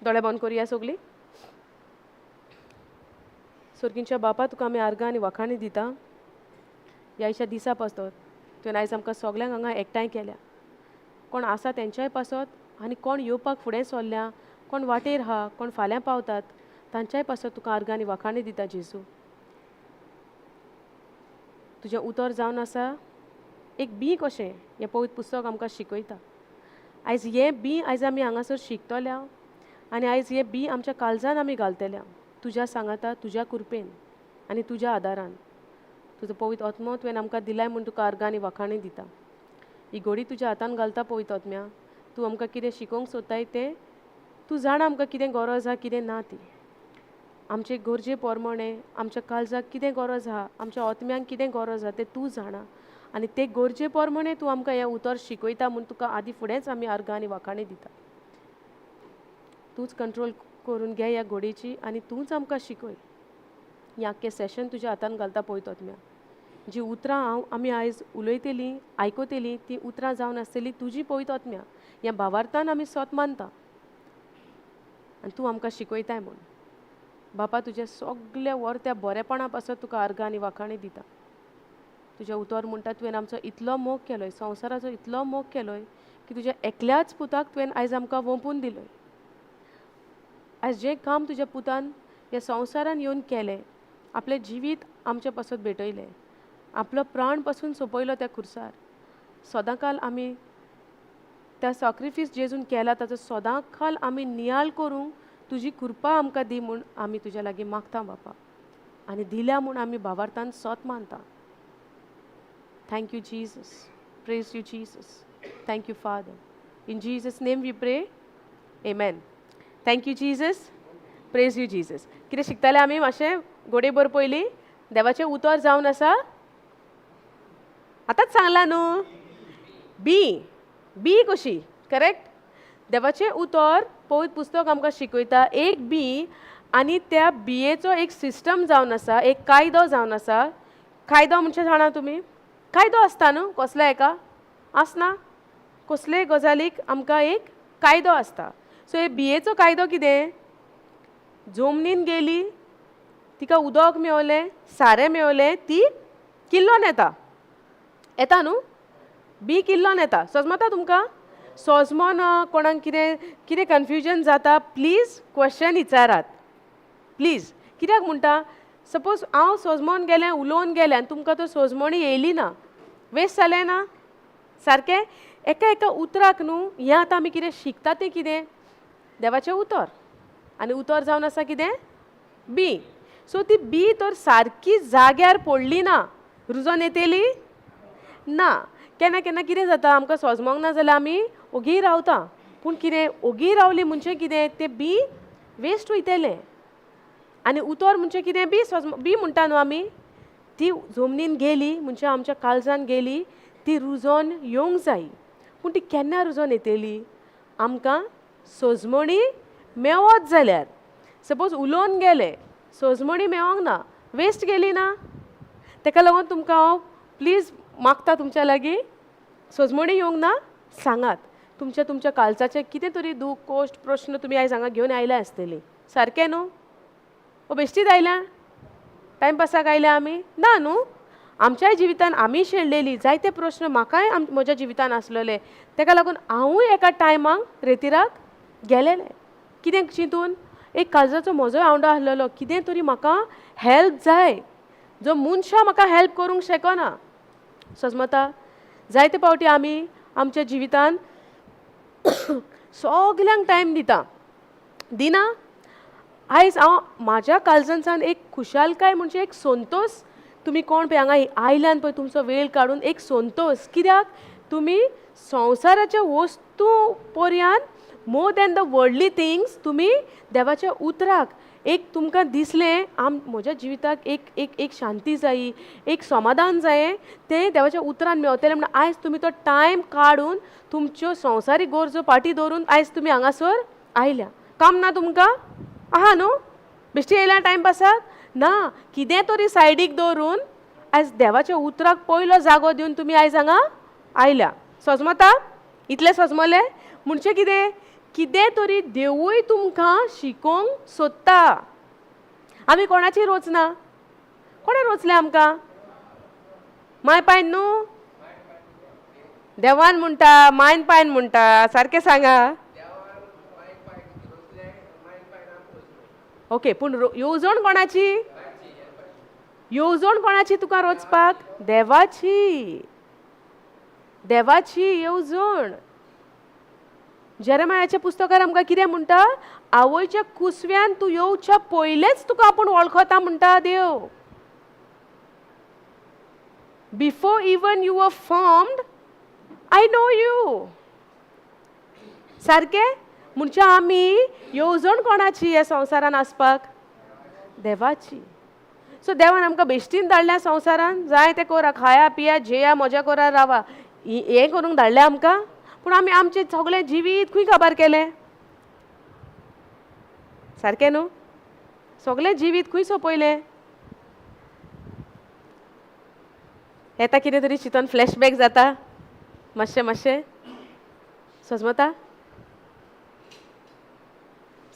दोळे बंद करुया सगळीं. सोर्गींच्या बापा, तुका आमी आर्गां आनी वाखाणी दिता ह्या आयच्या दिसा पासत. तुवें आयज आमकां सगल्यांक हांगा एकठांय केल्या. कोण आसा तेंच्याय पासत आनी कोण येवपाक फुडें सरल्या, कोण वाटेर आहा, कोण फाल्यां पावतात, तांच्याय पासत तुका आर्गां आनी वाखाणी दिता जेजू. तुजें उतर जावन आसा एक बी कशें. हें पवित्र पुस्तक आमकां शिकयता. आयज हें बी आयज आमी हांगासर शिकतल्या आनी आयज हें बी आमच्या काळजान आमी घालतल्या तुज्या सांगाता, तुज्या कृपेन आनी तुज्या आदारान. तुजो पवित्र आत्मो तुवें आमकां दिलाय म्हूण तुका आर्गां आनी वाखाणी दिता. ही घडी तुज्या हातान घालता पवित्र आत्म्या. तूं आमकां कितें शिकोवंक सोदताय तें तूं जाणा. आमकां कितें गरज आहा, कितें ना ती, आमचे गरजे प्रमाणे आमच्या काळजाक कितें गरज आहा, आमच्या आत्म्यांक कितें गरज आहा तें तूं जाणा आनी ते गरजे प्रमाणे तूं आमकां हें उतर शिकयता म्हूण तुका आदी फुडेंच आमी आर्गां आनी वाखाणी दिता. तूंच कंट्रोल करून घे ह्या घडयेची आनी तूंच आमकां शिकय. हें आख्खें सेशन तुज्या हातान घालता पळयत आत्म्या. जी उतरां हांव आमी आयज उलयतलीं, आयकतलीं, तीं उतरां जावन आसतलीं तुजी पवित्र आत्म्या. ह्या भावार्थान आमी सोत मानता आनी तूं आमकां शिकयताय म्हूण. बापा, तुज्या सगल्या वर्त्या बरेपणा पासत तुका आर्गां आनी वाखाणी दिता. तुजें उतर म्हणटा, तुवें आमचो इतलो मोग केलोय, संवसाराचो इतलो मोग केलोय की तुज्या एकल्याच पुताक तुवें आयज आमकां वोंपून दिलोय. आयज जें काम तुज्या पुतान ह्या संवसारान येवन केलें, आपलें जिवीत आमचे पासत भेटयलें, आपलो प्राण पासून सोंपयलो त्या खुर्सार, सदांकाल आमी त्या सॅक्रिफीस जेजून केला ताचो सदांकाल आमी नियाळ करूंक तुजी कृपा आमकां दी म्हूण आमी तुज्या लागीं मागता बापा आनी दिल्या म्हूण आमी भावार्थान सोत मानता. Thank you, Jesus. Praise you, Jesus. Thank you, Father. In Jesus' name we pray. Amen. Thank you, Jesus. Praise you, Jesus. कितें शिकताले आमी मातशें गोडेभर पयलीं? देवाचें उतर जावन आसा, आतांच सांगलां न्हू, बी बी कशी, करेक्ट? देवाचें उतर, पवित्र पुस्तक आमकां शिकयता एक बी आनी त्या बियेचो एक सिस्टम जावन आसा, एक कायदो जावन आसा. कायदो म्हणजे जाणा तुमी, कायदो आसता न्हू कसलो एका आसना? कसलेय गजालीक आमकां एक कायदो आसता. सो हे बियेचो कायदो कितें? जमनीन गेली, तिका उदक मेवलें, सारें मेवलें, ती किल्लोन येता. येता न्हू? बी किल्लोन येता. सजमता तुमकां? सोजमोन कोणाक कितें कितें कन्फ्युजन जाता, प्लीज क्वेश्चन विचारात प्लीज. कित्याक म्हणटा, सपोज हांव सोजमोन गेलें, उलोवन गेलें आनी तुमकां तो सोजमणी येयली ना, वेस्ट जालें ना सारकें? एका एका उतराक न्हू. हें आतां आमी कितें शिकता तें कितें? देवाचें उतर. आनी उतर जावन आसा कितें? बी. सो ती बी तर सारकी जाग्यार पडली ना, रुजोन येतली ना. केन्ना केन्ना कितें जाता, आमकां सोजमोंक ना जाल्यार आमी ओगी रावता. पूण कितें, ओगी रावली म्हणजे कितें, तें बी वेस्ट वयतलें. आनी उतर म्हणजे कितें? बी सोजम बी म्हणटा न्हू आमी. ती जमनीन गेली म्हणजे आमच्या काळजान गेली, ती रुजोन येवंक जाय. पूण ती केन्ना रुजोन येतली? आमकां सोजमणी मेवत जाल्यार. सपोज उलोवन गेले, सोजमणी मेवोंक ना, वेस्ट गेली ना? ताका लागून तुमकां हांव प्लीज मागता तुमच्या लागीं, सोजमणी येवंक ना, सांगात. तुमच्या तुमच्या काळजाचें कितें तरी दूख, कोश्ट, प्रश्न तुमी आयज हांगा घेवन आयल्या आसतली. सारकें न्हू? ओ बेश्टीच आयल्या, टायमपासाक आयल्या आमी? ना न्हू? आमच्याय जिवितान आमी शेणलेली जायते प्रश्न म्हाकाय म्हज्या जिवितान आसलेले. ताका लागून हांवूय एका टायमाक रेतिराक गेलेलें. कितें चिंतून, एक काळजाचो म्हजोय आवंडो आसलेलो, कितें तरी म्हाका हेल्प जाय, जो मनशां म्हाका हेल्प करूंक शकना. सजमता? जायते फावटी आमी आमच्या जिवितान सगल्यांक टायम दिता, दिना? आयज हांव म्हाज्या काळजांतल्यान एक खुशालकाय म्हणजे एक संतोश, तुमी कोण पळय हांगा आयल्यान पळय तुमचो वेळ काडून, एक संतोश. कित्याक तुमी संवसाराच्या वस्तू पर्यान, more than the worldly things, तुमी देवाच्या उतराक एक तुमकां दिसलें, म्हज्या जिविताक एक एक एक शांती जायी, एक समाधान जायें, तें देवाच्या उतरान मेवतलें म्हण आयज तुमी तो टायम काडून तुमच्यो संवसारीक गरजो फाटीं दवरून आयज तुमी हांगासर आयल्या. काम ना तुमकां आहा न्हू? बेश्टी येयल्या टायमपासाक ना. कितें तरी सायडीक दवरून आयज देवाच्या उतराक पयलो जागो दिवन तुमी आयज हांगा आयल्या. सजमता? इतलें सजमलें? म्हणजे कितें, कितें तरी देवूय तुमकां शिकोवंक सोदता. आमी कोणाची रोचना, कोणें रोचलें आमकां? माय पायन न्हू, देवान म्हणटा, मायन पायन म्हणटा, सारकें सांगा. ओके, पूण येवजण कोणाची? येवजण कोणाची तुका रोचपाक? देवाची, देवाची येवजण. जेरेमायाच्या पुस्तकार आमकां कितें म्हणटा? आवयच्या कुसव्यान तूं येवच्या पयलेंच तुका आपूण वळखता म्हणटा देव. Before even you were formed I know you. सारकें? म्हणजे आमी येवजण कोणाची ह्या संवसारान आसपाक? देवाची. सो देवान आमकां बेश्टीन धाडल्या संवसारान, जाय तें करा, खाया पिया जेया मजा करा रावा, हें करूंक धाडलें आमकां. पूण आमी आमचें सगळें जिवीत खंय काबार केलें? सारकें न्हू? सगळें जिवीत खंय सोंपयलें? येता कितें तरी चिंतून फ्लॅशबॅक जाता मातशें मातशें. सजमता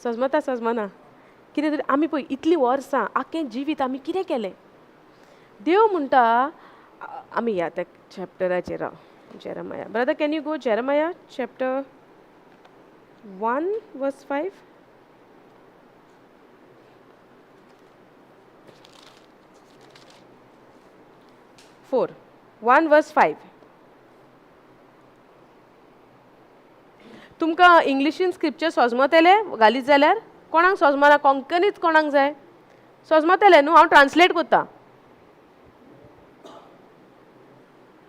सजमता सजमना कितें तरी. आमी पळय इतलीं वर्सां आख्खें जिवीत आमी कितें केलें? देव म्हणटा आमी या त्या चॅप्टराचेर राव. Jeremiah brother, can you go Jeremiah chapter 1 verse 5? 4 1 verse 5. तुमकां इंग्लिशीन स्क्रिप्चर सोजमतले घालीत जाल्यार? कोणाक सोजमना? कोंकणीच कोणाक जाय? सोजमतले न्हू? हांव ट्रान्सलेट करता.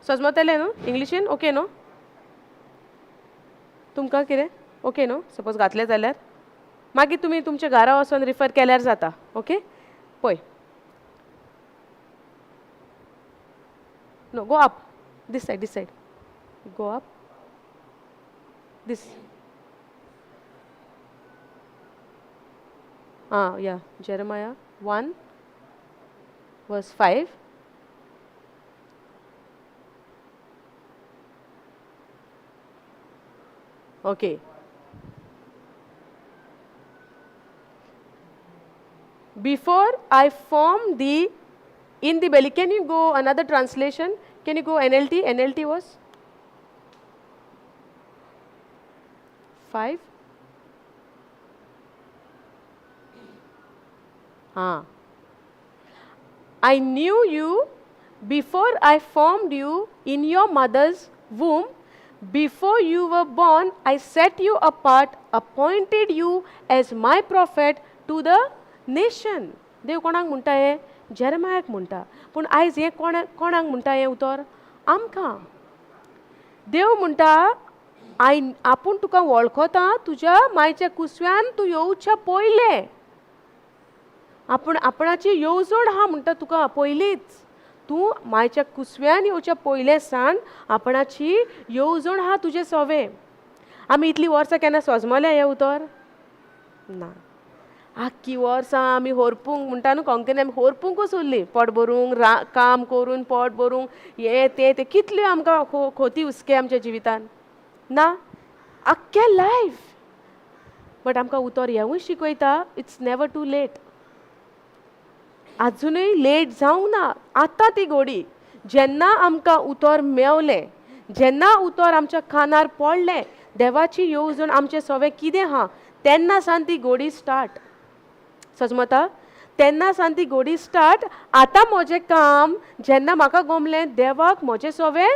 सोजमतले न्हू इंग्लिशीन? ओके न्हू तुमकां कितें? ओके न्हू? सपोज घातलें जाल्यार मागीर तुमी तुमच्या घरा वचोन रिफर केल्यार जाता. ओके, पळय. No, go up. This side, this side. Go up. This. Ah, yeah. Jeremiah 1, verse 5. Okay. Before I formed thee in the belly. Can you go another translation? Can you go NLT? NLT was 5. Ah. I knew you before I formed you in your mother's womb. Before you were born, I set you apart, appointed you as my prophet to the nation. देव कोणाक म्हणटा हें? जेरेमायाक म्हणटा. पूण आयज हें कोणाक म्हणटा हें उतर? आमकां. देव म्हणटा I आपूण तुका वळखता, तुज्या मायच्या कुसव्यान तूं येवच्या पयलें. आपूण आपणाची येवजण आहा म्हणटा तुका पयलींच. तूं मायच्या कुसव्यान येवच्या पयलें सान आपणाची येवजण आहा तुजे सोवे. आमी इतलीं वर्सां केन्ना सोजमल्या हें उतर? ना. आख्खी वर्सां आमी होरपूंक म्हणटा न्हू कोंकणी, आमी होरपुंकूच उरली. पोट भरूंक, काम करून पोट भरूंक, हें तें तें कितल्यो आमकां खोती हुस्के आमच्या जिवितान ना, आख्खें लायफ. बट आमकां उतर हेंवूय शिकयता, it's never too late. आजुनूय लेट जावंक ना. आतां ती घोडी जेन्ना आमकां उतर मेवलें, जेन्ना उतर आमच्या कानार पडलें, देवाची येवजण आमचें सवें कितें आहा, तेन्ना सान ती घोडी स्टार्ट. सजमता? तेन्ना सान ती घोडी स्टार्ट. आतां म्हजें काम जेन्ना म्हाका गोमलें देवाक म्हजें सवें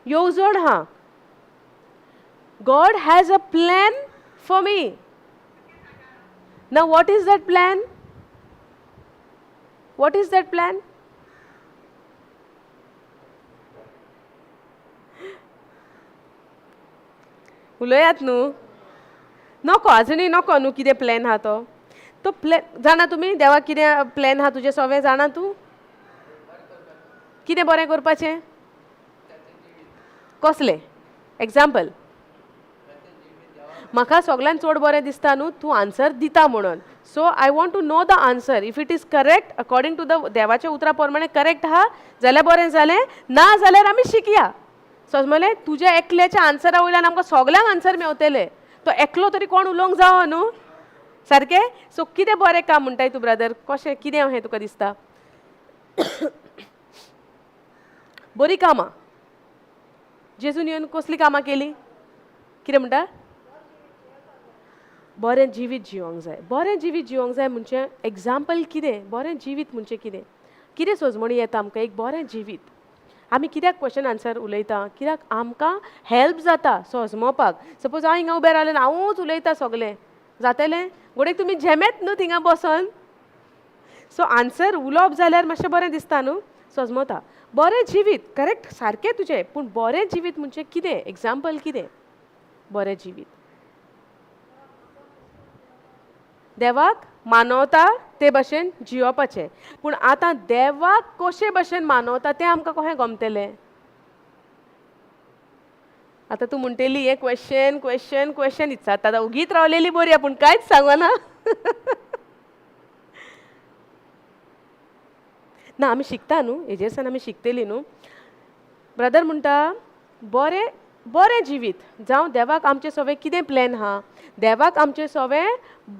येवजण आहा. God has a plan for me. Now what is that plan? What is that plan? उलयात न्हू. नको आजुनूय नको न्हू कितें प्लॅन आहा तो. तो प्लॅन जाणा तुमी? देवाक कितें प्लॅन आहा तुजें सवें जाणा तूं? कितें बरें करपाचें? कसलें एग्जाम्पल? म्हाका सगळ्यान चड बरें दिसता न्हू तूं आन्सर दिता म्हणून. So I want to know the answer. If it is correct according to the देवाच्या उतरा प्रमाणे करेक्ट आहा जाल्यार बरें जालें, ना जाल्यार आमी शिकया. समजलें? तुज्या एकल्याच्या आन्सरा वयल्यान आमकां सगल्यांक आन्सर मेवतले. तो एकलो तरी कोण उलोवंक जावो न्हू सारकें. सो कितें बरें काम म्हणटाय तूं ब्रदर, कशें कितें हें तुका दिसता? बरीं कामां जेजून येवन कसलीं कामां केलीं? कितें म्हणटा? बरें जिवीत जिवोंक जाय. बरें जिवीत जिवोंक जाय म्हणजे एग्जाम्पल कितें? बरें जिवीत म्हणजे कितें? कितें सोजमणी येता आमकां एक बरें जिवीत? आमी कित्याक क्वेश्चन आन्सर उलयता? कित्याक आमकां हेल्प जाता सोजमोवपाक. सपोज हांव हिंगा उबें रावलें हांवूच उलयता सगलें जातलें, घोडेक तुमी झेमेत न्हू थिंगा बसोन. सो आन्सर उलोवप जाल्यार मातशें बरें दिसता न्हू, सोजमोता. बरें जिवीत करेक्ट सारकें तुजें, पूण बरें जिवीत म्हणजे कितें? एग्जाम्पल कितें? बरें जिवीत देवाक मानवता ते भशेन जियोवपाचें. पूण आतां देवाक कशे भशेन मानवता तें आमकां कशें गमतलें? आतां तूं म्हणटली हें क्वेश्चन क्वेश्चन क्वेश्चन इत्साता, आतां उगीत रावलेली बरी, पूण कांयच सांगना. ना आमी शिकता न्हू, हेजेर सान आमी शिकतली न्हू. ब्रदर म्हणटा बरें बरें जिवीत जावं देवाक आमचें सगळें कितें प्लॅन आहा, देवाक आमचें सगळें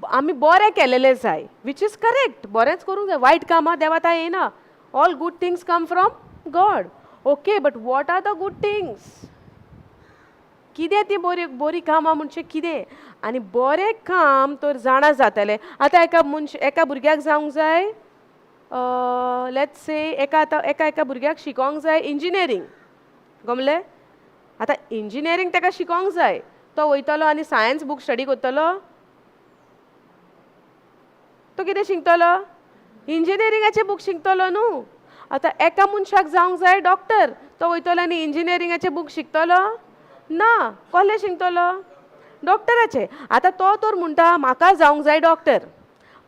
आमी बरें केलेलें जाय, which is correct. बरेंच करूंक जाय, वायट कामां देवा आतां येना. All good things come from God, okay, but what are the good things? कितें ती बरी बरी कामां म्हणजे कितें? आनी बरें काम तर जाणा जातलें. आतां एका मनश एका भुरग्याक जावंक जाय, let's say एका आतां एका एका भुरग्याक शिकोंक जाय इंजिनियरींग, गमलें? आतां इंजिनियरींग ताका शिकोंक जाय, तो वयतलो आनी सायन्स बूक स्टडी करतलो? तो कितें शिकतलो? इंजिनियरिंगाचे बूक शिकतलो न्हू. आतां एका मनशाक जावंक जाय डॉक्टर, तो वयतलो आनी इंजिनियरिंगाचे बूक शिकतलो? ना. कसले शिकतलो? डॉक्टराचे. आतां तो तर म्हणटा म्हाका जावंक जाय डॉक्टर,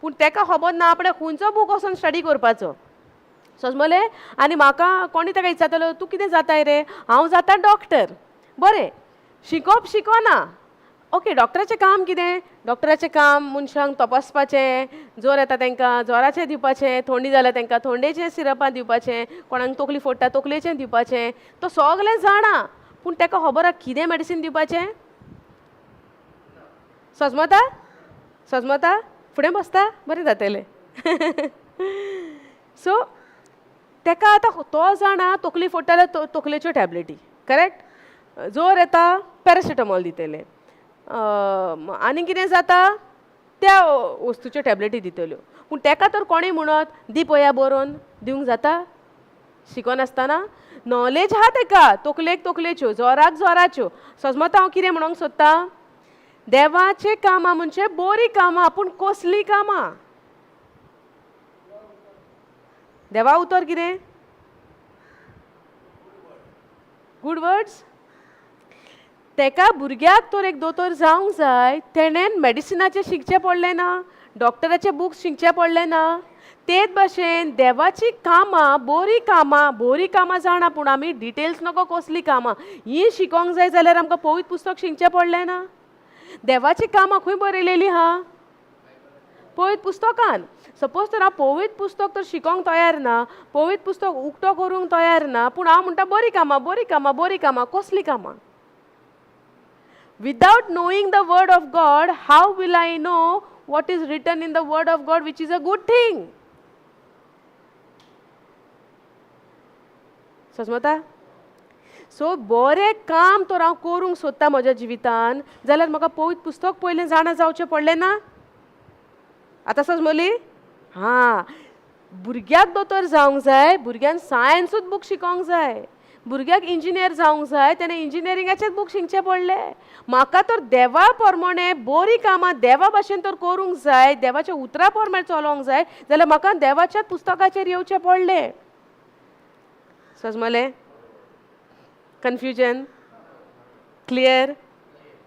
पूण ताका खबर ना आपणें खंयचो बूक वचोन स्टडी करपाचो, समजलें? आनी म्हाका कोणी ताका विचारतलो तूं कितें जाताय रे? हांव जाता डॉक्टर. बरें शिकोवप शिकोना, ओके. डॉक्टराचें काम कितें? डॉक्टराचें काम मनशांक तपासपाचें, जोर येता तांकां जोराचें दिवपाचें, थंडी जाल्यार तांकां थंडेचें सिरपां दिवपाचें, कोणाक तकली फोडटा तकलेचें दिवपाचें. तो सगळें जाणा, पूण ताका खबर आहा कितें मेडिसीन दिवपाचें? सजमता? सजमता? फुडें बसता बरें जातलें. सो ताका आतां तो जाणा तकली फोडटा जाल्यार तकलेच्यो टॅबलेटी, करेक्ट? जोर येता पॅरासिटामॉल दितले, आनी कितें जाता त्या वस्तूच्यो टॅबलेटी दितल्यो. पूण ताका तर कोणूय म्हणत दी पळया बरोवन दिवंक जाता? शिकनासतना नॉलेज आहा ताका, तकलेक तकलेच्यो, जोराक जोराच्यो. सजमता हांव कितें म्हणूंक सोदतां? देवाचें कामां म्हणजे बरीं कामां, पूण कसलीं कामां? देवा उतर कितें? Good words. तेका भुरग्याक तर एक दोतोर जावंक जाय, तेणेन मेडिसिनाचें शिकचें पडलें ना, डॉक्टराचे बुक्स शिकचें पडलें ना. तेच भशेन देवाचीं कामां बरीं कामां, बरीं कामां जाणा, पूण आमी डिटेल्स नको कसलीं कामां हीं शिकोंक जाय जाल्यार आमकां पवित्र पुस्तक शिकचें पडलें ना. देवाचीं कामां खंय बरयलेलीं आहा? पवित्र पुस्तकान. सपोज तर हांव पवित्र पुस्तक तर शिकोंक तयार ना, पवित्र पुस्तक उक्तो करूंक तयार ना, पूण हांव म्हणटा बरीं कामां बरीं कामां बरीं कामां, कसलीं कामां? Without knowing the word of God, how will I know what is written in the word of God, which is a good thing? समजता? सो बरें काम तर हांव करूंक सोदता म्हज्या जिवितान जाल्यार म्हाका पवित्र पुस्तक पयलें जाणा जावचें पडलें ना? आतां समजली? हां, भुरग्याक दोतोर जावंक जाय, भुरग्यान सायन्सूच बूक शिकोंक जाय. भुरग्याक इंजिनियर जावंक जाय, तेणें इंजिनियरिंगाचेच बूक शिकचें पडलें. म्हाका तर देवा प्रमाणे बरीं कामां देवा भाशेन तर करूंक जाय, देवाच्या उतरा प्रमाणे चलोवंक जाय जाल्यार म्हाका देवाच्याच पुस्तकाचेर येवचें पडलें. समजलें? Confusion clear?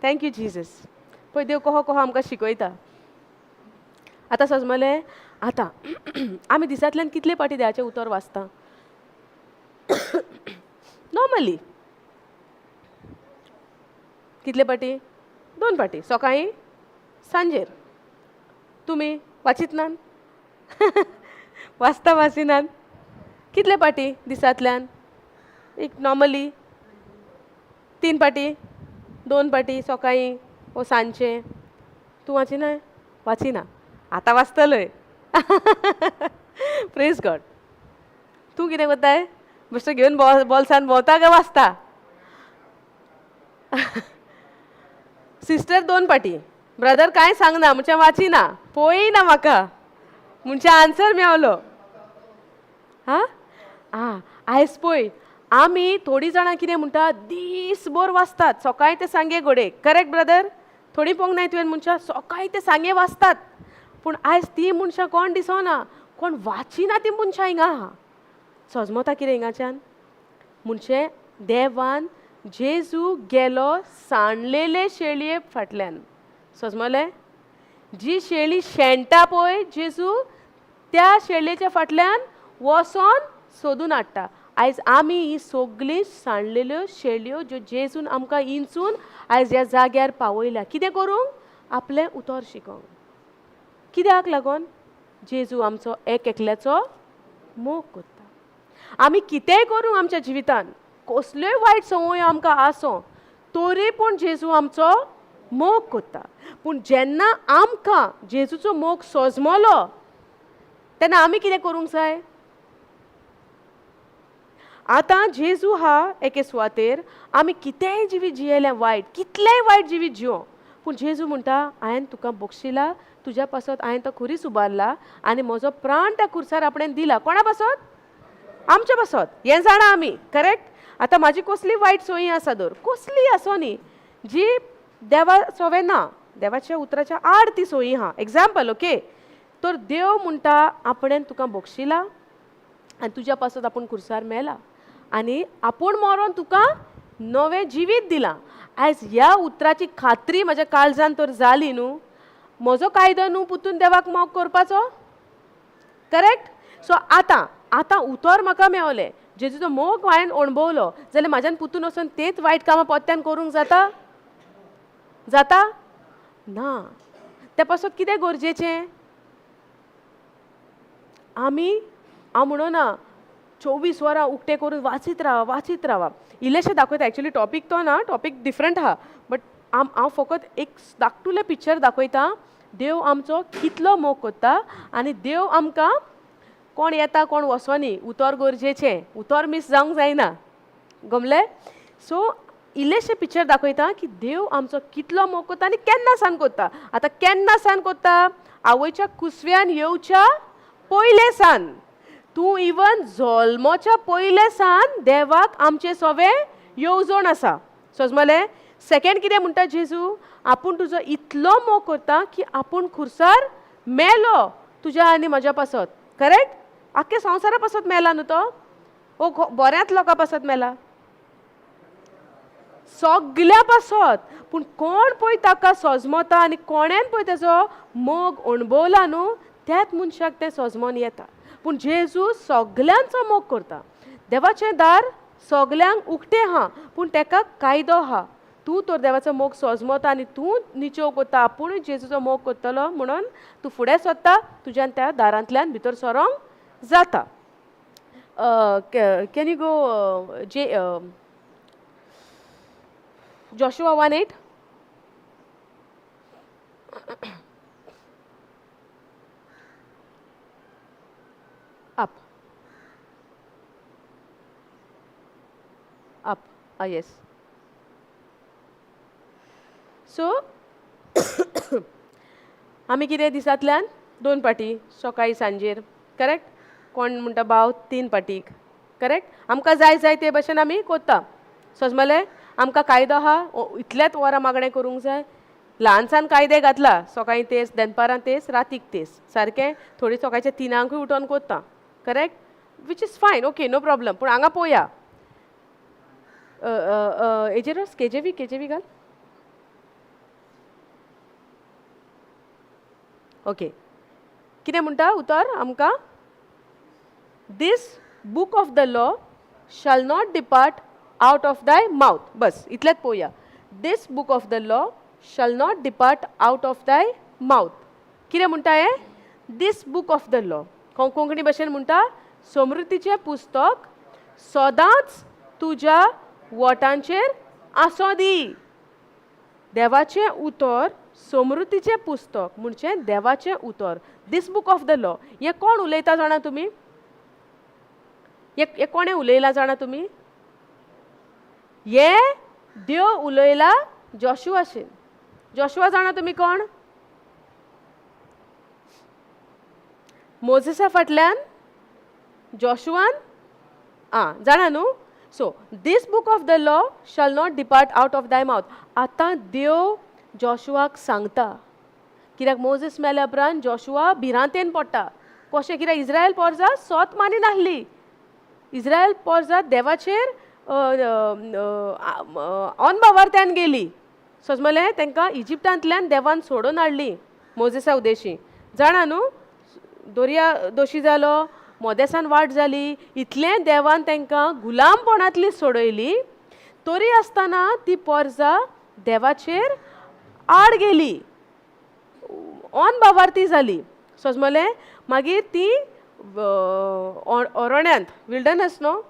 Thank you Jesus. पळय देव कहो कहो आमकां शिकयता. आतां समजलें? आतां आमी दिसांतल्यान कितले पाटी देवाचें उतर वाचता? नॉर्मली कितले पाटी? 2 पाटी, सकाळीं सांजेर. तुमी वाचीत नात? वाचता वाचिनात? कितले पाटी दिसांतल्यान? एक नॉर्मली 3 पाटी, 2 पाटी सकाळीं ओ सांजचें? तूं वाचिना? वाचिना. आतां वाचतलय. प्रेज गॉड. तूं कितें करताय? बेश्टें घेवन बोल्सान भोंवता काय वाचता? सिस्टर दोन पाटी, ब्रदर कांय सांगना, म्हणजे वाचिना, पळयना म्हाका, म्हणजे आन्सर मेवलो. हां आं आयज पळय आमी थोडीं जाणां कितें म्हणटा, दीसभर वाचतात, सकाळी ते सांगे घोडे. Correct brother? थोडीं पळोवंक नाय तुवें मनशां सकाळी ते सांगे वाचतात, पूण आयज तीं मनशां कोण दिसना, कोण वाचिना तीं मनशां हिंगा आहा. सजमता कितें हिंगाच्यान? म्हणजे देवान जेजू गेलो सांडलेले शेळये फाटल्यान. सजमलें? जी शेळी शेणटा पळय, जेजू त्या शेळयेच्या फाटल्यान वचोन सोदून हाडटा. आयज आमी ही सगळीं सांडलेल्यो शेळयो ज्यो जेजून आमकां इंचून आयज ह्या जाग्यार पावयल्या. कितें करूंक? आपलें उतर शिकोंक. कित्याक लागोन? जेजू आमचो एक एकल्याचो मोग करता. आमी कितेंय करूं आमच्या जिवितान, कसल्योय वायट संवयो आमकां आसूं, तरी पूण जेजू आमचो मोग करता. पूण जेन्ना आमकां जेजूचो मोग सोजमलो तेन्ना आमी कितें करूंक जाय? आतां जेजू हा एके सुवातेर, आमी कितेंय जिवीत जियेलें वायट, कितलेंय वायट जिवीत जियों, पूण जेजू म्हणटा हांवें तुका बक्षिला, तुज्या पासत हांवें तो खुरीस उबारला आनी म्हजो प्राण त्या खुर्सार आपणें दिला. कोणा पासत? आमच्या पासत. हें जाणा आमी, करेक्ट? आतां म्हाजी कसली वायट सोयी आसा दर, कसली आसो न्ही, जी देवा सोवे ना, देवाच्या उतराच्या आड ती सोयी आहा, एग्जाम्पल, ओके? तर देव म्हणटा आपणें तुका बक्षिला आनी तुज्या पासत आपूण खुर्सार मेला आनी आपूण मरोन तुका नवें जिवीत दिलां. आयज ह्या उतराची खात्री म्हज्या काळजान तर जाली न्हू, म्हजो कायदो न्हू पुतून देवाक मोग करपाचो, करेक्ट? सो आतां आतां उतर म्हाका मेवलें, जेजूचो मोग हांवें अणभवलो, जाल्यार म्हाज्यान पुतून वचोन तेच वायट कामां पोत्यान करूंक जाता? जाता ना. त्या पासत कितें गरजेचें? आमी हांव म्हणना 24 वरां उक्तें करून वाचीत रावा, वाचीत रावा. इल्लेशें दाखयता, एक्चुली टॉपीक तो ना, टॉपीक डिफरंट आहा, बट हांव फकत एक धाकटुलें पिक्चर दाखयता, देव आमचो कितलो मोग करता आनी देव आमकां कोण येता कोण वचोनी, उतर गरजेचें, उतर मीस जावंक जायना. गमलें? सो इल्लेशें पिक्चर दाखयता की देव आमचो कितलो मोग करता आनी केन्ना सान करता. आतां केन्ना सान करता? आवयच्या कुसव्यान येवच्या पयले सान, तूं इवन जल्मोच्या पयले सान देवाक आमचे सोवे येवजण आसा. सजमलें? सेकेंड कितें म्हणटा जेजू? आपूण तुजो इतलो मोग करता की आपूण खुर्सार मेलो तुज्या आनी म्हज्या पासत. करेक्ट? आख्ख्या संवसारा पासत मेला न्हू तो, ओ बऱ्याच लोकां पासत मेला, सगल्या पासत. पूण कोण पळय ताका सोजमता आनी कोणेन पळय तेजो मोग अणभवला न्हू, त्याच मनशाक तें सोजमोन येता. पूण जेजू सगल्यांचो मोग करता. देवाचें दार सगल्यांक उक्तें आहा, पूण तेका कायदो आहा. तूं तर देवाचो मोग सोजमता आनी तूं निचेव करता, आपुणूय जेजूचो मोग करतलो म्हणून तूं फुडें सरता, तुज्यान त्या दारांतल्यान भितर सरोंक जाता. Can you go J Joshua 1:8? Up, up, yes. So आमी कितें दिसांतल्यान 2 पाटी, सकाळी सांजेर, करेक्ट? कोण म्हणटा भाव 3 पाटीक, करेक्ट? आमकां जाय जाय ते भशेन आमी कोत्ता. सजमलें? आमकां कायदो आहा, इतल्याच वरां मागणें करूंक जाय. ल्हानसान कायदे घातला, सकाळीं तेस, दनपारां तेस, रातीक तेस, सारकें? थोडीं सकाळच्या 3 उठोन कोत्ता, correct? Which is fine, okay, no problem. पूण हांगा पळोवया, हेजेर केजेवी, केजेवी घाल. ओके, कितें म्हणटा उतर आमकां? This book of the law shall not depart out of thy mouth. बस इतलेंच पळोवया. This book of the law shall not depart out of thy mouth. कितें म्हणटा हें? This book of the law. Konkani भाशेन म्हणटा समृद्धीचें पुस्तक सदांच तुज्या वोटांचेर आसूं दी. देवाचें उतर समृद्धीचें पुस्तक म्हणजे देवाचें उतर, this book of the law. हें कोण उलयता जाणा तुमी? हें कोणें उलयलां जाणा तुमी? हें देव उलयला जॉशुआशेन. जॉशुआ जाणा तुमी कोण? मोजेसा फाटल्यान जॉशुआन आं जाणा न्हू? So this book of the law shall not depart out of thy mouth. आतां देव जॉशुआक सांगता, कित्याक मोजेस मेल्या उपरांत जॉशुआ भिरांतेन पडटा. कशें? कित्याक इज्रायल पोरजा सोत मानिनासली. इज्रायल पोरजा देवाचेर अनभावार्थ्यान गेली. समजलें? तांकां इजिप्तांतल्यान देवान सोडून हाडली मोजेसा उदेशी. जाणा न्हू? दर्या दोशी जालो, मोदेसान वाट जाली, इतलें देवान तांकां गुलामपणांतली सोडयली, तरी आसतना ती पोरजा देवाचेर आड गेली, अनभावार्थी जाली. समजलें? मागीर ती अरण्यांत, विल्डरनस न्हू,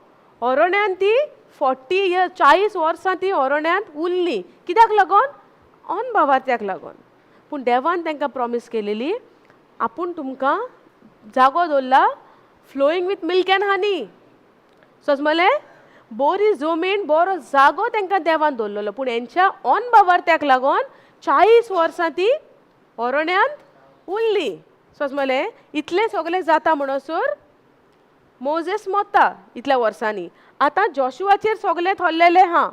अरण्यांत ती 40 इयर्स, 40 वर्सां ती अरण्यांत उरली. कित्याक लागून? अनभावार्थ्याक लागून. पूण देवान तांकां प्रॉमीस केलेली, आपूण तुमकां जागो दवरला flowing with milk and honey. समजलें? बरी जमीन, बरो जागो तांकां देवान दवरलेलो, पूण हेंच्या अनभावार्थ्याक लागून 40 वर्सां ती अरण्यांत उरली. समजलें? इतलें सगळें जाता म्हणसर मोजेस मोता इतल्या वर्सांनी. आतां जॉशुआचेर सगळें थोरलेलें आहा.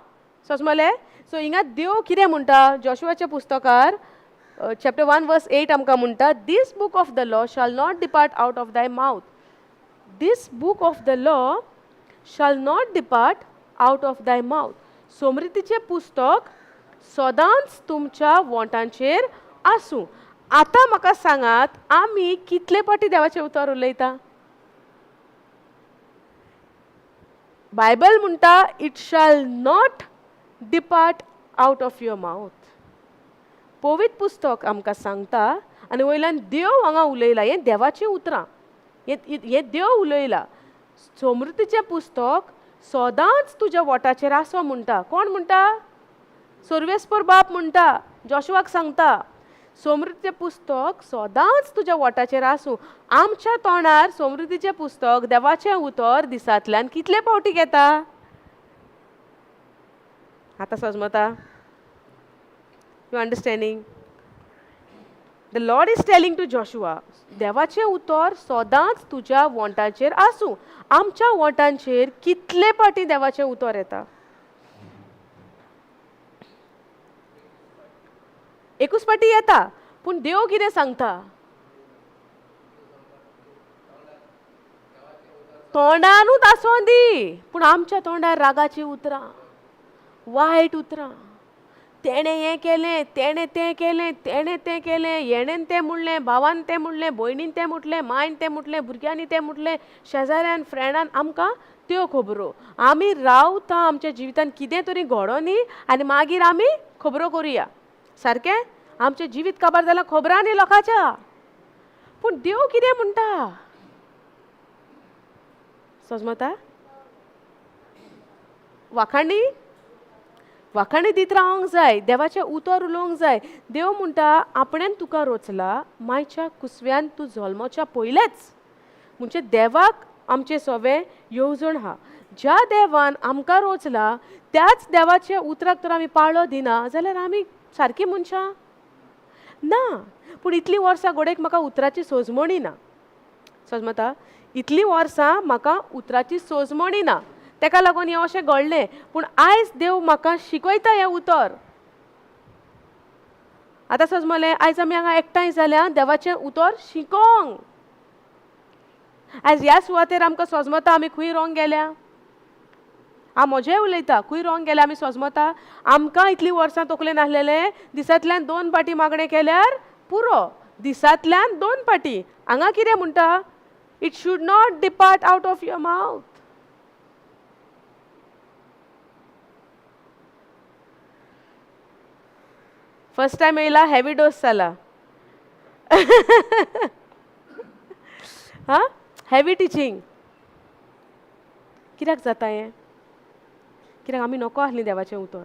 समजलें? सो हिंगा देव कितें म्हणटा जॉशुआच्या पुस्तकार चॅप्टर 1 वर्स 8 आमकां म्हणटा, this book of the law shall not depart out of thy mouth. This book of the law shall not depart out of thy mouth. समृद्धीचें पुस्तक सदांच तुमच्या वोंटांचेर आसूं. आतां म्हाका सांगात, आमी कितले पाटी देवाचें उतर उलयता? बायबल म्हणटा, it shall not depart out of your mouth. पवित्र पुस्तक आमकां सांगता आनी वयल्यान देव हांगा उलयला. हें देवाचीं उतरां, हें देव उलयला. समृद्धीचें पुस्तक सदांच तुज्या वोटाचेर आसो म्हणटा. कोण म्हणटा? सर्वेस्पर बाप म्हणटा, जॉशुआक सांगता, समृद्धीचें पुस्तक सदांच तुज्या वोटाचेर आसूं. आमच्या तोंडार समृद्धीचें पुस्तक, देवाचें उतर दिसांतल्यान कितले पावटी घेता? आतां समजता? You understanding? The Lord is telling to Joshua, देवाचें उतर सदांच तुज्या वोंटाचेर आसूं. आमच्या वोंटांचेर कितले पाटी देवाचें उतर येता? एकूच पाटी येता. पूण देव कितें सांगता? तोंडानूच आसूं दी, पूण आमच्या तोंडार रागाचीं उतरां, वायट उतरां, तेणें हें केलें, तेणें तें केलें, तेणें तें केलें, हेणेन तें म्हणलें, भावान तें म्हणलें, भयणीन तें म्हटलें, मायन तें म्हटलें, भुरग्यांनी तें म्हटलें, शेजाऱ्यान, फ्रेंडान, आमकां त्यो खबरो. आमी रावता आमच्या जिवितान कितें तरी घडोनी आनी मागीर आमी खबरो करुया. सारकें? आमचें जिवीत काबार जालां खबरांनी लोकांच्या. पूण देव कितें म्हणटा? समजता? वाखाणी वाखाणी दीत रावंक जाय, देवाचें उतर उलोवंक जाय. देव म्हणटा, आपणेन तुका रोचला मायच्या कुसव्यान तूं जल्मोच्या पयलेच. म्हणजे देवाक आमचें सवें येवजण आहा. ज्या देवान आमकां रोचला त्याच देवाच्या उतराक तर आमी पाळो दिना जाल्यार आमी सारकी मनशां ना. पूण इतलीं वर्सां घोडेक म्हाका उतराची सोजमणी ना. समजता? इतलीं वर्सां म्हाका उतराची सोजमणी ना, तेका लागून हें अशें घडलें. पूण आयज देव म्हाका शिकयता हें उतर. आतां समजलें? आयज आमी हांगा एकठांय जाल्या देवाचें उतर शिकोंक. आयज ह्या सुवातेर आमकां सोजमता आमी खंय रोंग गेल्या. हांव म्हजें उलयता, खंय रोंग गेल्या आमी सोजमता. आमकां इतलीं वर्सां तकले नासलेलें, दिसांतल्यान 2 पाटी मागणें केल्यार पुरो, दिसांतल्यान 2 पाटी. हांगा कितें म्हणटा? It should not depart out of your mouth. First time येयला, हेवी डोस जाला. हां, हेवी टिचींग. कित्याक जाता हें? कित्याक आमी नको आसलीं देवाचें उतर.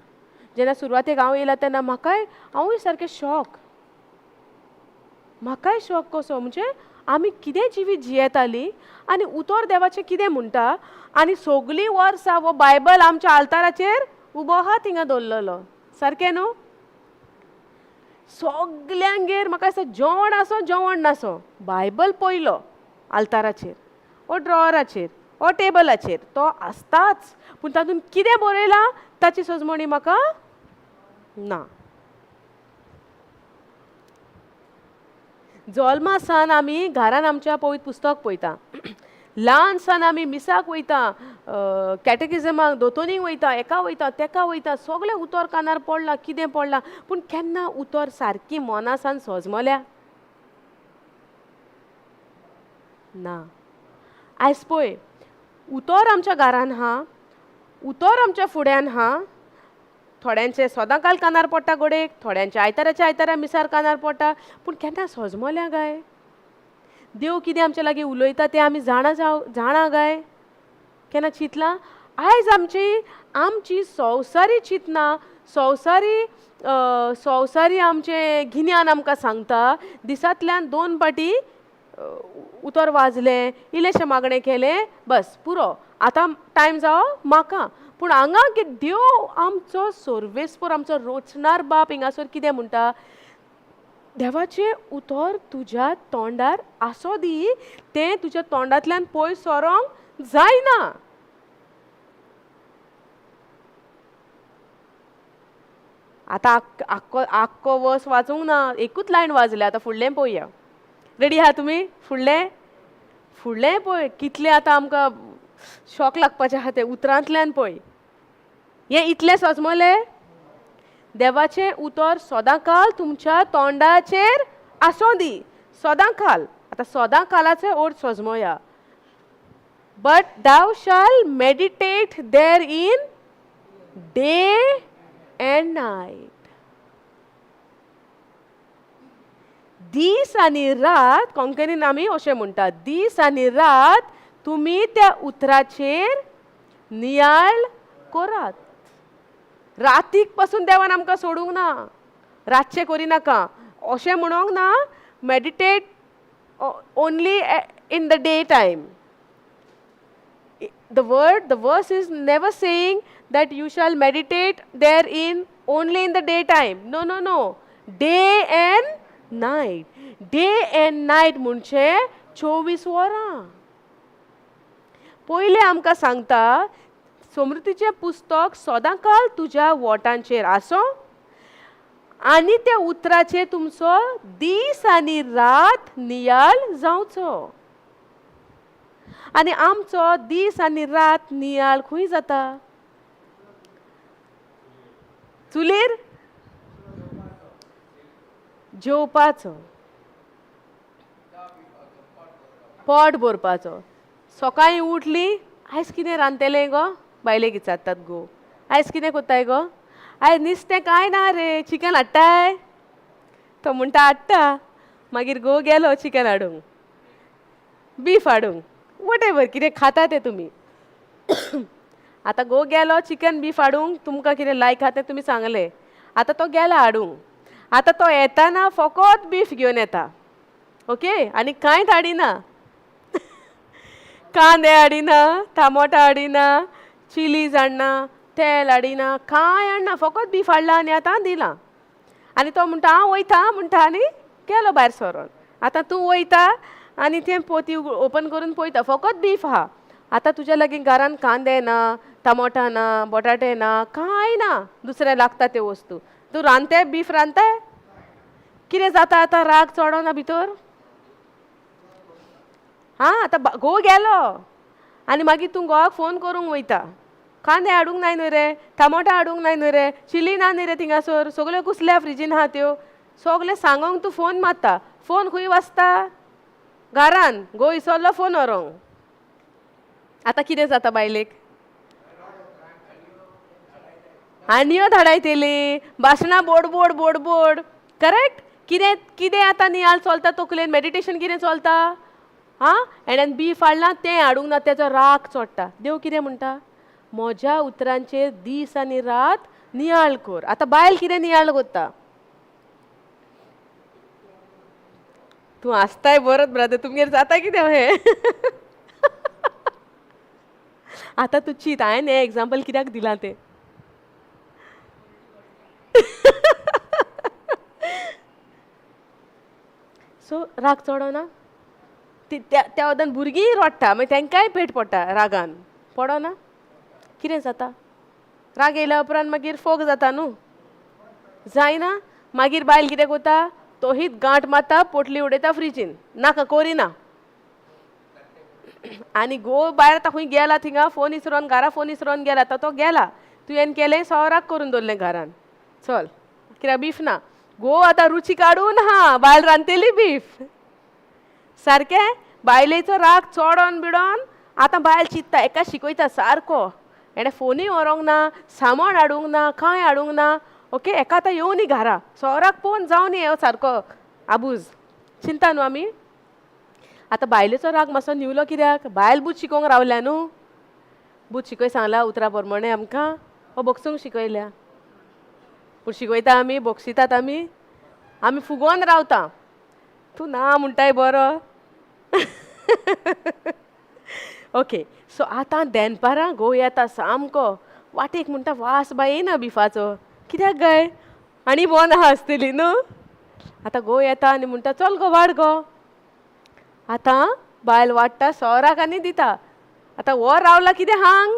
जेन्ना सुरवातेक हांव येयलां तेन्ना म्हाकाय हांवूय सारकें शॉक, म्हाकाय शॉक कसो म्हणजे आमी कितें जिवीत जियेतालीं आनी उतर देवाचें कितें म्हणटा आनी सगळीं वर्सां हो बायबल आमच्या आल्ताराचेर उबो आहा थिंगा दवरलेलो. सारकें न्हू? सगल्यांगेर म्हाका दिसता जेवण आसो जेवण नासो बायबल पयलो आल्ताराचेर ओ ड्रॉवराचेर ओ टेबलाचेर तो आसताच, पूण तातूंत कितें बरयलां ताची सजमणी म्हाका ना. जल्मा सान आमी घरान आमच्या पवित्र पुस्तक पळयता, ल्हान सान आमी मिसाक वयता, कॅटेकिजमाक दोतोनीक वयता, एका वयता तेका वयता, सगळें उतर कानार पडलां कितें पडलां, पूण केन्ना उतर सारकी मना सान सजमल्या ना. आयज पळय उतर आमच्या घरान आहा, उतर आमच्या फुड्यान आहा, थोड्यांचे सदांकाल कानार पडटा गोडेक, थोड्यांचे आयताराच्या आयतारा मिसार कानार पडटा, पूण केन्ना सजमल्या काय? देव कितें आमच्या लागीं उलयता तें आमी जाणा जाणा काय? केन्ना चिंतलां? आयज आमची आमची संवसारी चिंतना, संवसारी संवसारी आमचें गिन्यान आमकां सांगता दिसांतल्यान 2 पाटी उतर वाजलें, इल्लेशें मागणें केलें, बस पुरो, आतां टायम जावो म्हाका. पूण हांगा की देव आमचो सर्वेस्पर, आमचो रोचणार बाप हिंगासर कितें म्हणटा, देवाचें उतर तुज्या तोंडार आसो दी, तें तुज्या तोंडांतल्यान पयस सरोंक जायना. आतां आक्को आक्को वर्स वाचूंक ना, एकूच लायन वाजलें, आतां फुडलें पळोवया. रेडी आहा तुमी? फुडलें फुडलें पळय कितलें आतां आमकां शॉक लागपाचें आहा तें उतरांतल्यान पळय. हें इतलें सजमलें, देवाचें उतर सदांकाल तुमच्या तोंडाचेर आसूं दी, सदांकाल. आतां सदांकालाचो अर्थ सजमोया, but thou shalt meditate therein day and night. दीस आनी रात, कोंकणीन आमी अशें म्हणटात, दीस आनी रात तुमी त्या उतराचेर नियाळ करात. रातीक पासून देवान आमकां सोडूंक ना, रातचें करिनाका अशें म्हणूंक ना, meditate only in the day time. The word, the verse is never saying that you shall meditate therein only in the day time. No, no, no. Day and night. Day and night म्हणजे 24 वरां. पयलें आमकां सांगता समृद्धीचें पुस्तक सदांकाल तुज्या वोटांचेर आसो आनी त्या उतराचेर तुमचो दीस आनी रात नियाळ जावचो. आनी आमचो दीस आनी रात नियाळ खंय जाता? चुलीर जेवपाचो, पोट भरपाचो. सकाळीं उठली, आयज कितें रांदतलें गो? बायलेक विचारतात गो, आयज कितें कोत्ताय गो? आयज नुस्तें कांय ना रे, चिकन हाडटाय? तो म्हणटा हाडटा. मागीर गो गेलो चिकन हाडूंक, बीफ हाडूंक, what ever कितें खाता तें तुमी. आतां गो गेलो चिकन बीफ हाडूंक, तुमकां कितें लायक आहा तें तुमी सांगलें. आतां तो गेला हाडूंक, आतां तो येताना फकत बीफ घेवन येता, ओके, आनी कांयच हाडिना, कांदे हाडिना, टामोटा हाडिना, चिलीज हाडना, तेल हाडिना, कांय हाडना, फकत बीफ हाडलां आनी आतां दिलां. आनी तो म्हणटा हांव वयता म्हणटा आनी गेलो भायर सरोन. आतां तूं वयता आनी तें पोती ओपन करून पळयता, फकत बीफ आहा. आतां तुज्या लागीं घरान कांदे ना, टमाटा ना, बटाटे ना, कांय ना, दुसरें लागता त्यो वस्तू. तूं रांदताय बीफ रांदताय, कितें जाता आतां? राग चडोना भितर. हां, आतां घोव गेलो आनी मागीर तूं घोवाक फोन करूंक वयता, कांदे हाडूंक नाय न्हय रे, टमाटां हाडूंक नाय न्हय रे, चिली ना न्हय रे, थिंगासर सगल्यो कुसल्या फ्रिजीन आहा त्यो, सगलें सांगोंक तूं फोन मारता. फोन खंय वाजता? घरान. घोव इसरलो फोन व्हरोंक. आतां कितें जाता बायलेक? हांडयो धाडायतली, भाशणां बोडबोड बोडबोड, करेक्ट? कितें कितें आतां नियाळ चलता तकलेन, मेडिटेशन कितें चलता? हां, एंड बीफ हाडलां तें हाडूंक ना, तेजो राग चडटा. देव कितें म्हणटा? म्हज्या उतरांचेर दीस आनी रात नियाळ कोर. आतां बायल कितें नियाळ कोत्ता? तूं आसताय बरोच ब्रदर, तुमगेर जाता कितें हें? आतां तूं चीत हांवें हें एग्जाम्पल कित्याक दिलां तें. सो राग चडना ती त्या वदान भुरगींय रडटा, मागीर तांकांय पेट पडटा रागान. पडना कितें जाता? राग येयल्या उपरांत मागीर फोग जाता न्हू, जायना. मागीर बायल कितें करता? तोहीच गांठ मारता, पोटली उडयता फ्रिजीन, नाका करिना. आनी घोव भायर आतां खंय गेला थिंगा फोन इसरोन, घरा फोन इसरोन गेला, आतां तो गेला, तुवें केलें सवराक करून दवरलें घरान, चल कित्याक बीफ ना. घोव आतां रुची काडून हा बायल रांदतली बीफ सारकें. बायलेचो राग चोडोन बिडोन आतां बायल चिंत्ता, एका शिकयता सारको, हेणें फोनूय व्हरोंक ना, सामान हाडूंक ना, कांय हाडूंक ना, ओके एका आतां येवनी घरा सोराक पळोवन जावन येव सारको आबूज चिंता न्हू आमी. आतां बायलेचो राग मातसो न्हिवलो कित्याक? बायल बूत शिकोवंक रावल्या न्हू, बूत शिकय सांगला उतरां प्रमाणें आमकां, हो बोगसूंक शिकयल्या. पूण शिकयता आमी, बोगसितात आमी, आमी फुगोवन रावता. तूं ना म्हणटाय बरो. ओके सो आतां देनपारां घोव येता सामको वाटेक म्हणटा वास बाय येना बिफाचो, कित्याक गाय आनी बोन आहा आसतली न्हू. आतां घोव येता आनी म्हणटा चल गो वाड गो. आतां बायल वाडटा सोराक आनी दिता. आतां हो रावला कितें हांग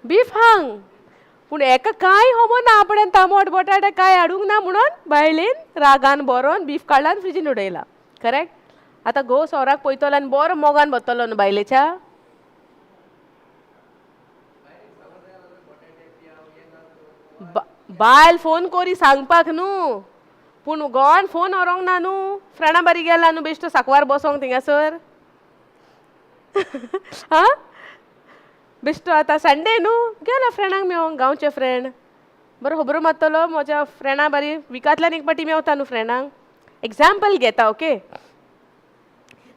बीफ हांग, पूण एका कांय खबर ना आपणें तांबट बटाटे कांय हाडूंक ना म्हणून बायलेन रागान बरोवन बीफ काडला आनी फ्रिजीन उडयला. करेक्ट. आतां घोव सोराक पळयतलो आनी बरो मोगान बसतलो न्हू बायलेच्या. बायल फोन कोरी सांगपाक न्हू, पूण घोवान फोन व्हरोंक ना न्हू, फ्रेंडा बारी गेला न्हू बेश्टो साकवार बसोंक थिंगासर. आं बेश्टो आतां संडे न्हू गेला फ्रेंडांक मेवोंक, गांवचे फ्रेंड बरो खबरो मारतलो म्हज्या फ्रेंडा बारी, विकांतल्यान एक पाटी मेवता न्हू फ्रेंडांक, एग्जाम्पल घेता. ओके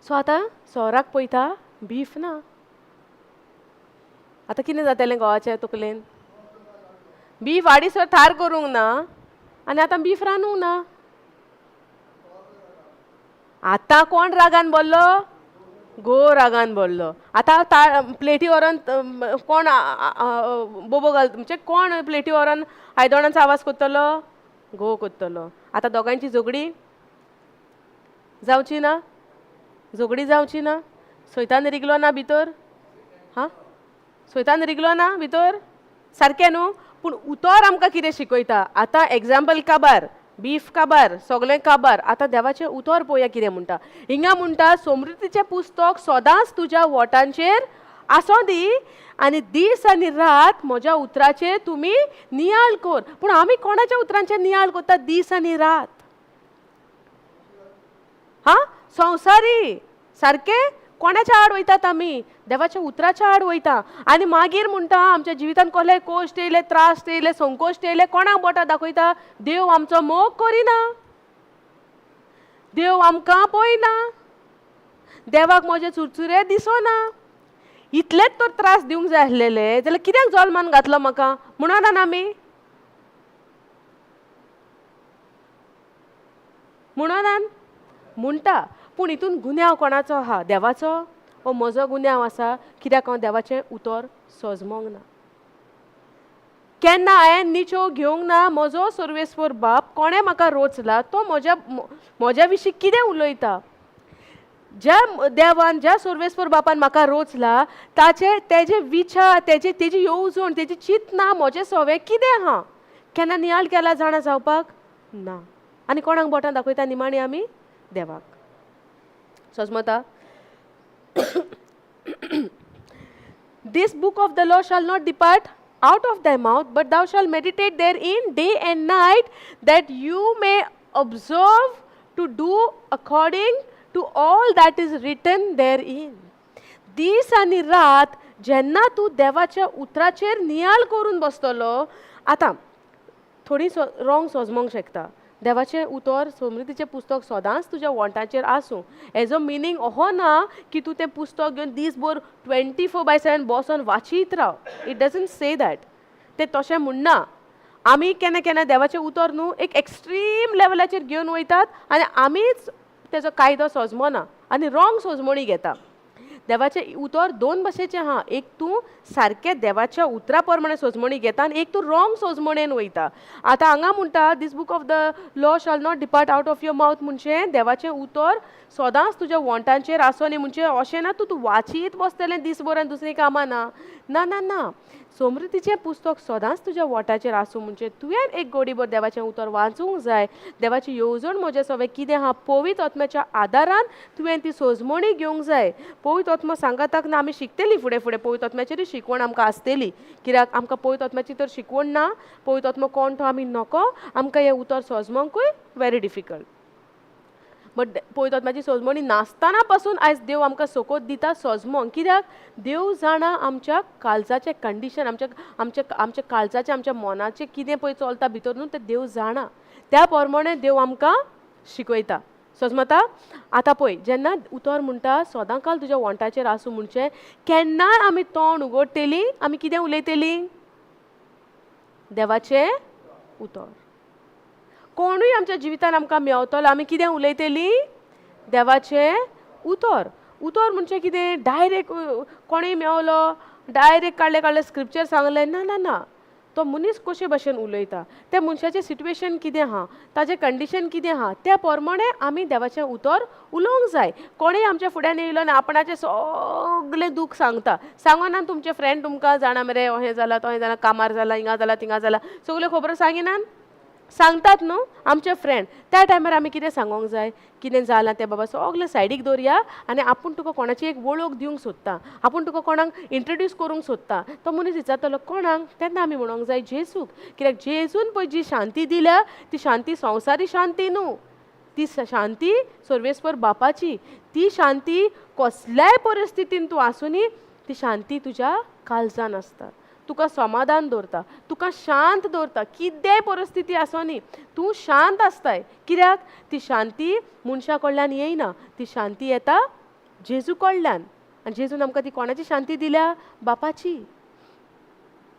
सो आतां सोराक पळयता बीफ ना. आतां कितें जातलें घोवाच्या तकलेन? बीफ हाडीसर थार करूंक ना आनी आतां बीफ रांदूंक ना. आतां कोण रागान बोल्लो? घोव रागान बोल्लो. आतां प्लेटी व्हरोन कोण बोबो घाल, म्हणजे कोण प्लेटी व्हरोन आयदोणांचो आवाज करतलो? घोव करतलो. आतां दोगांयची झगडी जावची ना? झगडी जावची ना? सैतान रिगलो ना भितर? हां सैतान रिगलो ना भितर? सारकें न्हू. पूण उतर आमकां कितें शिकयता? आतां एग्जाम्पल काबार, बीफ काबार, सगळें काबार. आतां देवाचें उतर पळोवया कितें म्हणटा. हिंगा म्हणटा समृद्धीचें पुस्तक सदांच तुज्या वोटांचेर आसों दी आनी दीस आनी रात म्हज्या उतराचेर तुमी नियाळ कर. पूण आमी कोणाच्या उतरांचेर नियाळ करता दीस आनी रात? हां संवसारी सारकें. कोणाच्या आड वयतात आमी? देवाच्या उतराच्या आड वयता. आनी मागीर म्हणटा आमच्या जिवितांत कसले कश्ट येयले, त्रास येयले, संकोश्ट येयले, कोणाक बोटां दाखयता? देव आमचो मोग करिना, देव आमकां पळयना, देवाक म्हजे चुरचुरे दिसना. इतलेच तर त्रास दिवंक जाय आसलेले जाल्यार कित्याक जल्मान घातलो म्हाका म्हणना आमी? म्हणनान म्हणटा. पूण हितून गुन्यांव कोणाचो आहा? देवाचो? हो म्हजो गुन्यांव आसा कित्याक हांव देवाचें उतर सोजमोंक ना. केन्ना हांवें निचो घेवंक ना. म्हजो सर्वेस्वर बाप कोणें म्हाका रोचला तो म्हज्या म्हज्या विशीं कितें उलयता? ज्या देवान, ज्या सर्वेस्वर बापान म्हाका रोचला ताचे तेजे विचार, तेजे तेजी येवजण, तेजी चिंतना म्हजें सवें कितें आहा? केन्ना नियाळ केला जाणा जावपाक ना. आनी कोणाक बोटां दाखयता निमाणी आमी? देवाक. सजमता? This book of the law shall not depart out of thy mouth, but thou shalt meditate therein day and night, that you may observe to do according to all that is written therein. दीस आनी रात जेन्ना तूं देवाच्या उतराचेर नियाळ करून बसतलो. आतां थोडीं रोंग सोजमोंक शकता. देवाचें उतर समृद्धीचें पुस्तक सदांच तुज्या वोंटाचेर आसूं, हेजो मिनींग अहो ना की तूं तें पुस्तक घेवन दीसभर 24/7 बसोन वाचीत राव. It doesn't say that. तें तशें म्हणना. आमी केन्ना केन्ना देवाचें उतर न्हू एक एक्स्ट्रीम लेवलाचेर घेवन वयतात आनी आमीच तेजो कायदो सोजमना आनी रोंग सोजमणी घेता. देवाचें उतर दोन भाशेचें आहा, एक तूं सारकें देवाच्या उतरा प्रमाणे सोजमणी घेता आनी एक तूं रोंग सोजमणेन वयता. आतां हांगा म्हणटा this book of the law shall not depart out of your mouth, म्हणजे देवाचें उतर सदांच तुज्या वोंटांचेर आसो न्ही, म्हणजे अशें ना तूं तूं वाचीत बसतलें दीसभर आनी दुसरीं कामां ना. ना ना ना, समृद्धीचें पुस्तक सदांच तुज्या वोंटाचेर आसूं, म्हणजे तुवें एक गोडीभर देवाचें उतर वाचूंक जाय. देवाची येवजण म्हज्या सगळें कितें आहा पवित्र आत्म्याच्या आदारान तुवें ती सोजमणी घेवंक जाय. पवित्र आत्मो सांगाताक ना आमी शिकतलीं फुडें फुडें, पवित्र आत्म्याचेरूय शिकवण आमकां आसतली, कित्याक आमकां पवित्र आत्म्याची तर शिकवण ना. पवित्र आत्मो कोण तो आमी नको, आमकां हें उतर सोजमोंकूय व्हेरी डिफिकल्ट. बट पवित्र आत्म्याची सोजमणी नासतना पासून आयज देव आमकां सोकोत दिता सोजमोंक, कित्याक देव जाणा आमच्या काळजाचें कंडिशन, आमच्या आमच्या आमच्या काळजाचें आमच्या मनाचें कितें पळय चलता भितर न्हू तें देव जाणा. त्या प्रमाणे देव आमकां शिकयता. सोजमता? आतां पळय जेन्ना उतर म्हणटा सदां काल तुज्या वोंटाचेर आसूं, म्हणजे केन्नाय आमी तोंड उगडटलीं आमी कितें उलयतलीं? देवाचें उतर. कोणूय आमच्या जिवितान आमकां मेवतलो आमी कितें उलयतलीं? देवाचें उतर. उतर म्हणजे कितें डायरेक्ट कोणूय मेवलो डायरेक्ट काडले काडले स्क्रिप्चर सांगलें ना ना ना. तो मनीस कशे भशेन उलयता, त्या मनशाचें सिट्युएशन कितें आहा, ताजें कंडिशन कितें आहा, त्या प्रमाणे आमी देवाचें उतर उलोवंक जाय. कोणूय आमच्या फुड्यान येयलो आनी आपणाचें सगळें दूख सांगता, सांगोना तुमचे फ्रेंड तुमकां जाणा मरे अहें जालां तोहें जालां, कामार जालां, हिंगा जालां थिंगा जालां, सगल्यो खबरो सांगिनात? सांगतात न्हू आमचे फ्रेंड. त्या टायमार आमी कितें सांगोंक जाय? कितें जालां तें बाबा सगळें सायडीक दवरया आनी आपूण तुका कोणाची एक वळख दिवंक सोदता, आपूण तुका कोणाक इंट्रोड्यूस करूंक सोदता. तो मनीस विचारतलो कोणाक? तेन्ना आमी म्हणोंक जाय जेजूक, कित्याक जेजून पळय जी शांती दिल्या ती शांती संवसारी शांती न्हू, ती शांती सर्वेस्पर बापाची. ती शांती कसल्याय परिस्थितीन तूं आसूनी ती शांती तुज्या काळजान आसता, तुका समाधान दवरता, तुका शांत दवरता. कितेंय परिस्थिती आसो न्ही तूं शांत आसताय, कित्याक ती शांती मनशा कडल्यान येयना, ती शांती येता जेजू कडल्यान. आनी जेजून आमकां ती कोणाची शांती दिल्या? बापाची.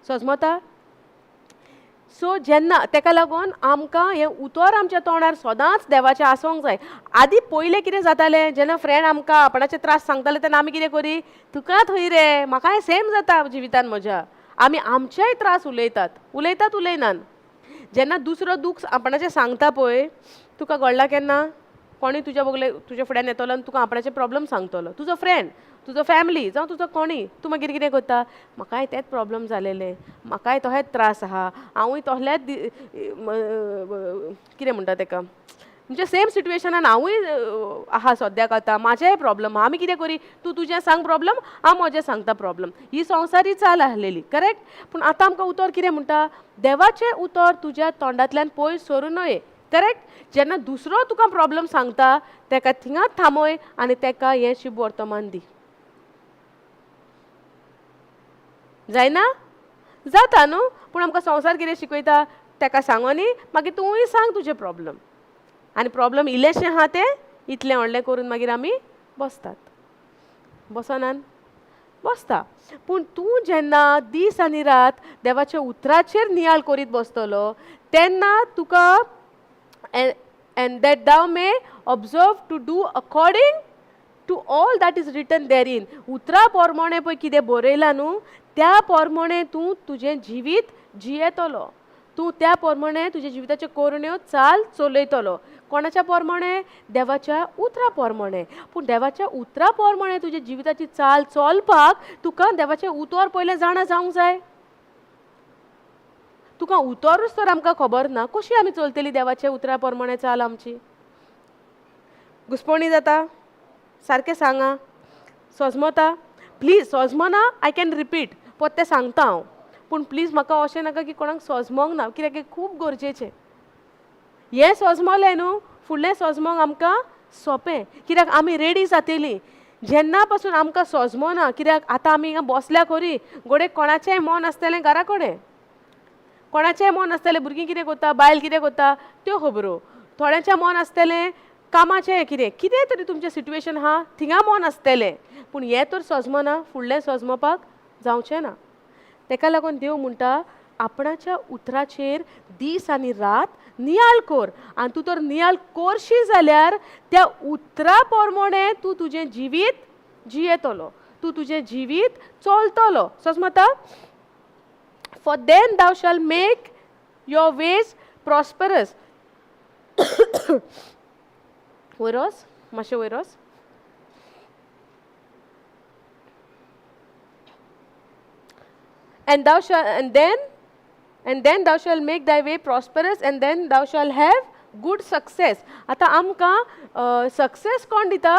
सजमता? सो जेन्ना तेका लागून आमकां हें उतर आमच्या तोंडार सदांच देवाचें आसूंक जाय. आदी पयलें कितें जातालें, जेन्ना फ्रेंड आमकां आपणाचे त्रास सांगताले तेन्ना आमी कितें करी, तुका थंय रे म्हाकाय सेम जाता जिवितान म्हज्या, आमी आमचेय त्रास उलयतात उलयतात उलयनात. जेन्ना दुसरो दूख आपणाचें सांगता पळय, तुका घडला केन्ना कोणूय तुज्या बगले तुज्या फुड्यान येतलो आनी तुका आपणाचे प्रॉब्लम सांगतलो, तुजो फ्रेंड, तुजो फॅमिली जावं तुजो कोणूय, तूं मागीर कितें करता, म्हाकाय तेंच प्रॉब्लम जालेले, म्हाकाय तोहेच त्रास आहा, हांवूय तोहलेच कितें म्हणटा तेका, म्हणजे सेम सिट्युएशनान हांवूय आहा सद्याक आतां, म्हाजेय प्रॉब्लम आहा. आमी कितें करी, तूं तुजें सांग प्रॉब्लम, हांव म्हजें सांगता प्रॉब्लम. ही संवसारी चाल आहलेली, करेक्ट? पूण आतां आमकां उतर कितें म्हणटा, देवाचें उतर तुज्या तोंडांतल्यान पयस सरूं नये, करेक्ट? जेन्ना दुसरो तुका प्रॉब्लम सांगता तेका थिंगाच थांबय आनी तेका हें शुभ वर्तमान दी. जायना? जाता न्हू? पूण आमकां संवसार कितें शिकयता, तेका सांगोनी मागीर तूंय सांग तुजें प्रॉब्लम, आनी प्रॉब्लम इल्लेशें आहा तें इतलें व्हडलें करून मागीर आमी बसतात, बसनान बसता. पूण तूं जेन्ना दीस आनी रात देवाच्या उतराचेर नियाळ करीत बसतलो तेन्ना तुका and that thou may observe to do according to all that is written therein. उतरा प्रमाणे पळय कितें बरयलां न्हू त्या प्रमाणे तूं तुजें जिवीत जियेतलो, तूं त्या प्रमाणे तुज्या जिविताच्यो करण्यो चाल चलयतलो. कोणाच्या प्रमाणे? देवाच्या उतरा प्रमाणे. पूण देवाच्या उतरा प्रमाणे तुज्या जिविताची चाल चलपाक तुका देवाचें उतर पयलें जाणा जावंक जाय. तुका उतरूच तर आमकां खबर ना, कशी आमी चलतली देवाच्या उतरा प्रमाणे चाल आमची? घुसपणी जाता? सारकें सांगा. सोजमता? प्लीज सोजमना, I can repeat, परतें सांगता हांव, पूण प्लीज म्हाका अशें नाका की कोणाक सोजमोंक ना, कित्याक खूब गरजेचें. हें सोजमलें न्हू फुडलें सोजमोंक आमकां सोंपें, कित्याक आमी रेडी जातलीं. जेन्ना पासून आमकां सोजमोना, कित्याक आतां आमी हिंगा बसल्या खरी, घडये कोणाचेंय मन आसतलें घरा कडेन, कोणाचेंय मन आसतलें भुरगीं कितें करता, बायल कितें करता त्यो खबरो, थोड्यांचें मन आसतलें कामाचें कितें कितें तरी तुमचें सिट्युएशन आहा थिंगा मन आसतलें, पूण हें तर सोजमना, फुडलें सोजमोपाक जावचें ना. तेका लागून देव म्हणटा आपणाच्या उतराचेर दीस आनी रात नियाळ कोर आनी तूं तर नियाळ करशी जाल्यार त्या उतरा प्रमाणे तूं तुजें जिवीत जियेतलो, तूं तुजें जिवीत चलतलो. सजमता? For then thou shalt make your ways prosperous. वयर वच, मातशें वयर वच. And thou shalt, and then thou shalt make thy way prosperous, and then thou shalt have good success. आतां आमकां सक्सेस कोण दिता?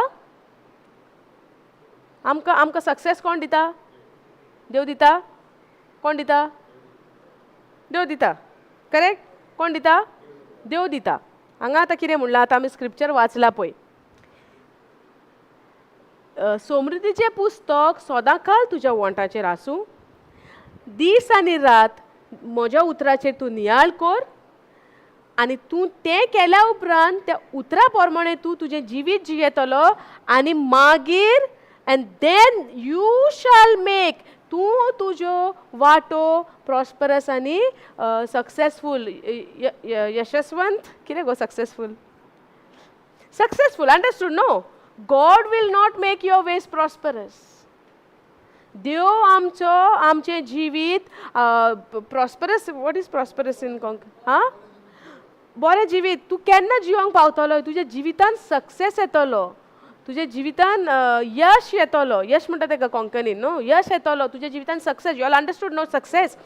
आमकां सक्सेस कोण दिता? देव दिता? कोण दिता? देव दिता. करेक्ट? कोण दिता? देव दिता. हांगा आतां कितें म्हणलां, आतां आमी स्क्रिप्चर वाचलां पळय. समृद्धीचें पुस्तक सदांकाल तुज्या वोंठाचेर आसूं, दीस आनी रात म्हज्या उतराचेर तूं नियाळ कर आनी तूं तें केल्या उपरांत त्या उतरा प्रमाणे तूं तुजें जिवीत जियेतलो आनी मागीर and then you shall make तूं तुज्यो वाटो प्रॉस्परस आनी सक्सेसफूल, यशस्वंत. कितें गो successful? Successful, understood? No, God will not make your ways prosperous. देव आमचो आमचें जिवीत prosperous, what is prosperous in Konkani? हां, बरें जिवीत तूं केन्ना जिवंक पावतलो? तुज्या जिवितान सक्सेस येतलो, तुज्या जिवितान यश येतलो. यश म्हणटा तेका कोंकणीन न्हू, यश येतलो तुज्या जिवितान, success. You all understood, no? Success.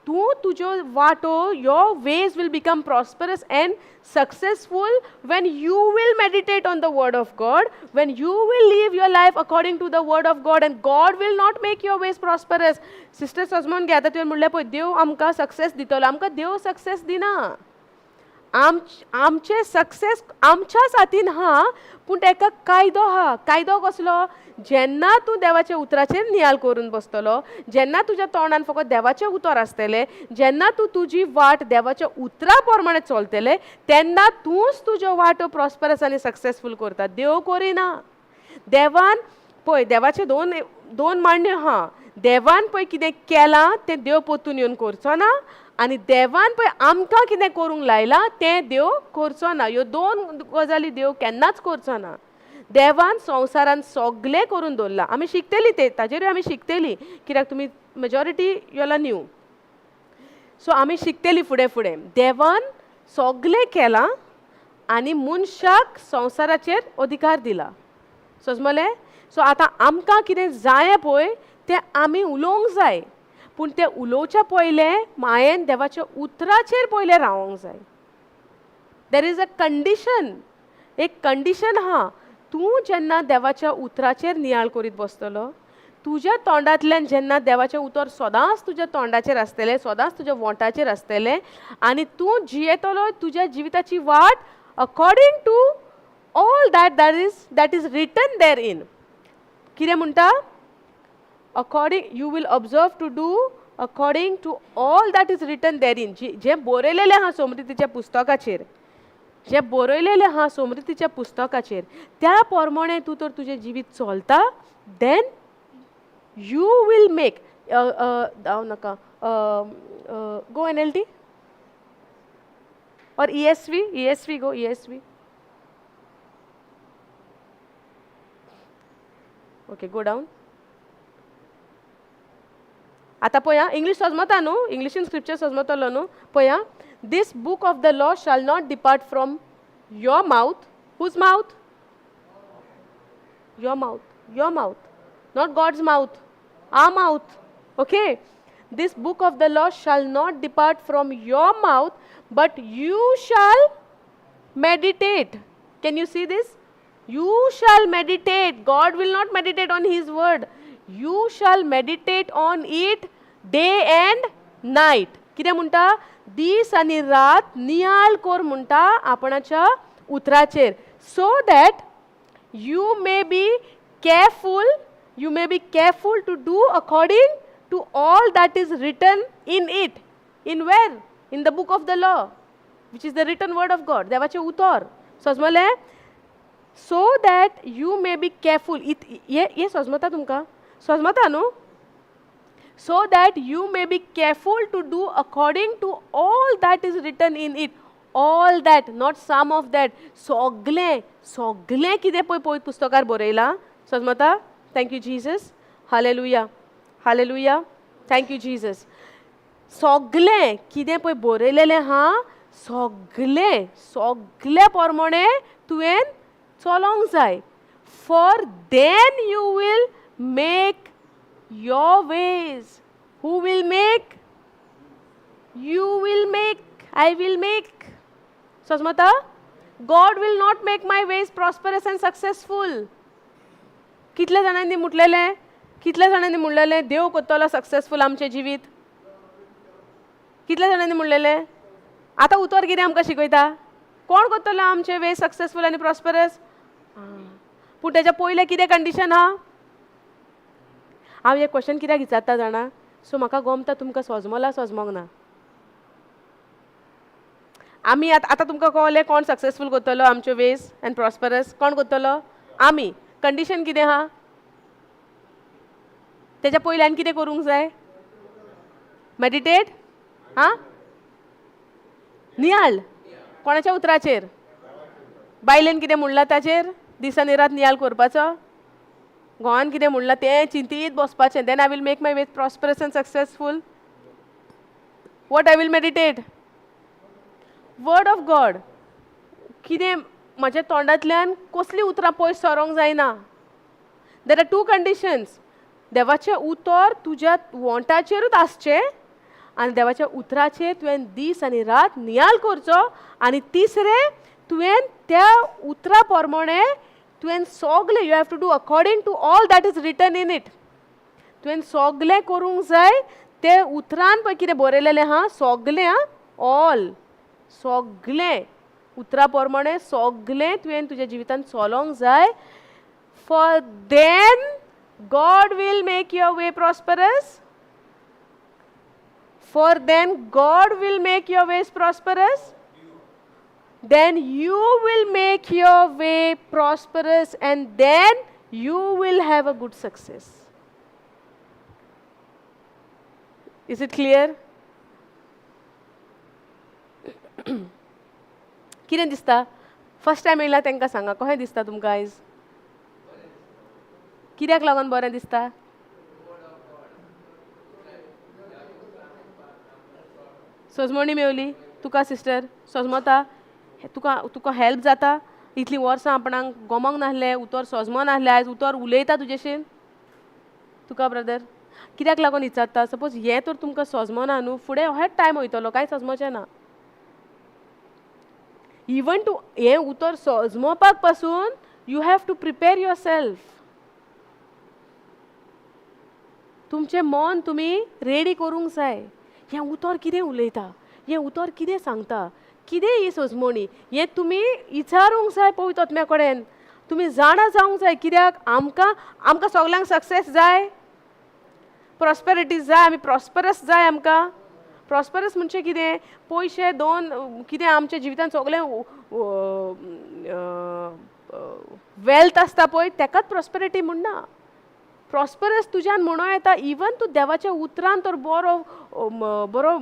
तूं तुज्यो वाटो, your ways will become prosperous and successful when you will meditate on the word of God, when you will live your life according to the word of God, and God will not make your ways prosperous. Sister सजमोन घे, आतां तुवें म्हणलें पळय देव आमकां success दितलो. आमकां देव सक्सेस दिना. आमचें सक्सेस आमच्याच हातीन आहा, पूण तेका कायदो आहा. कायदो कसलो? जेन्ना तूं देवाच्या उतराचेर नियाळ करून बसतलो, जेन्ना तुज्या तोंडान फकत देवाचें उतर आसतलें, जेन्ना तूं तुजी वाट देवाच्या उतरा प्रमाणे चलतलें, तेन्ना तूंच तुज्यो वाटो प्रॉस्परस आनी सक्सेसफूल करता, देव करिना. देवान पळय, देवाचे दोन दोन मांडण्यो आहा. देवान पळय कितें केलां तें देव परतून येवन करचो ना आनी देवान पळय आमकां कितें करूंक लायलां तें देव करचो ना. ह्यो दोन गजाली देव केन्नाच करचो ना. देवान संवसारान सगळें करून दवरलां. आमी शिकतलीं तें, ताजेरूय आमी शिकतलीं, कित्याक तुमी मेजॉरिटी योला न्यू, सो आमी शिकतलीं फुडें फुडें. देवान सगळें केलां आनी मनशाक संवसाराचेर अधिकार दिला. समजलें? सो आतां आमकां कितें जाय पळय तें आमी उलोवंक जाय, पूण तें उलोवच्या पयलें मायेन देवाच्या उतराचेर पयलें रावोंक जाय. There is a condition, एक कंडिशन आहा. तूं जेन्ना देवाच्या उतराचेर नियाळ करीत बसतलो, तुज्या तोंडांतल्यान जेन्ना देवाचें उतर सदांच तुज्या तोंडाचेर आसतलें, सदांच तुज्या वोंठाचेर आसतलें आनी तूं जियेतलो तुज्या जिविताची वाट according to all that is written therein. कितें म्हणटा? According, you will observe to do according to all that is written therein. जें बरयलेलें आहा समृद्धीच्या पुस्तकाचेर, जें बरयलेलें आहा समृद्धीच्या पुस्तकाचेर, त्या प्रमाणे तूं तर तुजें जिवीत चलता, then you will make. धांव नाका, go NLT or ESV. ESV, go ESV. Okay, go down. आतां पळया, इंग्लीश सजमता न्हू? इंग्लिशीन स्क्रिप्चर सजमतलो न्हू? पळया, this book of the law shall not depart from your mouth. Whose mouth? Your mouth, your mouth, not God's mouth, our mouth. Okay, this book of the law shall not depart from your mouth, but you shall meditate. Can you see this? You shall meditate. God will not meditate on His word. You shall meditate on it day and night. कितें म्हणटा? दीस आनी रात नियाळ कोर म्हणटा आपणाच्या उतराचेर, so that you may be careful, you may be careful to do according to all that is written in it. In where? In the book of the law, which is the written word of God. देवाचें उतर. सजमलें? So that you may be careful. हे सजमता तुमकां? सजमता न्हू? So that you may be careful to do according to all that is written in it. All that, not some of that. सोगलें, सोगलें कितें पळय पवित्र पुस्तकार बरयलां. सजमता? Thank you Jesus. Hallelujah, hallelujah. Thank you Jesus. सोगलें कितें पळय बरयलेलें आहा, सोगलें, सोगल्या प्रमाणें तुवें चलोंक जाय. For then you will make your ways. Who will make? You will make. I will make. सजमता? God will not make my ways prosperous and successful. कितल्या जाणांनी म्हटलेलें, कितल्या जाणांनी म्हणलेलें देव करतलो सक्सेसफूल आमचें जिवीत? कितल्या जाणांनी म्हणलेलें? आतां उतर कितें आमकां शिकयता? कोण करतलो आमचे वे सक्सेसफूल आनी प्रॉस्परस? पूण तेच्या पयलें कितें कंडिशन आहा? हांव हें क्वेश्चन कित्याक विचारता जाणा? सो म्हाका गोमता तुमकां सोजमला सोजमोंक ना. आमी आतां तुमकां कळ्ळें कोण सक्सेसफूल करतलो आमच्यो वेज एंड प्रॉस्परस? कोण करतलो? आमी. कंडिशन कितें आहा? तेच्या पयल्यान कितें करूंक जाय? मेडिटेट. आं, नियाळ. कोणाच्या उतराचेर? बायलेन कितें म्हणलां ताचेर दीस आनी रात नियाळ करपाचो? गोवान कितें म्हणलां तें चिंतीत बसपाचें. Then I will make my ways prosperous and successful. What I will meditate? Word of God. कितें म्हज्या तोंडांतल्यान कसलीं उतरां पयस सरोंक जायना. There are two conditions. देवाचें उतर तुज्या वोंटाचेरूच आसचें आनी देवाच्या उतराचेर तुवें दीस आनी रात नियाळ करचो. आनी तिसरें, तुवें त्या उतरा प्रमाणें तुवें सोगलें, you have to do according to all that is written in it. तुवें सोगलें करूंक जाय. ते उतरान पळय कितें बरयलेलें आहा, सोगलें, आं, ऑल, सोगलें उतरा प्रमाणें सोगलें तुवें तुज्या जिवितान चलोंक जाय. For then God will make your way prosperous. For then God will make your ways prosperous. Then you will make your way prosperous and then you will have a good success. Is it clear? कितें दिसता? First time येयला तांकां सांगा, कशें दिसता तुमकां आयज? कित्याक लागून बरें दिसता? सजमणी मेवली तुका सिस्टर? सजमता तुका? तुका हेल्प जाता? इतलीं वर्सां आपणाक गोमोंक नासलें, उतर सजमो नासलें, आयज उतर उलयता तुजेशीन तुका ब्रदर? कित्याक लागून विचारता? सपोज हें तर तुमकां सजमना न्हू, फुडें अहेच टायम वयतलो, कांय सजमचें ना. इवन टू हें उतर सजमोवपाक पासून you have to prepare yourself. तुमचें मन तुमी रेडी करूंक जाय. हें उतर कितें उलयता, हें उतर कितें सांगता, कितें ही सजमणी, हें तुमी विचारूंक जाय पवित्र आत्म्या कडेन. तुमी जाणा जावंक जाय. कित्याक आमकां आमकां सगल्यांक सक्सेस जाय, प्रॉस्पेरिटी जाय, आमी प्रॉस्परस जाय. आमकां प्रॉस्परस म्हणजे कितें? पयशे दोन कितें आमच्या जिवितान सगळें वेल्थ आसता पळय तेकाच प्रॉस्पेरिटी म्हणना. प्रॉस्परस तुज्यान म्हणूं येता इवन तूं देवाच्या उतरान तर बरो बरो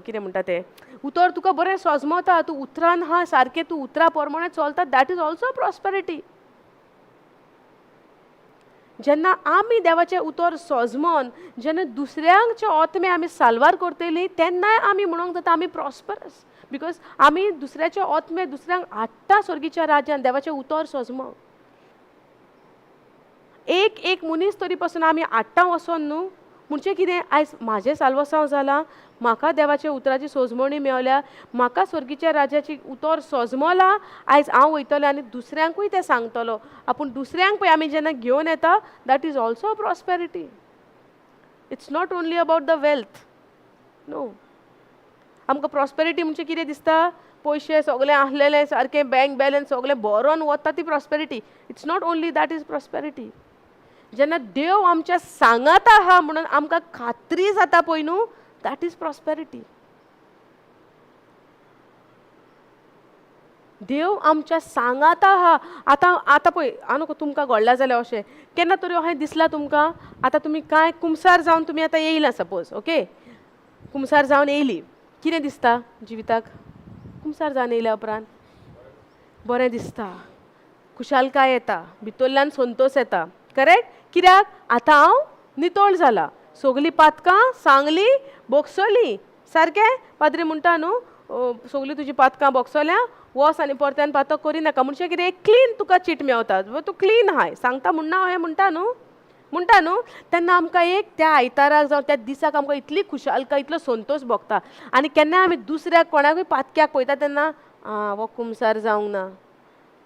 कितें म्हणटा तें उतर तुका बरें सजमता, तूं उतरान आहा सारकें, तूं उतरा प्रमाणे चलता, that is also prosperity. जेन्ना आमी देवाचें उतर सजमोन जेन्ना दुसऱ्यांचे आत्मे आमी साल्वार करतली तेन्नाय आमी म्हणूंक जाता आमी प्रॉस्परस, because आमी दुसऱ्याचे आत्मे दुसऱ्यांक हाडटा स्वर्गीच्या राज्यान देवाचें उतर सजमोन. एक एक मनीस तरी पासून आमी हाडटा वचोन न्हू, म्हणजे कितें आयज म्हाजें साल्वासांव जालां, म्हाका देवाच्या उतराची सोजमणी मेवल्या, म्हाका स्वर्गीच्या राज्याची उतर सोजमलां, आयज हांव वयतलें आनी दुसऱ्यांकूय तें सांगतलो. आपूण दुसऱ्यांक पळय आमी जेन्ना घेवन येता that is also prosperity. It's not only about the wealth, no. आमकां प्रॉस्पेरिटी म्हणजे कितें दिसता? पयशे सगळे आसलेले सारकें बँक बॅलन्स सगळें बरोवन वता ती prosperity. It's not only that is prosperity. जेन्ना देव आमच्या सांगाता आहा म्हणून आमकां खात्री जाता पळय न्हू, that is prosperity. देव आमच्या सांगाता आहा. आतां आतां पळय हांव न्हू तुमकां घडलां जाल्यार अशें केन्ना तरी अशें दिसलां तुमकां? आतां तुमी कांय कुमसार जावन तुमी आतां येयला सपोज, ओके, कुमसार जावन येयली, कितें दिसता जिविताक? कुमसार जावन येयल्या उपरांत बरें दिसता, खुशालकाय येता, भितरल्यान संतोश येता, करेक्ट? कित्याक आतां हांव नितळ जाला, सगलीं पातकां सांगली बोगसली, सारकें? पाद्री म्हणटा न्हू, सगलीं तुजी पातकां बोगसल्या, वस आनी परत्यान पातक करिनाका. म्हणजे कितें, एक क्लीन तुका चीट मेवता, तूं क्लीन आहाय सांगता म्हणना, अहें म्हणटा न्हू, म्हणटा न्हू. तेन्ना आमकां एक त्या आयताराक जावं त्या दिसाक आमकां इतली खुशालकाय, इतलो संतोश भोगता. आनी केन्नाय आमी दुसऱ्याक कोणाकूय पातक्याक पळयता तेन्ना आं हो कुमसार जावंक ना,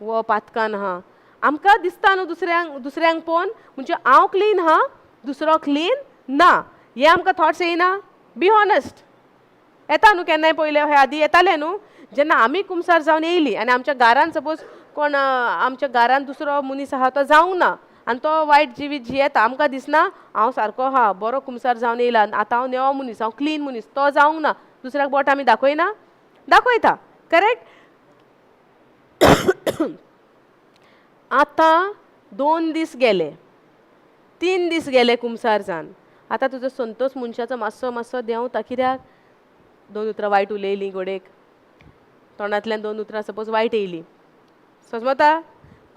हो पातकान आहा, आमकां दिसता न्हू दुसऱ्यांक, दुसऱ्यांक पळोवन म्हणजे हांव क्लीन आहा, दुसरो क्लीन ना, हें आमकां थॉट्स येयना? बी हॉनेस्ट, येता न्हू केन्नाय? पयलें हे आदी येतालें न्हू, जेन्ना आमी कुमसार जावन येयली आनी आमच्या घरान सपोज कोण आमच्या घरान दुसरो मनीस आहा तो जावंक ना आनी तो वायट जिवीत जियेता, आमकां दिसना हांव सारको आहा, बरो कुमसार जावन येयला, आतां हांव नेवो मनीस, हांव क्लीन मनीस, तो जावंक ना, दुसऱ्याक बोट आमी दाखयना? दाखयता, करेक्ट? आतां 2 दीस गेले, 3 दीस गेले कुमसार जावन, आतां तुजो संतोश मनशाचो मातसो मातसो देंवता. कित्याक? 2 उतरां वायट उलयलीं गोडेक, तोंडांतल्यान 2 उतरां सपोज वायट येयलीं, समजता?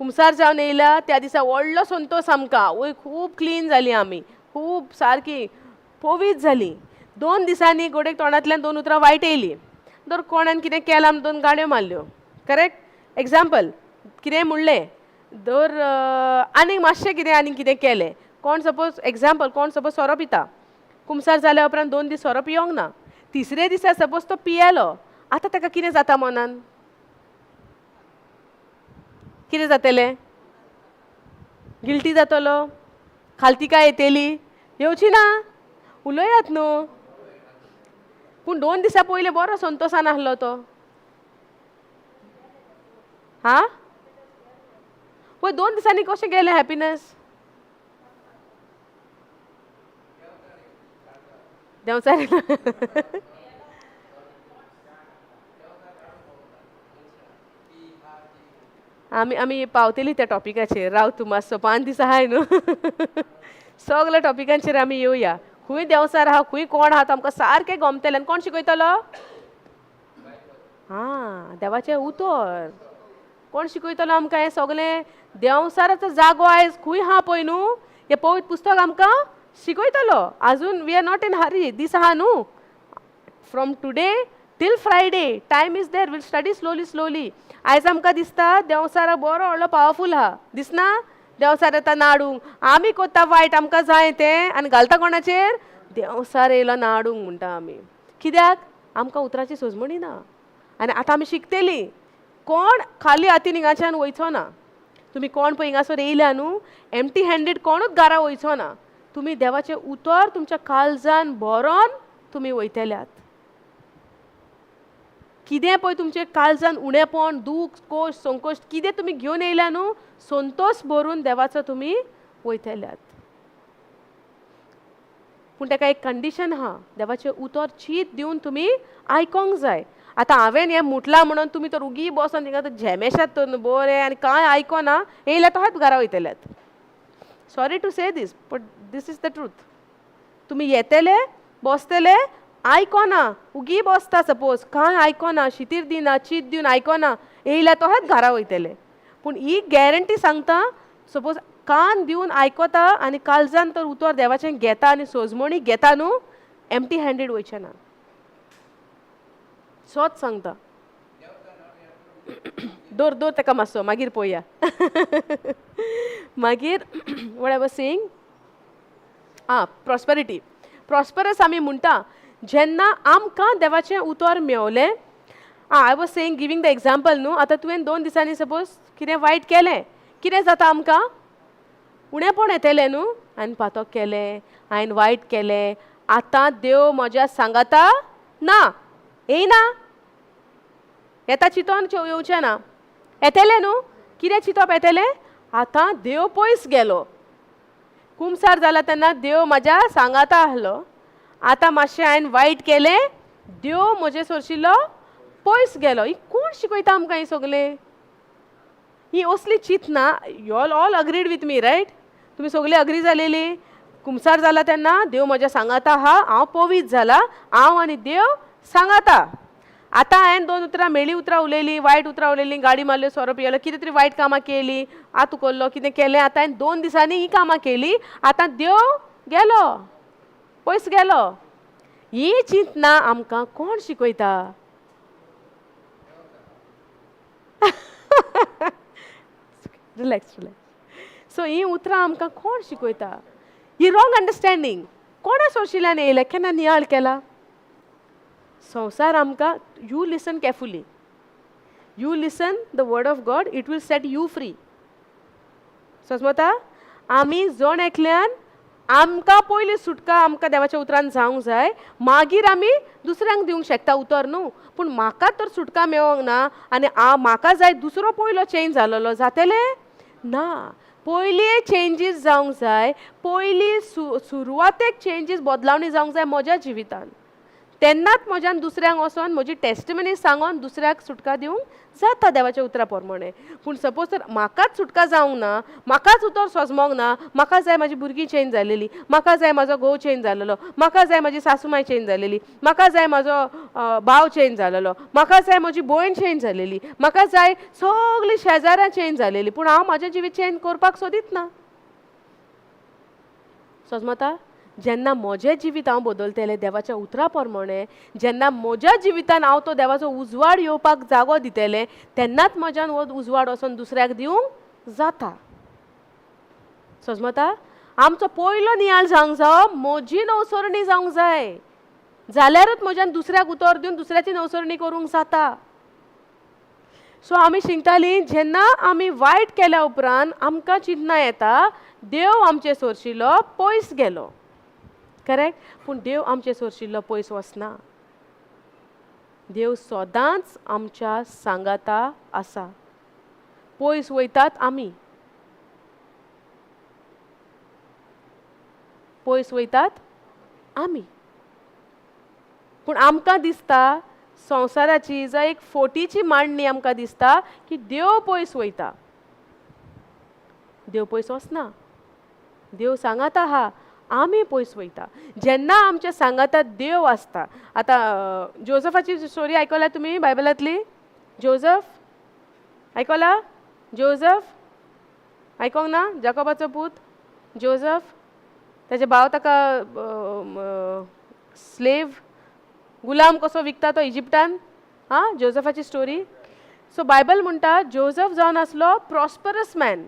कुमसार जावन येयला त्या दिसा व्हडलो संतोश आमकां, वय खूब क्लीन जाली आमी, खूब सारकी पवीत जाली. 2 दिसांनी गोडेक तोंडांतल्यान 2 उतरां वायट येयलीं, दर कोणान कितें केलां म्हण 2 गाळयो मारल्यो, करेक्ट? एग्जाम्पल कितेंय म्हणलें, दर आनीक मातशें कितें आनीक कितें केलें, कोण सपोज एग्जाम्पल कोण सपोज सोरो पिता, कुमसार जाल्या उपरांत 2 दीस सोरो पियोंक ना, तिसरे दिसा सपोज तो पियेलो, आतां ताका कितें जाता मनान? कितें जातलें? गिल्टी जातलो, खालती काय येतली? येवची ना, उलयात न्हू. पूण 2 दिसां पयलीं बरो संतोशान आसलो तो, हां? पळय 2 दिसांनी कशें गेलें हॅपिनस? देंवचार आमी आमी पावतली त्या टॉपिकाचेर, राव तूं मातसो, 5 दीस आहाय न्हू, सगल्या टॉपिकांचेर आमी येवया. खूंय देंवचार आहा, खूंय कोण आहा, तो आमकां सारकें गमतलें. आनी कोण शिकयतलो? आं, देवाचें उतर कोण शिकयतलो आमकां? हें सगलें देंवचाराचो जागो आयज खूंय आहा पळय न्हू, हें पवित्र पुस्तक आमकां शिकयतलो. आजून we are not in hurry, दीस आहा न्हू, from today till Friday time is there, we'll study slowly slowly. आयज आमकां दिसता देंवचारा बरो व्हडलो पावरफूल आहा, दिसना? देंवचार येता नाडूंक, आमी कोत्ता वायट आमकां जाय तें आनी घालता कोणाचेर? देंवचार येयलो नाडूंक म्हणटा आमी. कित्याक? आमकां उतराची सोजमणी ना. आनी आतां आमी शिकतली, कोण खाली हातीन हिंगाच्यान वयचो ना. तुमी कोण पळय हिंगासर येयल्या न्हू, एम्प्टी हँडेड कोणूच घरा वयचो ना. तुमी देवाचें उतर तुमच्या काळजान भरोन तुमी वयतल्यात. कितें पळय तुमचें काळजान उणेपण, दूख, कोश, संकोश कितें तुमी घेवन येयल्या न्हू, संतोश भरून देवाचो तुमी वयतल्यात. पूण ताका एक कंडिशन आहा, देवाचें उतर चीत दिवन तुमी आयकोंक जाय. आतां हांवें हें म्हटलां म्हणून तुमी तर उगी बसोन थिंगा तर झेमेशात तर बरें आनी कांय आयकोना, येयल्यार तशेंच घरा वयतल्यात. Sorry to say this, but this is the truth. तुमी येतले, बसतले, आयकोना, उगी बसता सपोज, कांय आयकोना, शितीर दिना, चीत दिवन आयकोना, येयल्यार तशेंच घरा वयतले. पूण ही गॅरंटी सांगता, सपोज कान दिवन आयकता आनी काळजान तर उतर देवाचें घेता आनी सोजमणी घेता न्हू, एम्प्टी हँडेड वयचें ना, सोच सांगता. दवर दवर ताका मातसो, मागीर पळोवया. मागीर what I was saying, आं, प्रॉस्पेरिटी. प्रॉस्परस आमी म्हणटा जेन्ना आमकां देवाचें उतर मेवलें. आं, I was saying, giving the example न्हू, आतां तुवें 2 दिसांनी सपोज कितें वायट केलें, कितें जाता आमकां? उणेपण येतलें न्हू, हांवें पातक केलें, हांवें वायट केलें, आतां देव म्हज्या सांगाता ना, येयना, येता चिंतोन येवचें ना, येतलें न्हू. कितें चिंतप येतलें? आतां देव पयस गेलो, कुमसार जाला तेन्ना देव म्हाज्या सांगाता आहलो, आतां मातशें हांवें वायट केलें, देव म्हजे सरशिल्लो पयस गेलो. ही कोण कोण शिकयता आमकां हें सगलें? ही असली चिंतना. You all all agreed with me, right? तुमी सगळे अग्री जालेली. कुमसार जाला तेन्ना देव म्हज्या सांगाता आहा, हांव पवीत जाला, हांव आनी देव सांगाता. आतां हांवें दोन उतरां मेळी उतरां उलयलीं, वायट उतरां उलयलीं, गाडी मारल्यो, सोरो पियेलो, कितें तरी वायट कामां केलीं, आतां उखल्लो, कितें केलें. आतां हांवें 2 दिसांनी हीं कामां केलीं, आतां देव गेलो, पयस गेलो. ही चिंतना आमकां कोण शिकयता? Relax relax. सो हीं उतरां आमकां कोण शिकयता? ही रॉंग अंडरस्टँडींग कोणा सोशिल्यान येयलें? केन्ना नियाळ केला? संवसार आमकां, you listen carefully, you listen the word of God, it will set you free. समजता? आमी जण एकल्यान आमकां पयलीं सुटका आमकां देवाच्या उतरान जावंक जाय, मागीर आमी दुसऱ्यांक दिवंक शकता उतर न्हू. पूण म्हाका तर सुटका मेळोंक ना आनी म्हाका जाय दुसरो पयलो चेंज जालोलो, जातलें ना. पयलीं चेंजीस जावंक जाय, पयलीं सुरवातेक चेंजीस बदलावणी जावंक जाय म्हज्या जिवितान, तेन्नाच म्हज्यान दुसऱ्यांक वचोन म्हजी टेस्टिमनी सांगोन दुसऱ्याक सुटका दिवंक जाता देवाच्या उतरा प्रमाणे. पूण सपोज तर म्हाकाच सुटका जावंक ना, म्हाकाच उतर सोजमोंक ना, म्हाका जाय म्हाजी भुरगीं चेंज जालेली, म्हाका जाय म्हाजो घोव चेंज जालेलो, म्हाका जाय म्हाजी सासूमाय चेंज जालेली, म्हाका जाय म्हाजो भाव चेंज जालेलो, म्हाका जाय म्हजी भयण चेंज जालेली, म्हाका जाय सगळीं शेजाऱ्यां चेंज जालेली, पूण हांव म्हाजें जिवीत चेंज करपाक सोदीत ना. सोजमता? जेन्ना म्हजें जिवीत हांव बदलतलें देवाच्या उतरा प्रमाणे, जेन्ना म्हज्या जिवितान हांव तो देवाचो उजवाड येवपाक जागो दितलें, तेन्नाच म्हज्यान हो उजवाड वचोन दुसऱ्याक दिवंक जाता. सजमता? आमचो पयलो नियाळ जावंक जावो, म्हजी नवसरणी जावंक जाय, जाल्यारूच म्हज्यान दुसऱ्याक उतर दिवन दुसऱ्याची नवसरणी करूंक जाता. सो आमी शिकतालीं, जेन्ना आमी वायट केल्या उपरांत आमकां चिंतना येता देव आमचे सोरशिलो पयस गेलो, करेक्ट? पूण देव आमचे सोरशिल्लो पयस वचना, देव सदांच आमच्या सांगाता आसा. पयस वयतात आमी, पयस वयतात आमी, पूण आमकां दिसता संवसाराची जावं एक फोटीची मांडणी आमकां दिसता की देव पयस वयता. देव पयस वचना, देव सांगाता आहा, आमी पयस वयता. जेन्ना आमच्या सांगाता देव आसता. आतां जोजफाची स्टोरी आयकल्या तुमी बायबलांतली? जोजफ आयकला? जोजफ आयकोंक ना? जाकोबाचो पूत जोजफ, ताजे भाव ताका स्लेव गुलाम कसो विकता तो इजिप्टान. आं, जोजफाची स्टोरी. सो बायबल म्हणटा जोजफ जावन आसलो प्रॉस्परस मॅन.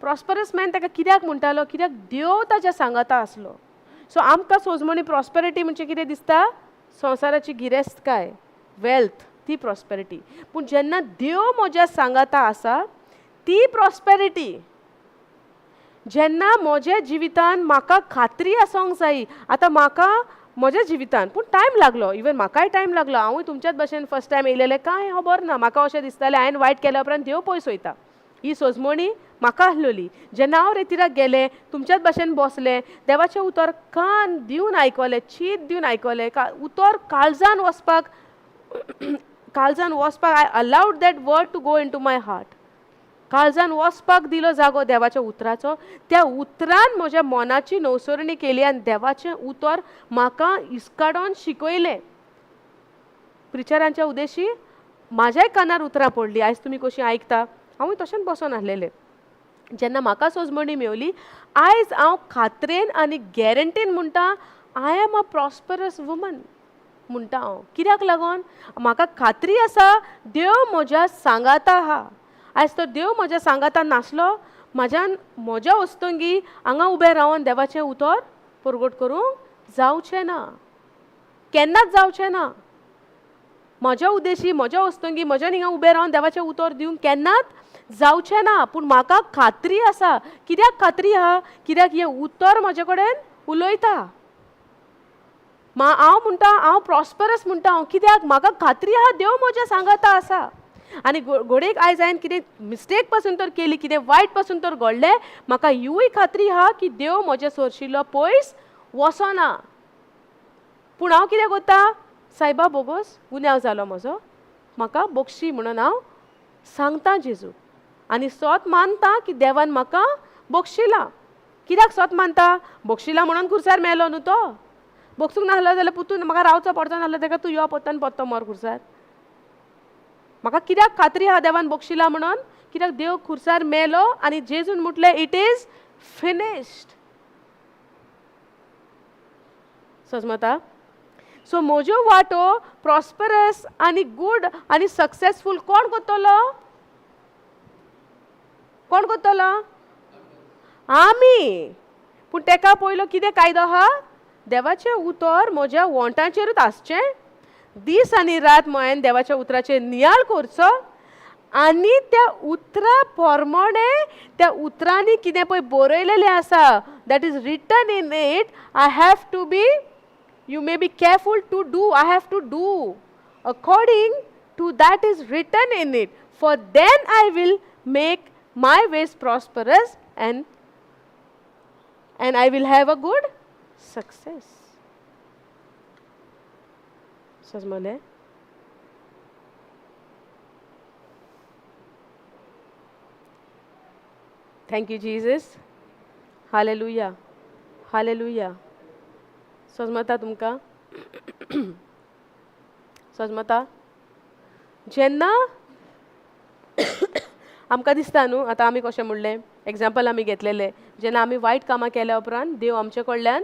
प्रॉस्परस मॅन ताका कित्याक म्हणटालो? कित्याक देव ताच्या सांगाता आसलो. सो आमकां सोजमणी प्रॉस्पेरिटी म्हणजे कितें दिसता? संवसाराची गिरेस्तकाय, वेल्थ, ती प्रॉस्पेरिटी. पूण जेन्ना देव म्हज्या सांगाता आसा ती प्रॉस्पेरिटी. जेन्ना म्हज्या जिवितान म्हाका खात्री आसोंक जाय, आतां म्हाका म्हज्या जिवितान पूण टायम लागलो, इवन म्हाकाय टायम लागलो, हांवूय तुमच्याच भशेन फर्स्ट टायम येयलेलें, कांय खबर ना, म्हाका अशें दिसतालें हांवें वायट केल्या उपरांत देव पयस वयता. ही सोजमणी म्हाका आसलोली. जेन्ना हांव रेतिराक गेलें, तुमच्याच भाशेन बसलें, देवाचें उतर कान दिवन आयकलें, चीत दिवन आयकलें, उतर काळजान वचपाक, काळजान वचपाक, I allowed that word to go into my heart. काळजान वचपाक दिलो जागो देवाच्या उतराचो. त्या उतरान म्हज्या मनाची नवसरणी केली आनी देवाचें उतर म्हाका इस्काडोन शिकयलें. प्रिचरांच्या उद्देशी म्हाज्याय कानार उतरां पडलीं. आयज तुमी कशीं आयकता, हांवूय तशेंच बसोन आसलेलें. जेन्ना म्हाका सोजमणी मेवली, आयज हांव खात्रेन आनी गॅरंटीन म्हणटा I am a prosperous woman म्हणटा हांव. कित्याक लागून? म्हाका खात्री आसा देव म्हज्या सांगाता आहा. आयज तो देव म्हज्या सांगाता नासलो, म्हाज्यान म्हज्या वस्तुंगी हांगा उबें रावन देवाचें उतर परगट करूंक जावचें ना, केन्नाच जावचें ना. म्हज्या उद्देशी, म्हज्या वस्तुंगी म्हज्यान हिंगा उबें रावन देवाचें उतर दिवंक केन्नाच जावचें ना. पूण म्हाका खात्री आसा. कित्याक खात्री आहा? कित्याक हें उतर म्हजे कडेन उलयता. हांव म्हणटा हांव प्रॉस्परस म्हणटा हांव, कित्याक म्हाका खात्री आहा देव म्हज्या सांगाता आसा. आनी घोडेक आयज हांवें कितें मिस्टेक पासून तर केली, कितें वायट पासून तर घडलें, म्हाका हिवूय खात्री आहा की देव म्हज्या सोरशिल्लो पयस वचना. पूण हांव कितें करता? सायबा बोगोस गुन्यांव जालो म्हजो, म्हाका बक्षी म्हणून हांव सांगता जेजू आनी सोत मानता की देवान म्हाका बक्षिला. कित्याक सोत मानता? बक्षिला म्हणून खुर्सार मेलो न्हू तो. बक्षूंक नासलो जाल्यार पुतून म्हाका रावचो पडचो नासलो तेका तूं यो पोत्तान पोत्तो मर खुर्सार. म्हाका कित्याक खात्री आहा देवान बक्षिला म्हणून? कित्याक देव खुर्सार मेलो आनी जेजून म्हटलें it is finished. सजमता? सो म्हज्यो वाटो प्रॉस्परस आनी गूड आनी सक्सेसफूल कोण करतलो? कोण करतलो? आमी. पूण तेका पयलो कितें कायदो आहा? देवाचें उतर म्हज्या वोंटाचेरूच आसचें, दीस आनी रात हांवें देवाच्या उतराचेर नियाळ करचो आनी त्या उतरा प्रमाणे त्या उतरांनी कितें पळय बरयलेलें आसा, that is written in it, I have to be, you may be careful to do, I have to do according to that is written in it, for then I will make my ways prosperous and I will have a good success. समजलें? Thank you Jesus. Hallelujah, hallelujah. सजमता तुमकां? सजमता? जेन्ना आमकां दिसता न्हू, आतां आमी कशें म्हणलें, एग्जाम्पल आमी घेतलेलें, जेन्ना आमी वायट कामां केल्या उपरांत देव आमचे कडल्यान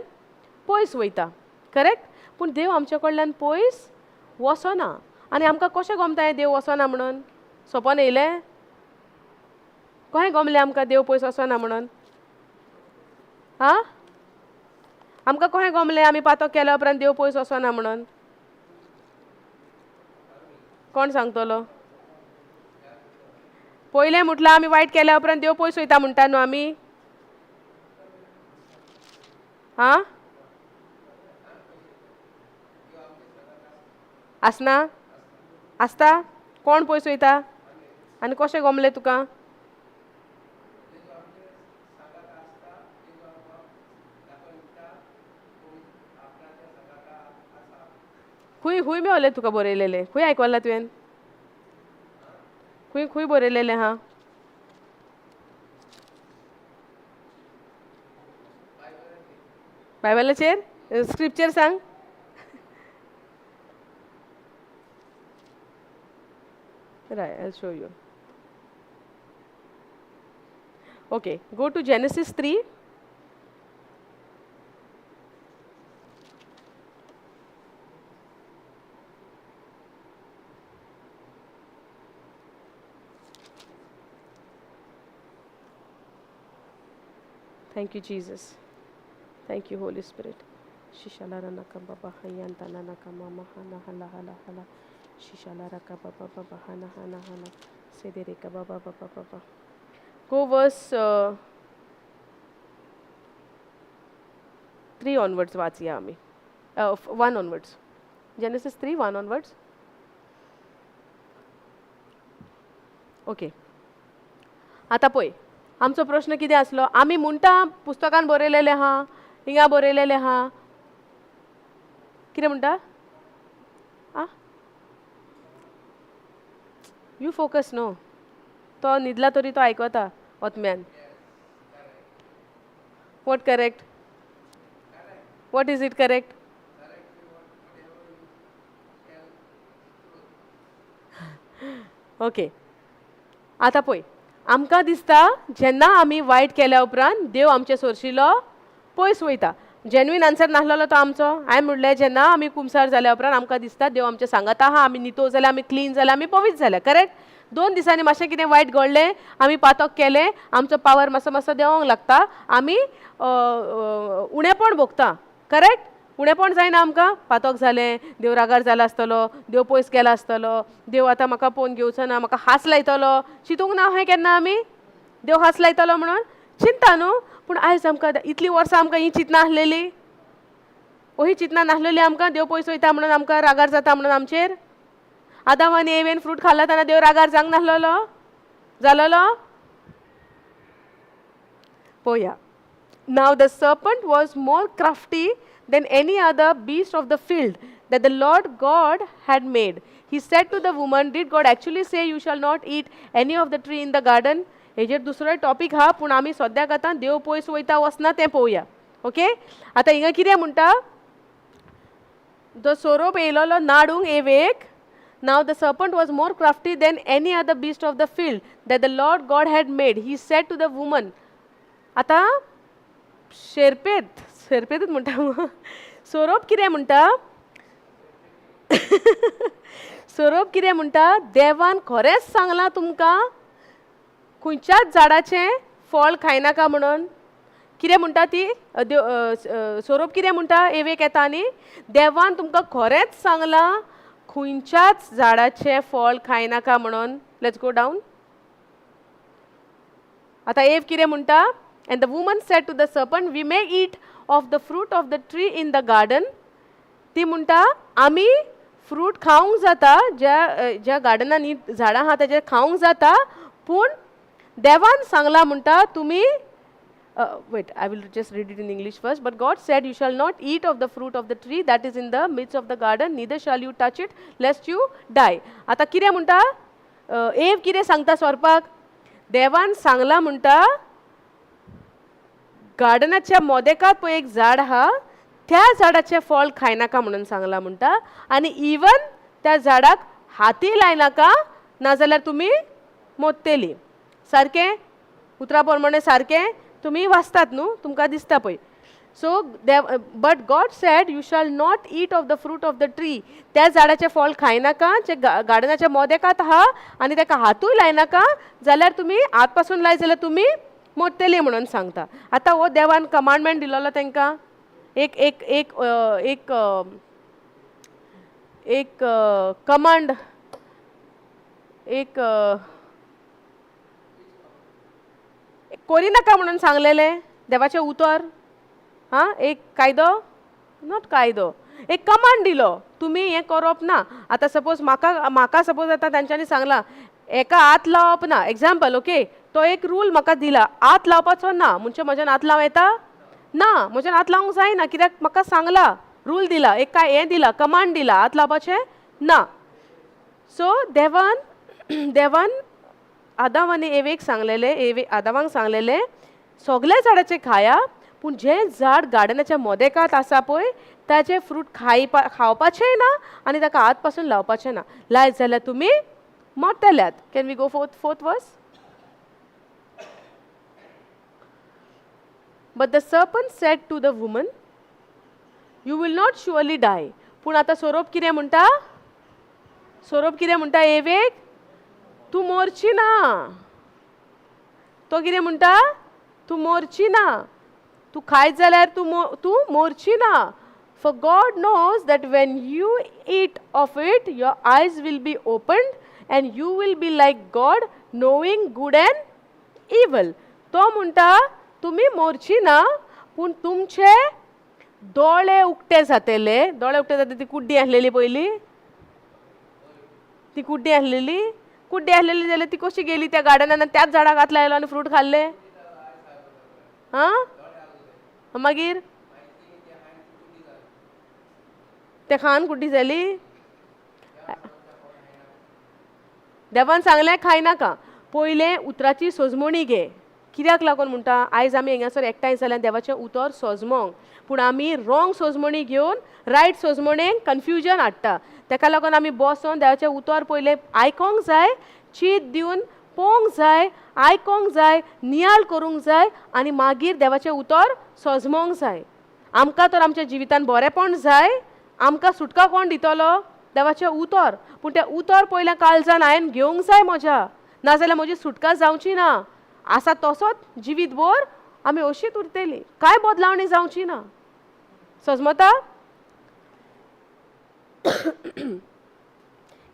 पयस वयता, करेक्ट? पूण देव आमचे कडल्यान पयस वचना. आनी आमकां कशें गमता हें देव वचना म्हणून? सोंपोन येयलें? कशें गमलें आमकां देव पयस वचना म्हणून? आं, आमकां कशें गमलें आमी पातक केल्या उपरांत देव पयस वचना म्हणून? कोण सांगतलो? पयलें म्हटल्यार आमी वायट केल्या उपरांत देव पयस वयता म्हणटा न्हू आमी. आं, आसना? आसता? कोण पयस वयता आनी कशें गमलें तुका? खूंय खूंय मेवलें तुका बरयलेलें? खूंय आयकलां तुवें? खूंय खूंय बरयलेलें आहा? बायबलाचेर स्क्रिप्चर सांग. Right, I'll show you. Okay, go to Genesis 3. Thank you, Jesus. Thank you, Holy Spirit. Go verse 3 onwards वाचया आमी. 1 onwards. Genesis 3, 1 onwards. Okay. आतां पळय आमचो प्रश्न कितें आसलो? आमी म्हणटा पुस्तकान बरयलेलें आहा, हिंगा बरयलेलें आहा, कितें म्हणटा? आं, you focus न्हू. तो न्हिदला तरी तो आयकता ओतम्यान. What correct? What is it correct? Okay, आतां पळय आमकां दिसता जेन्ना आमी वायट केल्या उपरांत देव आमचे सोरशिलो पयस वयता. जेन्युइन आन्सर नासलेलो तो आमचो. हांवें म्हणलें जेन्ना आमी कुमसार जाल्या उपरांत आमकां दिसता देव आमचें सांगाता आहा, आमी नितो जाल्या, आमी क्लीन जाल्या, आमी पवित्र जाल्या, करेक्ट? 2 दिसांनी मातशें कितें वायट घडलें, आमी पातक केलें, आमचो पावर मातसो मातसो देंवोंक लागता, आमी उणेपण भोगता, करेक्ट? उणेपण जायना आमकां? पातक जालें, देव रागार जाला आसतलो, देव पयस गेला आसतलो, देव आतां म्हाका पळोवन घेवचो ना, म्हाका हास लायतलो. चिंतूंक ना हें केन्ना आमी देव हास लायतलो म्हणून? चिंता न्हू. पूण आयज आमकां इतलीं वर्सां आमकां ही चिंतना आसलेली, ही चिंतना नासलेली आमकां देव पयस वयता म्हणून, आमकां रागार जाता म्हणून आमचेर? आदाम आनी एवेन फ्रूट खाल्ला तेन्ना देव रागार जावंक नासलेलो? जालोलो? पळोवया. Now the serpent was more crafty than any other beast of the field that the Lord God had made. He said to the woman, did God actually say you shall not eat any of the tree in the garden? हेजेर दुसरोय topic हा, पूण आमी सद्याक आतां देव पयस वयता वचना तें पळोवया. ओके, आतां हिंगा कितें म्हणटा, जो सोरोप येयलोलो नाडूंक awake. Now the serpent was more crafty than any other beast of the field that the Lord God had made. He said to the woman, आतां शेरपेत, शेरपेतूच म्हणटा, सोरोप कितें म्हणटा, सोरोप कितें म्हणटा, देवान खरेंच सांगलां तुमकां खंयच्याच झाडाचें फळ खायनाका म्हणून. कितें म्हणटा ती सोरोप कितें म्हणटा, एवेक येता आनी देवान तुमकां खरेंच सांगलां खंयच्याच झाडाचें फळ खायनाका म्हणून. Let's go down. आतां एव कितें म्हणटा, and the woman said to the serpent, we may eat of the fruit of the tree in the garden. ती म्हणटा आमी फ्रूट खावंक जाता, ज्या ज्या गार्डनांनी झाडां आहा तेजेर खावंक जाता, पूण देवान सांगलां म्हणटा तुमी, wait, I will just read it in English first. But God said, you shall not eat of the fruit of the tree that is in the midst of the garden, neither shall you touch it, lest you die. आतां कितें म्हणटा, एव कितें सांगता सोरपाक, देवान सांगलां म्हणटा गार्डनाच्या मोदेकात पळय एक झाड आहा, त्या झाडाचें फळ खायनाका म्हणून सांगलां म्हणटा, आनी इवन त्या झाडाक हाती लायनाका, नाजाल्यार तुमी मोत्तेली. सारकें उतरा प्रमाणे सारकें तुमी वाचतात न्हू, तुमकां दिसता पळय. सो देव, but God said you shall not eat of the fruit of the tree, त्या झाडाचें फळ खायनाका जें गार्डनाच्या मोदेकात आहा, आनी ताका हातूय लायनाका, जाल्यार तुमी हात पासून लायत जाल्यार तुमी मोडटली म्हणून सांगता. आतां हो देवान कमांडमेंट दिलोलो तांकां, एक एक एक एक एक कमांड, एक करिनाका म्हणून सांगलेलें देवाचें उतर. हां, एक कायदो, not कायदो, एक कमांड दिलो तुमी हें करप ना. आतां सपोज म्हाका म्हाका सपोज आतां तांच्यांनी सांगलां एका हात लावप ना, एग्जाम्पल, ओके, तो एक रूल म्हाका दिला, हात लावपाचो ना, म्हणजे म्हज्यान हात लावं येता ना, म्हज्यान हात लावंक जायना, कित्याक म्हाका सांगला, रूल दिला, एक काय हें दिला, कमांड दिला, हात लावपाचें ना. सो देवान देवान आदाव आनी एवेक सांगलेलें, एवे आदावांक सांगलेलें सगल्या झाडाचें खाया, पूण जें झाड गार्डनाच्या मोदेकात आसा पळय ताचें फ्रूट खावपाचेंय ना आनी ताका हात पासून लावपाचें ना, लायत जाल्यार तुमी मरतल्यात. Can we go fourth verse? But the serpent said to the woman, you will not surely die. पूण आतां सोरोप कितें म्हणटा, सोरोप कितें म्हणटा एवेक, तूं मोरची ना. तो कितें म्हणटा, तूं मोरची ना, तूं खायत जाल्यार तूं मोरची ना. For God knows that when you eat of it your eyes will be opened and you will be like God, knowing good and evil. तो म्हणटा तुमी मोरची ना, पूण तुमचे दोळे उक्ते जातले. दोळे उक्ते जातले, ती कुड्डी आसलेली पयली, ती कुड्डी आसलेली, कुड्डी आसलेली जाल्यार ती कशी गेली त्या गार्डनान, त्याच झाडाक हात लायलो आनी फ्रूट खाल्लें. हां, मागीर ते खान कुड्डी जाली. देवान सांगलें खायनाका, पयलें उतराची सोजमणी घे. कित्याक लागून म्हणटा, आयज आमी हांगासर एकठांय जाल्यार देवाचें उतर सोजमोंक, पूण आमी रोंग सोजमणी घेवन रायट सोजमणेक कन्फ्युजन हाडटा. तेका लागून आमी बसोन देवाचें उतर पयलें आयकोंक जाय, चीत दिवन पळोवंक जाय, आयकोंक जाय, नियाळ करूंक जाय, आनी मागीर देवाचें उतर सोजमोंक जाय. आमकां तर आमच्या जिवितान बरेंपण जाय, आमकां सुटका कोण दितलो, देवाचें उतर. पूण तें उतर पयलें काळजान हांवें घेवंक जाय म्हज्या, नाजाल्यार म्हजी सुटका जावची ना. आसा तसोच जिवीत भर आमी अशीच उरतली, कांय बदलावणी जावची ना. सजमता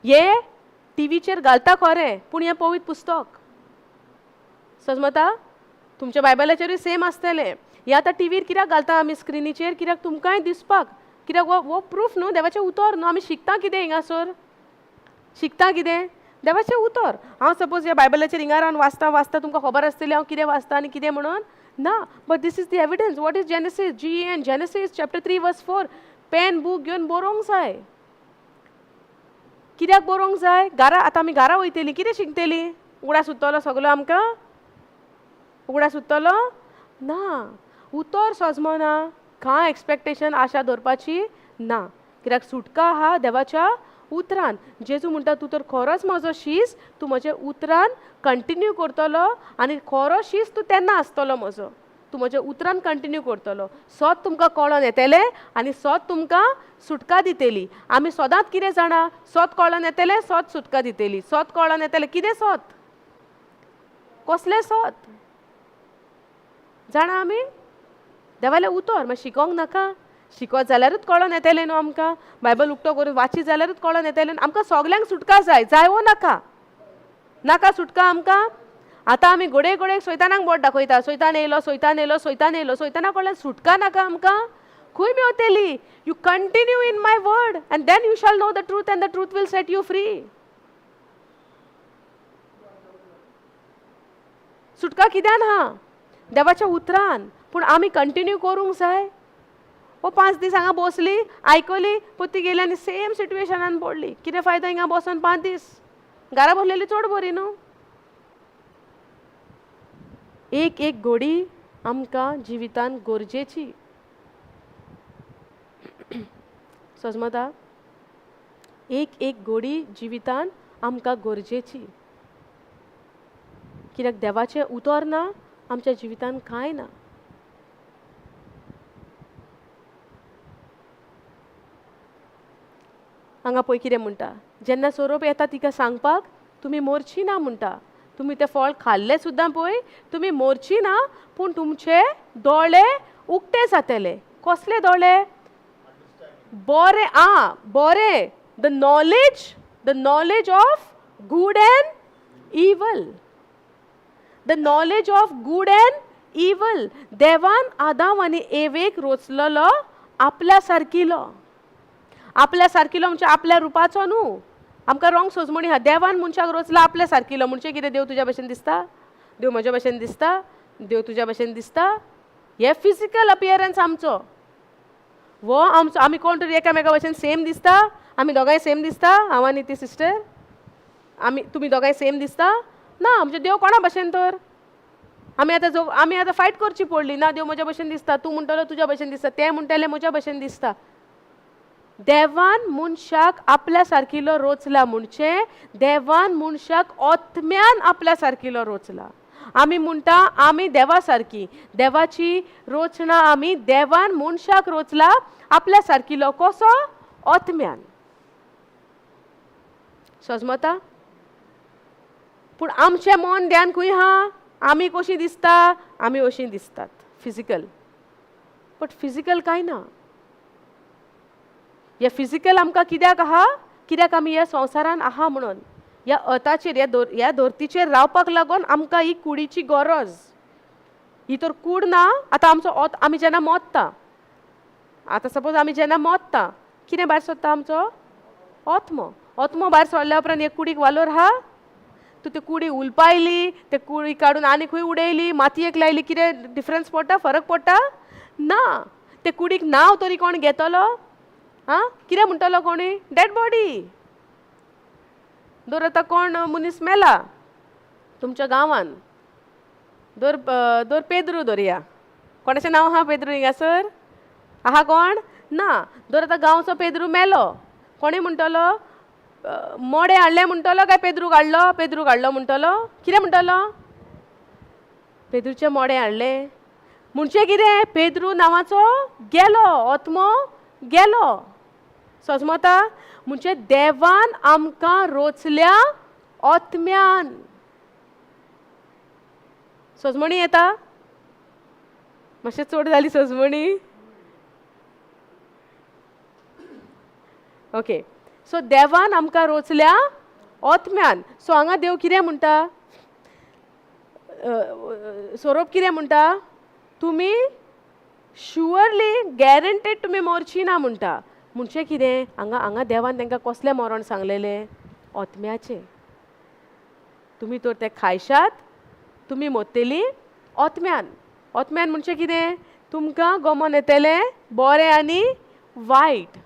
हे टिवीचेर घालता खरें, पूण हें पवित्र पुस्तक. सजमता तुमच्या बायबलाचेरूय सेम आसतलें. हें आतां टिवीर कित्याक घालता आमी स्क्रिनीचेर, कित्याक तुमकांय दिसपाक, कित्याक हो प्रूफ न्हू, देवाचें उतर न्हू. आमी शिकता कितें हिंगासर, शिकता कितें, देवाचें उतर. हांव सपोज ह्या बायबलाचेर हिंगा रावन वाचता वाचता तुमकां खबर आसतली हांव कितें वाचता आनी कितें म्हणून ना. But this is the evidence. What is Genesis, G N, Genesis chapter 3 verse 4. Pen book घेवन बरोवंक जाय. कित्याक बरोवंक जाय? घरा आतां आमी घरा वयतलीं, कितें शिकतलीं? उगडास उरतलो सगलो आमकां? उगडास उरतलो ना. उतर सजमना, कांय एक्सपेक्टेशन आशा दवरपाची ना, कित्याक सुटका आहा देवाच्या उतरान. जेजू म्हणटा तूं तर खरोच म्हजो शीस, तूं म्हज्या उतरान कंटिन्यू करतलो आनी खरो शीस तूं तेन्ना आसतलो म्हजो, तूं म्हज्या उतरान कंटिन्यू करतलो. सत तुमकां कळोन येतलें आनी सत तुमकां सुटका दितली. आमी सदांच कितें जाणा, सत कळोन येतलें, सत सुटका दितली, सत कळोन येतलें. कितें सत? कसलें सत जाणा आमी? देवालें उतर. मागीर शिकोंक नाका? शिकत जाल्यारूच कळोन येतलें न्हू आमकां. बायबल उक्तो करून वाची जाल्यारूच कळोन येतलें. आमकां सगल्यांक सुटका जाय, जाय वो नाका? नाका सुटका आमकां? आतां आमी घडये घडयेक सैतानाक बोट दाखयता, सैतान येयलो, सैतान येयलो, सैतान येयलो. सैताना कडल्यान सुटका नाका आमकां? खंय मेवतली? You continue in my word and then you shall know the truth and the truth will set you free. सुटका कित्यान आहा? देवाच्या उतरान. पूण आमी कंटिन्यू करूंक जाय. ओ 5 दीस हांगा बसली, आयकली, पोती गेली आनी सेम सिट्युएशनान पडली. कितें फायदो हिंगा बसोन 5 दीस? घरा बसलेली चड बरी न्हू. एक एक घडी आमकां जिवितान गरजेची. सजमता? एक एक घडी जिवितान आमकां गरजेची, कित्याक देवाचें उतर ना आमच्या जिवितान कांय ना. हांगा पळय कितें म्हणटा, जेन्ना सोरोप येता तिका सांगपाक तुमी मोरची ना म्हणटा. तुमी तें फळ खाल्लें सुद्दां पळय तुमी मोरची ना, पूण तुमचे दोळे उक्ते जातले. कसले दोळे? बरें, आ बरें, the knowledge, the knowledge of good and evil. The knowledge of good and evil. देवान आदाम आनी एवेक रोचलेलो आपल्या सारकिलो. आपल्या सारकिलो म्हणजे आपल्या रुपाचो न्हू. आमकां रोंग सोजमणी आहा. देवान मनशाक रोचला आपल्या सारकिलो म्हणजे कितें? देव तुज्या भशेन दिसता, देव म्हज्या भशेन दिसता, देव तुज्या भशेन दिसता. हे फिजिकल अपियरन्स आमचो, वो आमचो. आमी कोण तरी एकामेका भशेन सेम दिसता? आमी दोगांय सेम दिसता? हांव आनी ती सिस्टर, आमी तुमी दोगांय सेम दिसता? ना. आमचो देव कोणा भशेन तर? आमी आतां जो आमी आतां फायट करची पडली ना. देव म्हज्या भशेन दिसता, तूं म्हणटलो तुज्या भशेन दिसता, तें म्हणटलें म्हज्या भशेन दिसता. देवान मनशाक आपल्या सारकिलो रोचला म्हणजे देवान मनशाक आत्म्यान आपल्या सारकिलो रोचला. आमी म्हणटा आमी देवा सारकी, देवाची रोचना आमी. देवान मनशाक रोचला आपल्या सारकिलो. कसो? आत्म्यान. सजमता? पूण आमचें मन ध्यान खंय आहा? आमी कशीं दिसता? आमी अशीं दिसतात फिजिकल. बट फिजिकल कांय ना. हे फिजिकल आमकां कित्याक आहा? कित्याक आमी ह्या संवसारान आहा म्हणून, ह्या अर्थाचेर, ह्या धर्तीचेर रावपाक लागून आमकां ही कुडीची गरज. ही तर कूड ना. आतां आमचो आमी जेन्ना मोत्ता, आतां सपोज आमी जेन्ना मोत्ता, कितें भायर सरता? आमचो आत्मो. आत्मो भायर सरल्या उपरांत हे कुडीक वालोर आहा? तूं ती कुडी उलपायली, ते कुडी काडून आनी खंय उडयली, मातयेक लायली, कितें डिफरन्स पडटा? फरक पडटा? ना. ते कुडीक नांव तरी कोण घेतलो? आं, कितें म्हणटलो कोणी? Dead body. दर आतां कोण मनीस मेला तुमच्या गांवान, दर दर पेद्रू धरया, कोणाचें नांव आहा पेद्रू हिंगासर आहा कोण? ना. दर आतां गांवचो पेद्रू मेलो, कोणी म्हणटलो? मोडें हाडलें म्हणटलो काय पेद्रू काडलो? पेद्रू काडलो म्हणटलो? कितें म्हणटलो? पेद्रूचें मोडें हाडलें म्हणजे कितें? पेद्रू नांवाचो गेलो, आत्मो गेलो. सजमता? म्हणजे देवान आमकां रोचल्या आत्म्यान. सजमणी येता? मातशें चड जाली सजमणी. ओके, सो देवान आमकां रोचल्या आत्म्यान. सो हांगा देव कितें म्हणटा? सोरोप कितें म्हणटा? तुमी शुअरली गॅरंटेड तुमी मरची ना म्हणटा. म्हणजे कितें? हांगा हांगा देवान तांकां कसलें मरण सांगलेलें? आत्म्याचें. तुमी तर तें खायशात, तुमी मोत्तली आत्म्यान. आत्म्यान म्हणजे कितें? तुमकां गमोन येतलें बरें आनी वायट.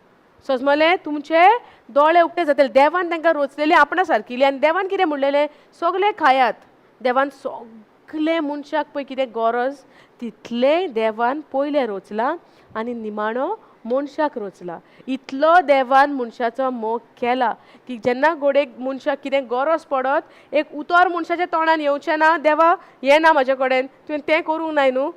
सजमलें तुमचे दोळे उक्ते जातले. देवान तांकां रोचलेले आपणा सारकिले आनी देवान कितें म्हणलेलें, सगलें खायात. देवान सगलें मनशाक पळय कितें गरज तितलें देवान पयलें रोचलां आनी निमाणो मनशाक रोचला. इतलो देवान मनशाचो मोग केला की जेन्ना घोडेक मनशाक कितें गरज पडत एक उतर मनशाच्या तोंडान येवचें ना, देवा हें ना म्हजे कडेन, तुवें तें करूंक नाय न्हू,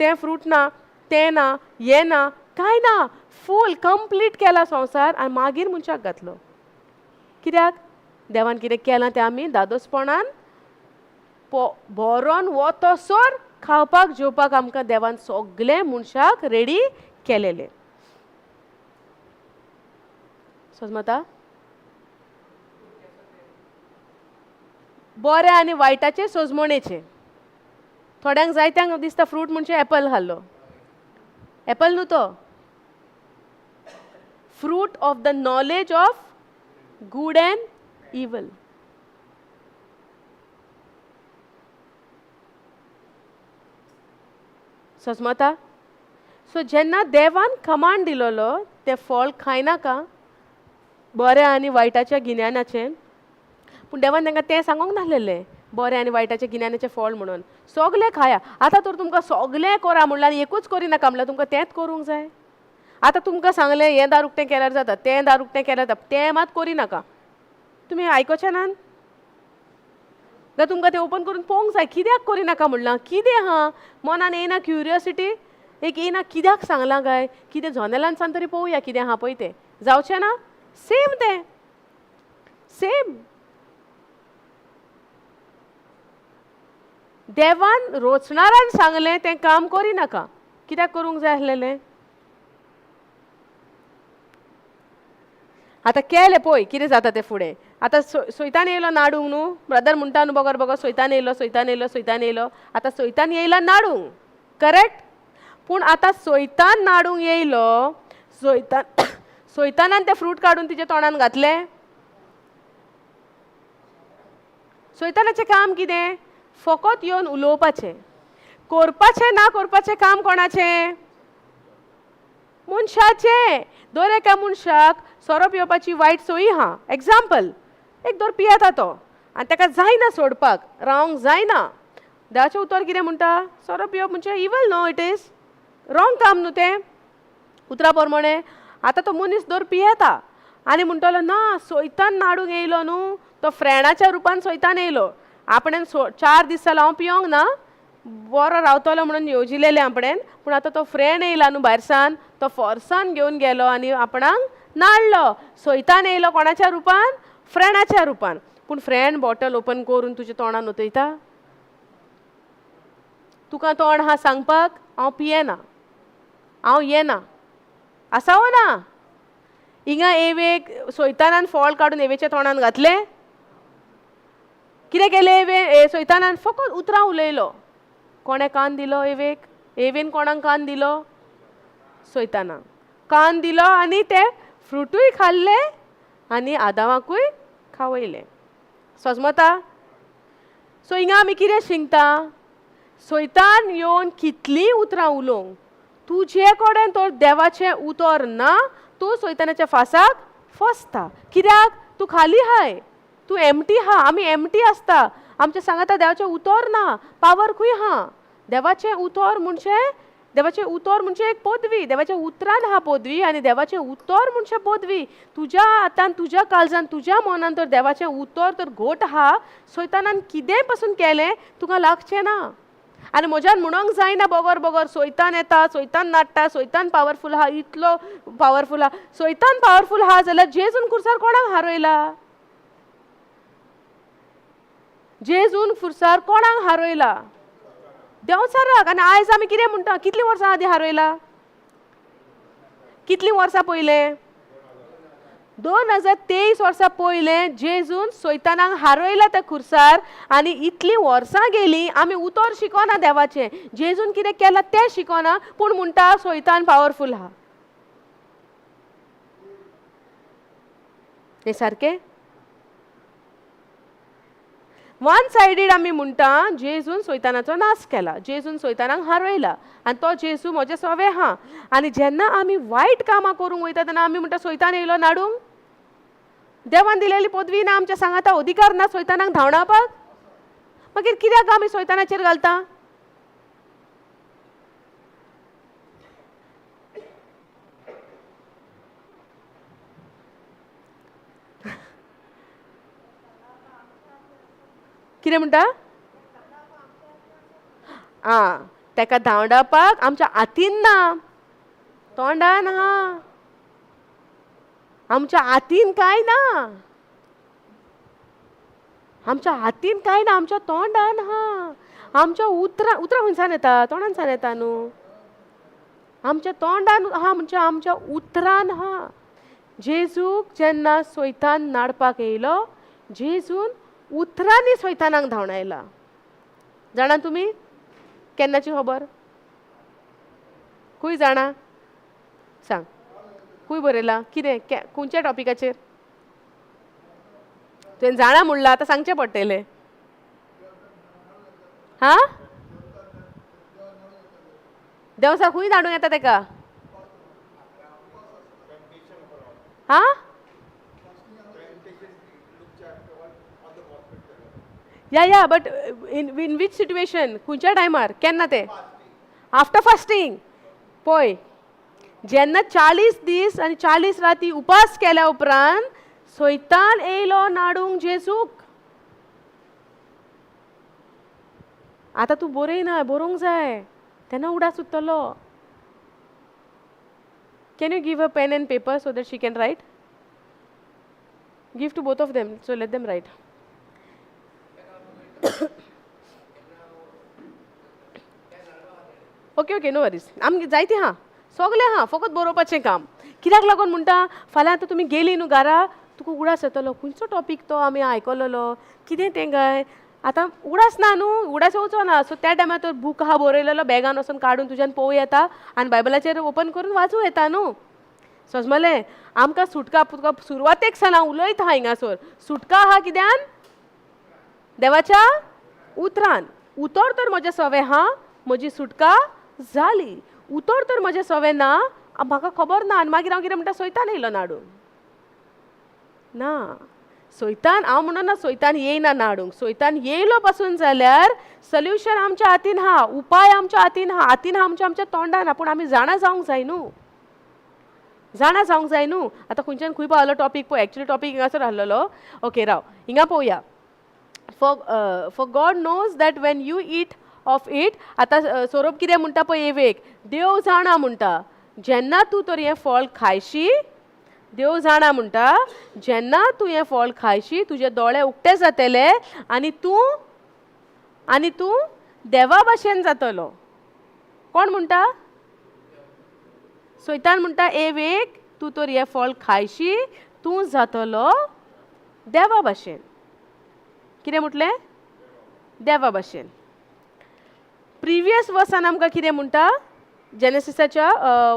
तें फ्रूट ना, तें ना, हें ना, कांय ना, फूल कंप्लीट केला संवसार आनी मागीर मनशाक घातलो. कित्याक देवान कितें केलां तें आमी दादोसपणान भरोन वतसर खावपाक जेवपाक आमकां देवान सगलें मनशाक रेडी केलेलें. समजता? बरें आनी वायटाचें सोजमणेचें. थोड्यांक जायत्यांक दिसता फ्रूट म्हणजे एपल खाल्लो, एपल न्हू तो, Fruit of the knowledge of good and evil. सजमता? सो जेन्ना देवान कमांड दिलोलो तें फळ खायनाका बरें आनी वायटाच्या गिन्यानाचें, पूण देवान तांकां तें सांगूंक नासलेलें बरें आनी वायटाच्या गिन्यानाचें फळ म्हणून. सगलें खाया, आतां तर तुमकां सगलें करा म्हणल्यार आनी एकूच करिनाका म्हणल्यार तुमकां तेंच करूंक जाय. आतां तुमकां सांगलें हें दार उक्तें केल्यार जाता, तें दार उक्तें केल्यार जाता, तें मात करिनाका. तुमी आयकोचे नात जाल्यार तुमकां तें ओपन करून पळोवंक जाय कित्याक करिनाका म्हणलां, कितें आहा मनान येयना क्युरियोसिटी एक येयना कित्याक सांगलां काय, कितें जनेलान तरी पळोवया कितें आहा पळय तें, जावचें ना? सेम तें सेम. देवान रोचणारान सांगलें तें काम करिनाका, कित्याक करूंक जाय आसलेलें? आतां केलें पळय कितें जाता तें फुडें. आतां सोयतान येयलो नाडूंक न्हू, ब्रदर म्हणटा न्हू बगर बगर सोयतान येयलो, सोयतान येयलो, सोयतान येयलो. आतां सोयतान येयला नाडूंक, करेक्ट? पूण आतां सोयतान नाडूंक येयलो, सोयतान सोयतानान तें फ्रूट काडून तिच्या तोंडान घातलें. सोयतानाचें काम कितें? फकत येवन उलोवपाचें, करपाचें ना करपाचें काम कोणाचें? मनशाचें. दर एका मनशाक सोरो पिवपाची वायट सोयी आहा. एग्जाम्पल, एक दर पियेता तो आनी ताका जायना सोडपाक, रावंक जायना. देवाचें उतर कितें म्हणटा? सोरो पिवप म्हणजे इवल न्हू, it is wrong काम न्हू तें उतरा प्रमाणे. आतां तो मनीस दर पियेता आनी म्हणटलो ना सोयतान नाडूंक येयलो न्हू, तो फ्रेंडाच्या रुपान सोयतान येयलो, आपणें 4 दीस जालो हांव पियोंक ना, बरो रावतलो म्हणून येवजिलेलें आपणें, पूण आतां तो फ्रेंड येयला न्हू भायरसान, तो फोर्सान घेवन गेलो आनी आपणाक नाडलो. सोयतान येयलो कोणाच्या रुपान? फ्रेंडाच्या रुपान. पूण फ्रेंड बॉटल ओपन करून तुज्या तोंडान ओतयता, तुका तोंड आहा सांगपाक हांव पियेना, हांव येना, आसा वो ना? हिंगा एवेक सोयतानान फळ काडून एवेच्या तोंडान घातलें, कितें केलें एवे सोयतानान? फकत उतरां उलयलो. कोणें कान दिलो एवेक? एवेन कोणाक कान दिलो? सोयतानाक कान दिलो आनी ते फ्रुटूय खाल्ले आनी आदामाकूय खावयले. सजमता? सो हिंगा आमी कितें शिकता? सोयतान येवन कितलीं उतरां उलोवंक, तुजे कडेन तर देवाचें उतर ना, तूं सोयतानाच्या फासाक फसता. कित्याक? तूं खाली हाय, तूं एमटी आहा. आमी एमटी आसता, आमच्या सांगाता देवाचें उतर ना, पावर खंय आहा? देवाचें उतर म्हणजे, देवाचें उतर म्हणजे एक पदवी, देवाच्या उतरान आहा पदवी आनी देवाचें उतर म्हणजे पदवी. तुज्या हातान, तुज्या काळजान, तुज्या मनान तर देवाचें उतर तर घट आहा, सोयतानान कितेंय पासून केलें तुका लागचें ना. आनी म्हज्यान म्हणोंक जायना बगर बगर सोयतान येता, सोयतान नाडटा, सोयतान पावरफूल आहा, इतलो पावरफूल आहा. सोयतान पावरफूल आहा जाल्यार जेजून खुर्सार कोणाक हारयला? जेजून खुर्सार कोणाक हारयला? देंवचाराक. आनी आयज आमी कितें म्हणटा? कितलीं वर्सां आदीं हारयला? कितलीं वर्सां पयलें? 2023 वर्सां पयलें जेजून सोयतानाक हारयला त्या खुर्सार. आनी इतलीं वर्सां गेलीं आमी उतर शिकोना देवाचें, जेजून कितें केलां तें शिकोना, पूण म्हणटा सोयतान पावरफूल आहा. हें सारकें? वन सायडीड आमी म्हणटा जेजून सोयतानाचो नाश केला, जेजून सोयतानाक हारयला आनी तो जेजू म्हजे सोवे आहा. आनी जेन्ना आमी वायट कामां करूंक वयता तेन्ना आमी म्हणटा सोयतान येयलो नाडूंक. देवान दिलेली पदवी ना आमच्या सांगाता, अधिकार ना सोयतानाक धांवडावपाक. मागीर कित्याक आमी सोयतानाचेर घालता? कितें म्हणटा? आं, तेका धांवडावपाक आमच्या हातीन ना, तोंडान आहा, आमच्या हातीन कांय ना, आमच्या हातीन कांय ना, आमच्या तोंडान आहा. आमच्या उतरां, उतरां खंयसान येता? तोंडानसान येता न्हू. आमच्या तोंडान आहा म्हणजे आमच्या उतरान आहा. जेजूक जेन्ना सोयतान नाडपाक येयलो, जेजून उतरांनी सोयतानाक धांवडायला. जाणा तुमी केन्नाची खबर? खूंय जाणा? सांग, खूंय बरयलां? कितें खंयच्या टॉपिकाचेर तुवें जाणा म्हणलां? आतां सांगचें पडटलें. हां, देवसा खूंय धाडूंक येता तेका? हां, yeah yeah, but in which situation? खंयच्या टायमार? केन्ना तें? After fasting. पळय, जेन्ना 40 दीस आनी 40 राती उपास केल्या उपरांत सोयतान येयलो नाडूंक जेजूक. आतां तूं बरयना, बरोवंक जाय, तेन्ना उडास उरतलो. Can you give a pen and paper so that she can write? Give to both of them, so let them write. Okay okay, no worries. आमगे जायते आहा, सगलें आहा, फकत बरोवपाचें काम. कित्याक लागून म्हणटा, फाल्यां आतां तुमी गेली न्हू घरा, तुका उगडास येतलो खंयचो टॉपीक तो आमी आयकलेलो, कितें तें काय आतां उगडास ना न्हू, उगडास येवचो ना. सो त्या टायमार तर बूक आहा बरयलेलो, बॅगान वचून काडून तुज्यान पळोवं येता आनी बायबलाचेर ओपन करून वाचूं येता न्हू. समजलें? आमकां सुटका, तुका सुरवातेक सान हांव उलयता हिंगासर, सुटका आहा कित्यान? देवाच्या उतरान. उतर तर म्हजें सवें आहा, म्हजी सुटका जाली. उतर तर म्हजें सवें ना, म्हाका खबर ना, आनी मागीर हांव कितें म्हणटा, सोयतान येयलो नाडूंक. ना, सोयतान हांव म्हणना सोयतान येयना नाडूंक. सोयतान येयलो पासून जाल्यार सोल्युशन आमच्या हातीन आहा, उपाय आमच्या हातीन आहा, हातीन आहा आमच्या आमच्या तोंडान आहा, पूण आमी जाणा जावंक जाय न्हू, जाणा जावंक जाय न्हू. आतां खंयच्यान खंय पावलो टॉपीक पळय, एक्चुली टॉपीक हिंगासर आहलेलो. ओके राव, हिंगा पळोवया. For God knows that when you eat of it. आतां सोरोप कितें म्हणटा पळय एवेक, देव जाणा म्हणटा, जेन्ना तूं तर हें फळ खायशी, देव जाणा म्हणटा, जेन्ना तूं हें फळ खायशी तुजे दोळे उक्ते जातले आनी तूं देवा भाशेन जातलो. कोण म्हणटा? सोयतान म्हणटा एवेक, तूं तर हें फळ खायशी तूं जातलो देवा भाशेन. कितें म्हटलें? देवा भाशेन. प्रिवियस वर्सान आमकां कितें म्हणटा? जेनेसिसाच्या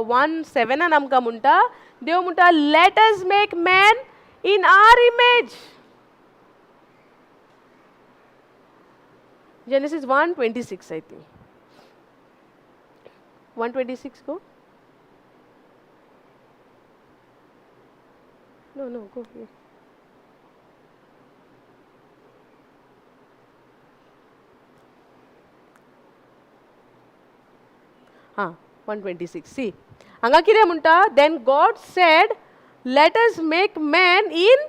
1:7 आमकां म्हणटा, देव म्हणटा let us make man in our image. Genesis 1:26 I think. 1:26 go? No no go. हां, 1:26. सी हांगा कितें म्हणटा? Then God said let us make man in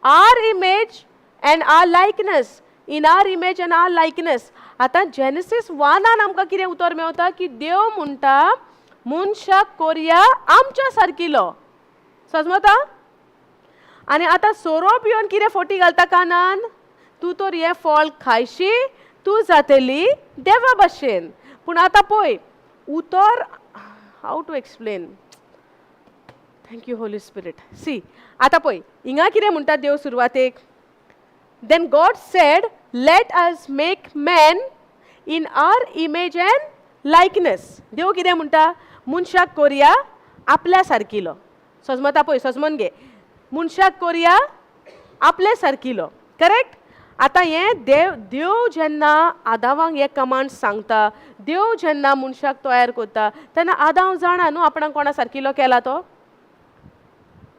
our image and our likeness. In our image and our likeness. आतां Genesis 1 आमकां कितें उतर मेवता की देव म्हणटा मनशाक कोरया आमच्या सारकिलो. समजता? आनी आतां सोरोप येवन कितें फोटी घालता कानान? तूं तर हें फळ खायशी तूं जातली देवा भाशेन. पूण आतां पळय उतर, how to explain? Thank you Holy Spirit. See आतां पळय हिंगा कितें म्हणटा देव सुरवातेक? Then God said let us make man in our image and likeness. देव कितें म्हणटा? मनशाक कोरया आपल्या सारकिलो. सजमता पळय, सजमन घे, मनशाक कोरया आपल्या सारकिलो. करेक्ट? आतां हें देव देव जेन्ना आदावांक हे कमांड सांगता, देव जेन्ना मनशाक तयार करता तेन्ना आदांव जाणा न्हू आपणाक कोणा सारकिलो केला तो.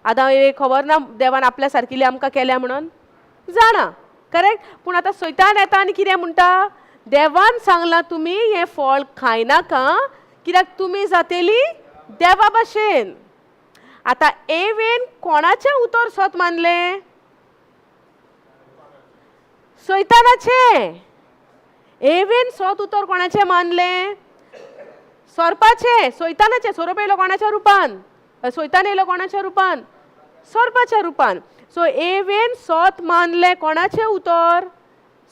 आदांव एक खबर ना देवान आपल्या सारकिले आमकां केल्या म्हणून जाणा, करेक्ट. पूण आतां सैतान येता आनी कितें म्हणटा, देवान सांगलां तुमी हें फळ खायनाका कित्याक तुमी जातेली देवा भाशेन. आतां एवेन कोणाचें उतर सत मानलें? सैतानाचें. एवेन सत उतर कोणाचें मानलें? सोरपाचें, सैतानाचें. सोरोप येयलो कोणाच्या रुपान? सैतान येयलो कोणाच्या रुपान? सोरपाच्या रुपान. सो एवेन सत मानलें कोणाचें उतर?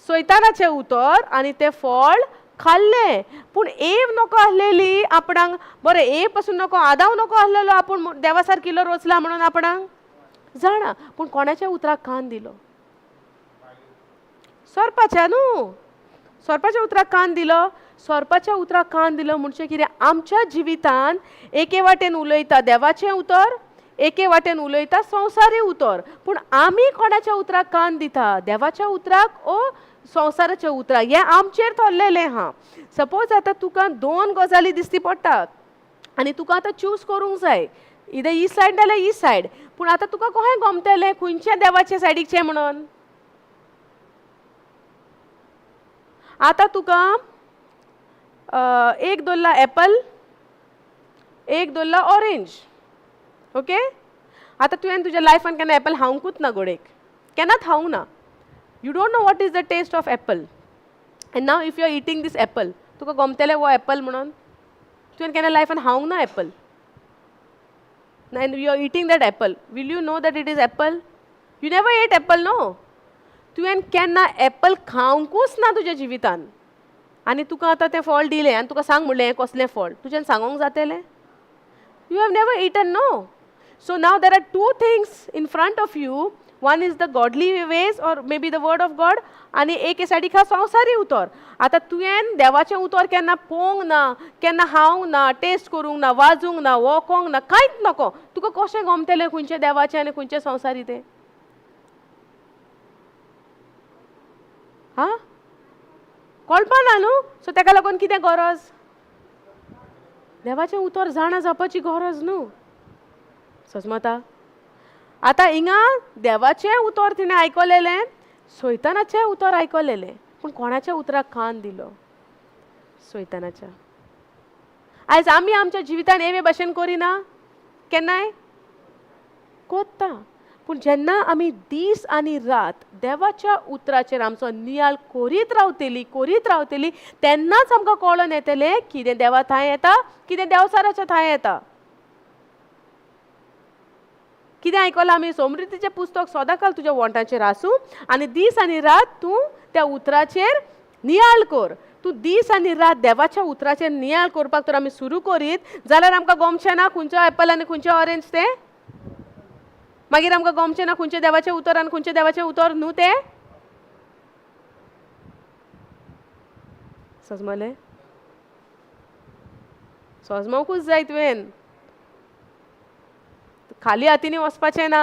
सैतानाचें उतर, आनी तें फळ खाल्लें. पूण एव नको आसलेली आपणाक, बरें एव पासून नको, आदांव नको आसलेलो आपूण देवा सारकिलो रोचला म्हणून आपणाक जाणा, पूण कोणाच्या उतराक कान दिलो? सोरपाच्या न्हू. सोरपाच्या उतराक कान दिलो. सोरपाच्या उतराक कान दिलो म्हणजे कितें, आमच्या जिवितान एके वाटेन उलयता देवाचें उतर, एके वाटेन उलयता संवसारी उतर, पूण आमी कोणाच्या उतराक कान दिता? देवाच्या उतराक ओ संवसाराच्या उतराक? हें आमचेर थरलेलें आहा. सपोज आतां तुका दोन गजाली दिसती पडटात आनी तुका आतां चूज करूंक जाय, इधर ही सायड नाल्यार ही सायड, पूण आतां तुका कशें गमतलें खंयच्या देवाच्या सायडीकचें म्हणून? आतां तुका एक दवरला एपल, एक दवरला ऑरेंज, ओके. आतां तुवें तुज्या लायफान केन्ना एपल खावंकूच ना, गोडेक केन्नाच खावंक ना. You don't know what is the taste of apple, and now if you are eating this apple, तुका गमतलें हो एपल म्हणून? तुवें केन्ना लायफान खावंक ना apple, and you are eating that apple, will you know that it is apple? You never ate apple, no. तुवें केन्ना एपल खावंकूच ना तुज्या जिवितान, आनी तुका आतां तें फळ दिलें आनी तुका सांग म्हणलें हें कसलें फळ, तुज्यान सांगोंक जातलें? You have never eaten, no. So now there are two things in front of you. One is the godly ways or maybe the word of God, आनी एके सायडीक आहा संवसारी उतर. आतां तुवें देवाचें उतर केन्ना पळोवंक ना, केन्ना खावंक ना, टेस्ट करूंक ना, वाजूंक ना, वोकोंक ना, कांयच नको. तुका कशें गमतलें खंयचें देवाचें आनी खंयचें संवसारी तें? हां, कळपा ना न्हू. सो तेका लागून कितें गरज? देवाचें उतर जाणा जावपाची गरज न्हू. सजमता? आतां हिंगा देवाचें उतर तिणें आयकलेलें, सैतानाचें उतर आयकलेलें, पूण कोणाच्या उतराक कान दिलो? सैतानाच्या. आयज आमी आमच्या जिवितान एवे भाशेन करिना केन्नाय? कोत्ता. पूण जेन्ना आमी दीस आनी रात देवाच्या उतराचेर आमचो नियाळ करीत रावतली, करीत रावतली, तेन्नाच आमकां कळोन येतलें कितें देवा थांय येता, कितें देवचाराच्या थांय येता. कितें आयकलां आमी? समृद्धीचें पुस्तक सदांकाल तुज्या वोंठाचेर आसूं आनी दीस आनी रात तूं त्या उतराचेर नियाळ कर. तूं दीस आनी रात देवाच्या उतराचेर नियाळ करपाक तर आमी सुरू करीत जाल्यार आमकां गोमचें ना खंयचो एप्पल आनी खंयचें ऑरेंज तें. मागीर आमकां गोमचें ना खंयचें देवाचें उतर आनी खंयचें देवाचें उतर न्हू तें. सजमलें? सजमोवकूच जाय तुवें, खाली हातींनी वचपाचें ना.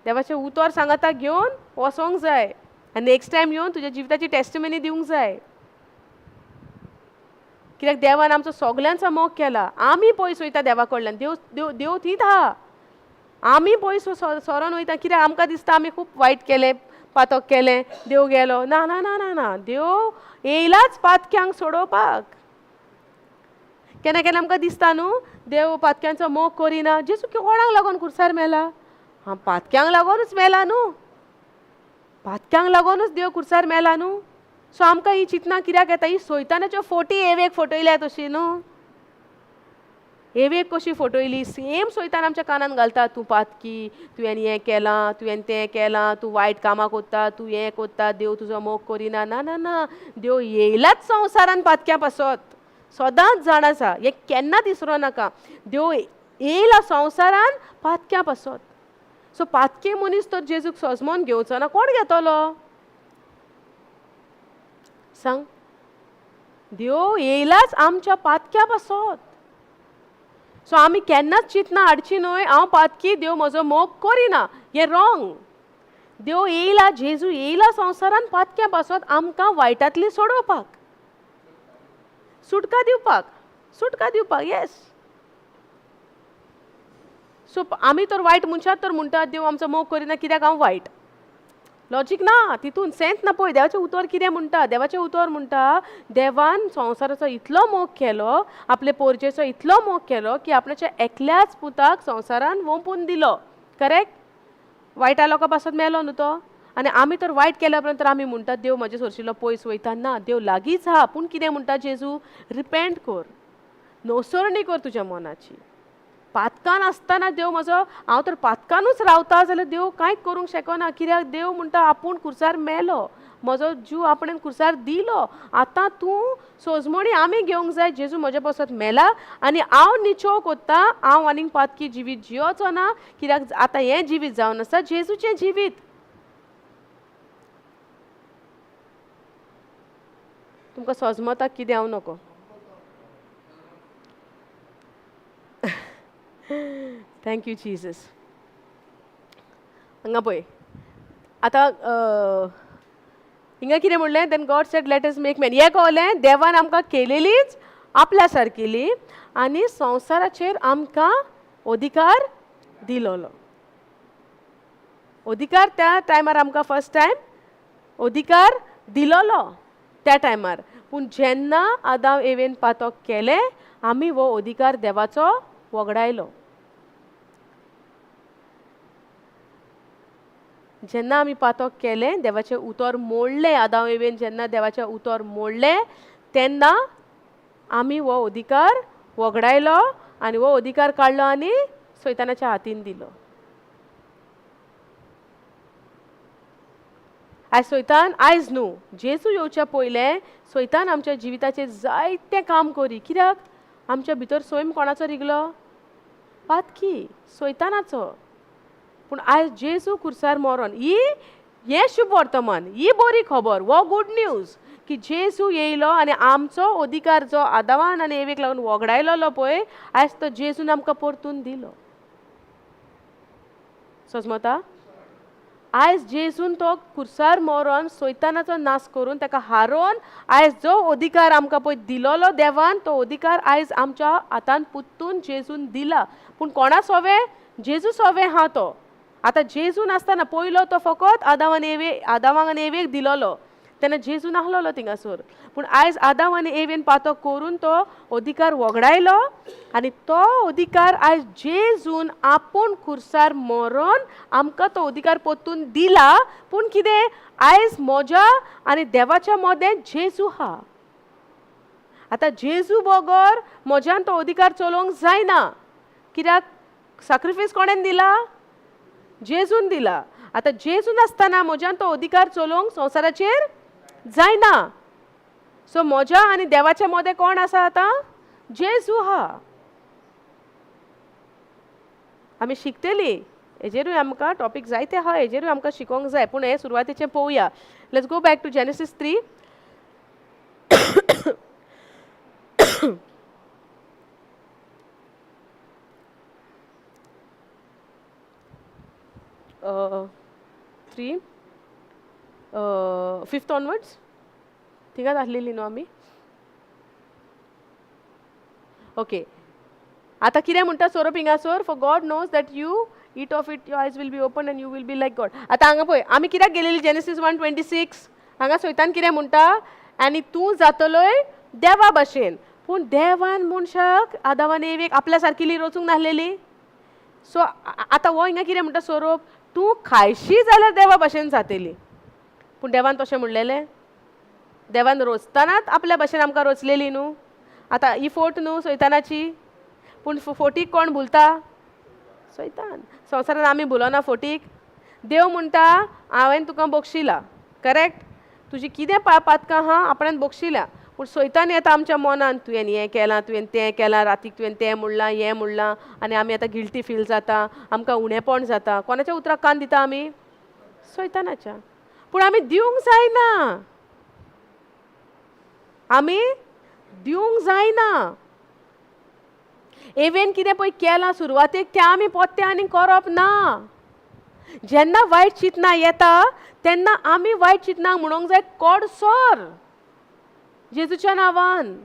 देवाचें उतर सांगाता घेवन वचोंक जाय आनी नेक्स्ट टायम येवन तुज्या जिविताची टेस्टिमनी दिवंक जाय. कित्याक देवान आमचो सगल्यांचो मोग केला. आमी पयस वयता देवा कडल्यान, देव देव देव थंयच आहा, आमी पयस सरोन वयता. कित्याक आमकां दिसता आमी खूब वायट केलें, पातक केलें, देव गेलो. ना ना ना ना ना, देव येयलाच पातक्यांक सोडोवपाक. केन्ना केन्ना आमकां दिसता न्हू देव पातक्यांचो मोग करिना. जेजू कोणाक लागून खुर्सार मेला? हां, पातक्यांक लागूनच मेला न्हू, पातक्यांक लागूनच देव खुर्सार मेला न्हू. सो आमकां ही चिंतना कित्याक येता? ही सैतानाच्यो फोटी एवेक फटयल्या तशी न्हू. एवेक कशी फटयली? सेम सैतान आमच्या कानान घालता, तूं पातकी, तुवें हें केलां, तुवें तें केलां, तूं वायट कामां कोत्ता, तूं हें कोत्ता, देव तुजो मोग करिना. ना ना ना, देव येयलाच संवसारान पातक्यां पासत. सदांच जाण आसा, हें केन्ना दिसरो नाका. देव येयला संवसारान पातक्यां पासत. सो पातके मनीस तर जेजूक सजमोन घेवचो ना, कोण घेतलो सांग? देव येयलाच आमच्या पातक्या पासत. सो आमी केन्नाच चिंतना हाडची न्हय हांव पातकी, देव म्हजो मोग करिना. हें रॉंग. देव येयला, जेजू येयला संवसारान पातक्या पासत आमकां वायटांतली सोडोवपाक, सुटका दिवपाक, सुटका दिवपाक. येस. सो आमी तर वायट मनशां तर म्हणटात देव आमचो मोग करिना कित्याक हांव वायट. लॉजीक ना तितून, सेंस ना. पळय देवाचें उतर कितें म्हणटा, देवाचें उतर म्हणटा देवान संवसाराचो इतलो मोग केलो, आपले पोरजेचो इतलो मोग केलो की आपणाच्या एकल्याच पुताक संवसारान वोंपून दिलो. करेक्ट? वायटा लोकां पासत मेलो न्हू तो. आनी आमी तर वायट केल्या उपरांत तर आमी म्हणटात देव म्हजे सोरशिल्लो पयस वयता. ना, देव लागींच आहा. पूण कितें म्हणटा जेजू, रिपेंट कर, नवसरणी कर तुज्या मनाची. पातकान आसतना देव म्हजो, हांव तर पातकानूच रावता जाल्यार देव कांयच करूंक शकना. कित्याक देव म्हणटा आपूण खुर्सार मेलो, म्हजो जीव आपणें खुर्सार दिलो, आतां तूं सोजमणी आमी घेवंक जाय. जेजू म्हज्या पासत मेला आनी हांव निचोव कोत्ता, हांव आनीक पातकी जिवीत जियोचो ना, कित्याक आतां हें जिवीत जावन आसा जेजूचें जिवीत. तुमकां सोजमता कितें हांव नको. Thank you Jesus. हांगा पळय आतां हिंगा कितें म्हणलें, then God said let us make man. हें कळलें, देवान आमकां केलेलीच आपल्या सारकेली आनी संवसाराचेर आमकां अधिकार दिलोलो. अधिकार त्या टायमार आमकां फर्स्ट टायम अधिकार दिलोलो त्या टायमार. पूण जेन्ना आदाम एवेन पातक केलें, आमी हो अधिकार देवाचो वगडायलो. जेन्ना आमी पातक केलें, देवाचें उतर मोडलें, आदाम एवेन जेन्ना देवाचें उतर मोडलें तेन्ना आमी हो अधिकार वगडायलो आनी हो अधिकार काडलो आनी सैतानाच्या हातीन दिलो. आयज सैतान, आयज न्हू, जेजू येवच्या पयलें सैतान आमच्या जिविताचेर जायतें काम करी. कित्याक आमच्या भितर सैम कोणाचो रिगलो? पातकी सैतानाचो. पूण आयज जेजू खुर्सार मरोन ही हें शुभ वर्तमान, ही बरी खबर, हो गूड न्यूज की जेजू येयलो आनी आमचो अधिकार जो आदावान आनी एवेक लागून वगडायलोलो पळय, आयज तो जेजून आमकां परतून दिलो. सजमता? आयज जेजून तो खुर्सार मरोन सैतानाचो नाश करून ताका हारोवन आयज जो अधिकार आमकां पळय दिलोलो देवान, तो अधिकार आयज आमच्या हातान पुत्तून जेजून दिला. पूण कोणा सोवे? जेजू सोवे हा तो. आतां जेजू नासतना पयलो तो फकत आदाव आनी एवे, आदावांक आनी एवेक दिलोलो, तेन्ना जेजू नासलोलो थिंगासर. पूण आयज आदाव आनी एवेन पातक करून तो अधिकार वगडायलो आनी तो अधिकार आयज जेजून आपूण खुर्सार मरोन आमकां तो अधिकार परतून दिला. पूण कितें, आयज म्हज्या आनी देवाच्या मदें जेजू हा. आतां जेजू बगर म्हज्यान तो अधिकार चलोवंक जायना. कित्याक साक्रिफायस कोणेन दिला? जेजून दिला. आतां जेजू नासतना म्हज्यान तो अधिकार चलोवंक संवसाराचेर जायना. सो म्हज्या आनी देवाच्या मदें कोण आसा आतां? जेजू हा. आमी शिकतली हेजेरूय आमकां टॉपीक जायते आहा, हेजेरूय आमकां शिकोवंक जाय. पूण हें सुरवातेचें पळोवया. Let's go back to Genesis 3. 3 5th onwards थिंगाच आसलेली न्हू आमी. ओके, आतां कितें म्हणटा सोरोप हिंगासर, for God knows that you eat of it your eyes will be open and you will be like God. आतां हांगा पळय आमी कित्याक गेलेली जेनेसीस 1:26, हांगा सैतान कितें म्हणटा, आनी तूं जातलोय देवा भशेन. पूण देवान मनशाक आदावान एवेक आपल्या सारकेली रचूंक नासलेली. सो आतां हो हिंगा कितें म्हणटा सोरोप, तूं खायशी जाल्यार देवा भशेन जातली. पूण देवान तशें म्हणलेलें? देवान रोचतनाच आपल्या भशेन आमकां रोचलेली न्हू. आतां ही फोट न्हू सैतानाची, पूण फोटीक कोण भुलता? सैतान. संवसारान आमी भुलोना फोटीक. देव म्हणटा हांवें तुका बक्षिला, करेक्ट, तुजी कितें पातकां आहा आपणान बक्षिल्या. पूण सैतान येता आमच्या मनान, तुवें हें केलां, तुवें तें केलां, रातीक तुवें तें म्हणलां, हें म्हणलां, आनी आमी आतां गिल्टी फील जाता, आमकां उणेपण जाता. कोणाच्या उतराक कान दिता आमी? सैतानाच्या. पूण आमी दिवंक जायना, आमी दिवंक जायना. एवेन कितें पळय केलां सुरवातेक तें आमी पोत्तें आनी करप ना. जेन्ना वायट चिंतनां येता तेन्ना आमी वायट चिंतनांक म्हणूंक जाय कोड सर जेजूच्या नांवान.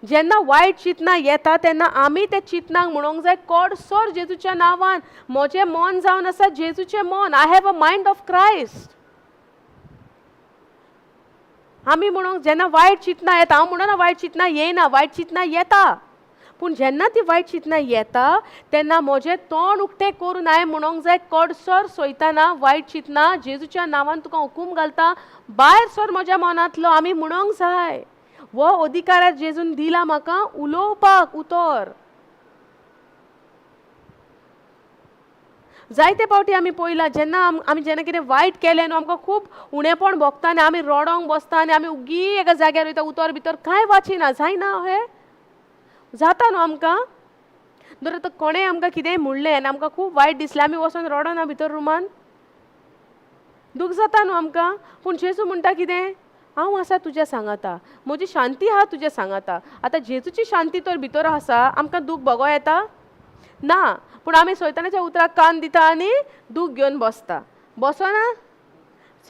जेन्ना वायट चिंतनां येता तेन्ना आमी त्या चिंतनांक म्हणूंक जाय कोड सर जेजूच्या नांवान. म्हजें मन जावन आसा जेजूचें मन. I have a mind of Christ. आमी म्हणूंक जेन्ना वायट चिंतनां येता, हांव म्हणना वायट चिंतनां येयना, वायट चिंतनां येता, पूण जेन्ना ती वायट चिंतनां येता तेन्ना म्हजें तोंड उक्तें करून हांवें म्हणूंक जाय कडसर सोयताना वायट चिंतनां जेजूच्या नांवान तुका हुकूम घालता भायर सर म्हज्या मनांतलो. आमी म्हणूंक जाय हो अधिकार जेजून दिला म्हाका उलोवपाक उतर. जायते फावटी आमी पळयलां जेन्ना आमी जेन्ना कितें वायट केलें न्हू आमकां खूब उणेपण भोगता आनी आमी रडोंक बसता आनी आमी उगी एका जाग्यार वयता, उतर भितर कांय वाचिना. जायना हें जाता न्हू आमकां. धर आतां कोणें आमकां कितेंय म्हणलें आनी आमकां खूब वायट दिसलें, आमी वचोन रडना भितर रुमान, दूख जाता न्हू आमकां. पूण जेजू म्हणटा कितें, हांव आसा तुज्या सांगाता, म्हजी शांती आहा तुज्या सांगाता. आतां जेजूची शांती तर भितर आसा, आमकां दूख भोगो येता ना, पूण आमी सैतानाच्या उतराक कान दिता आनी दूख घेवन बसता, बसना.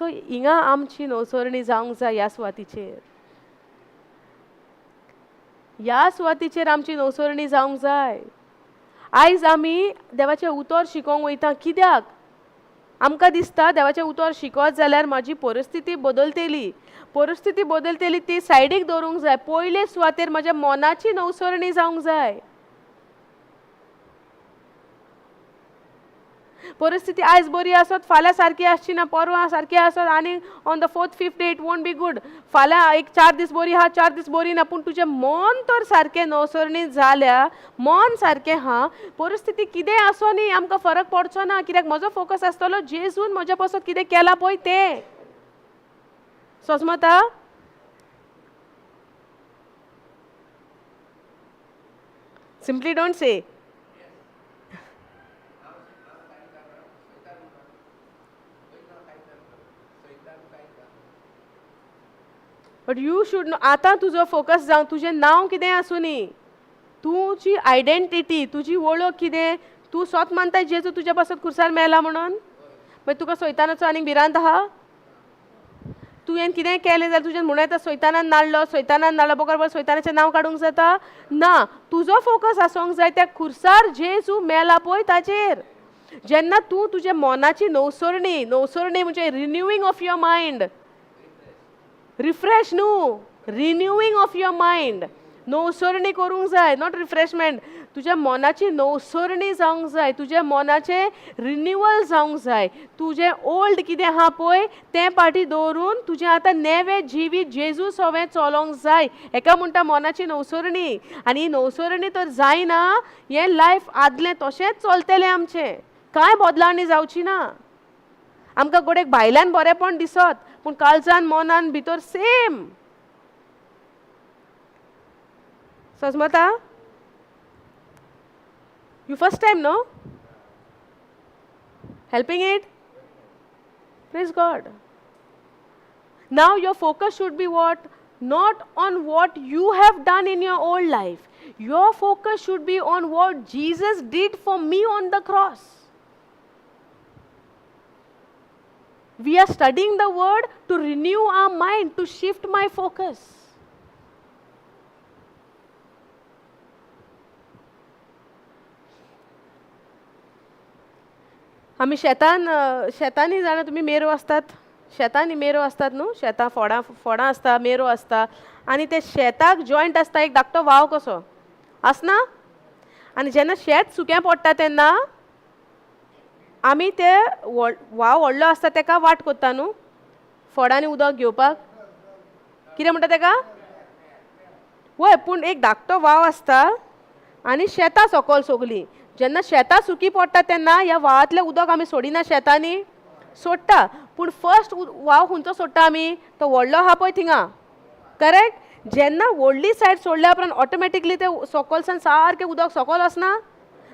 सो हिंगा आमची नवसरणी जावंक जाय ह्या सुवातीचेर, ह्या सुवातीचेर आमची नवसरणी जावंक जाय. आयज आमी देवाचें उतर शिकोवंक वयता कित्याक? आमकां दिसता देवाचें उतर शिकत जाल्यार म्हाजी परिस्थिती बदलतली. परिस्थिती बदलतली ती सायडीक दवरूंक जाय. पयले सुवातेर म्हाज्या मनाची नवसरणी जावंक जाय. परिस्थिती आयज बरी आसत, फाल्यां सारकी आसची ना, परवां सारकी आसत, आनी on the fourth fifth day it won't be good. फाल्यां एक 4 दीस बरी आहा, 4 दीस बरी ना, पूण तुजें मन तर सारकें नवसरणी जाल्या, मन सारकें आहा, परिस्थिती कितेंय आसूं न्ही आमकां फरक पडचो ना, कित्याक म्हजो फोकस आसतलो जेजून म्हज्या पासत कितें केलां पळय तें. सोजमता? Simply don't say. But you should know. आतां तुजो फोकस जावं, तुजें नांव कितें आसूं न्ही, तुजी आयडेंटिटी, तुजी वळख कितें, तूं स्वत मानता जेजू तुज्या पासत खुर्सार मेला म्हणून, मागीर तुका सैतानाचो आनीक भिरांत आहा? तुवें कितें केलें जाल्यार तुजें म्हणूं येता सैतानान नाडलो, सैतानान नाडलो, बगर बगर सैतानाचें नांव काडूंक जाता ना. तुजो फोकस आसूंक जाय त्या खुर्सार जेजू मेला पळय ताचेर. जेन्ना तूं तुज्या मनाची नवसरणी, नवसरणी म्हणजे renewing of your mind, refresh न्हू, रिन्यूइंग ऑफ your mind, नवसरणी करूंक जाय, not refreshment. तुज्या मनाची नवसरणी जावंक जाय, तुज्या मनाचें रिन्यूअल जावंक जाय. तुजें ओल्ड कितें आहा पळय तें पाटी दवरून तुजें आतां नवें जिवीत जेजू सवें चलोवंक जाय. हेका म्हणटा मनाची नवसरणी. आनी ही नवसरणी तर जायना, हें लायफ आदलें तशेंच चलतलें आमचें, कांय बदलावणी जावची ना. आमकां गोडेक भायल्यान बरेंपण दिसत, पूण काळजान मनान भितर same. सजमता? You first time no helping it? Praise God. Now your focus should be what? Not on what you have done in your old life. Your focus should be on what Jesus did for me on the cross. We are studying the word to renew our mind, to shift my focus. आमी शेतान, शेतांनी जाणा तुमी मेरो आसतात, शेतांनी मेरो आसतात न्हू, शेतां फोडां फोडां आसता, मेरो आसता, आनी ते शेताक जॉयंट आसता एक धाकटो वाव कसो आसना. आनी जेन्ना शेत सुकें पडटा तेन्ना आमी ते वाव व्हडलो आसता तेका वाट कोत्ता न्हू, फोडांनी उदक घेवपाक, कितें म्हणटा तेका? वय, पूण एक धाकटो वाव आसता आनी शेतां सकयल सगलीं. जेन्ना शेतां सुकी पडटा तेन्ना ह्या वावांतलें उदक आमी सोडिना, शेतांनी सोडटा. पूण फर्स्ट वाव खंयचो सोडटा आमी? तो व्हडलो आहा पळय थिंगा, करेक्ट? जेन्ना व्हडली सायड सोडल्या उपरांत ऑटोमॅटिकली ते सकलसान सारकें उदक सकयल वचना,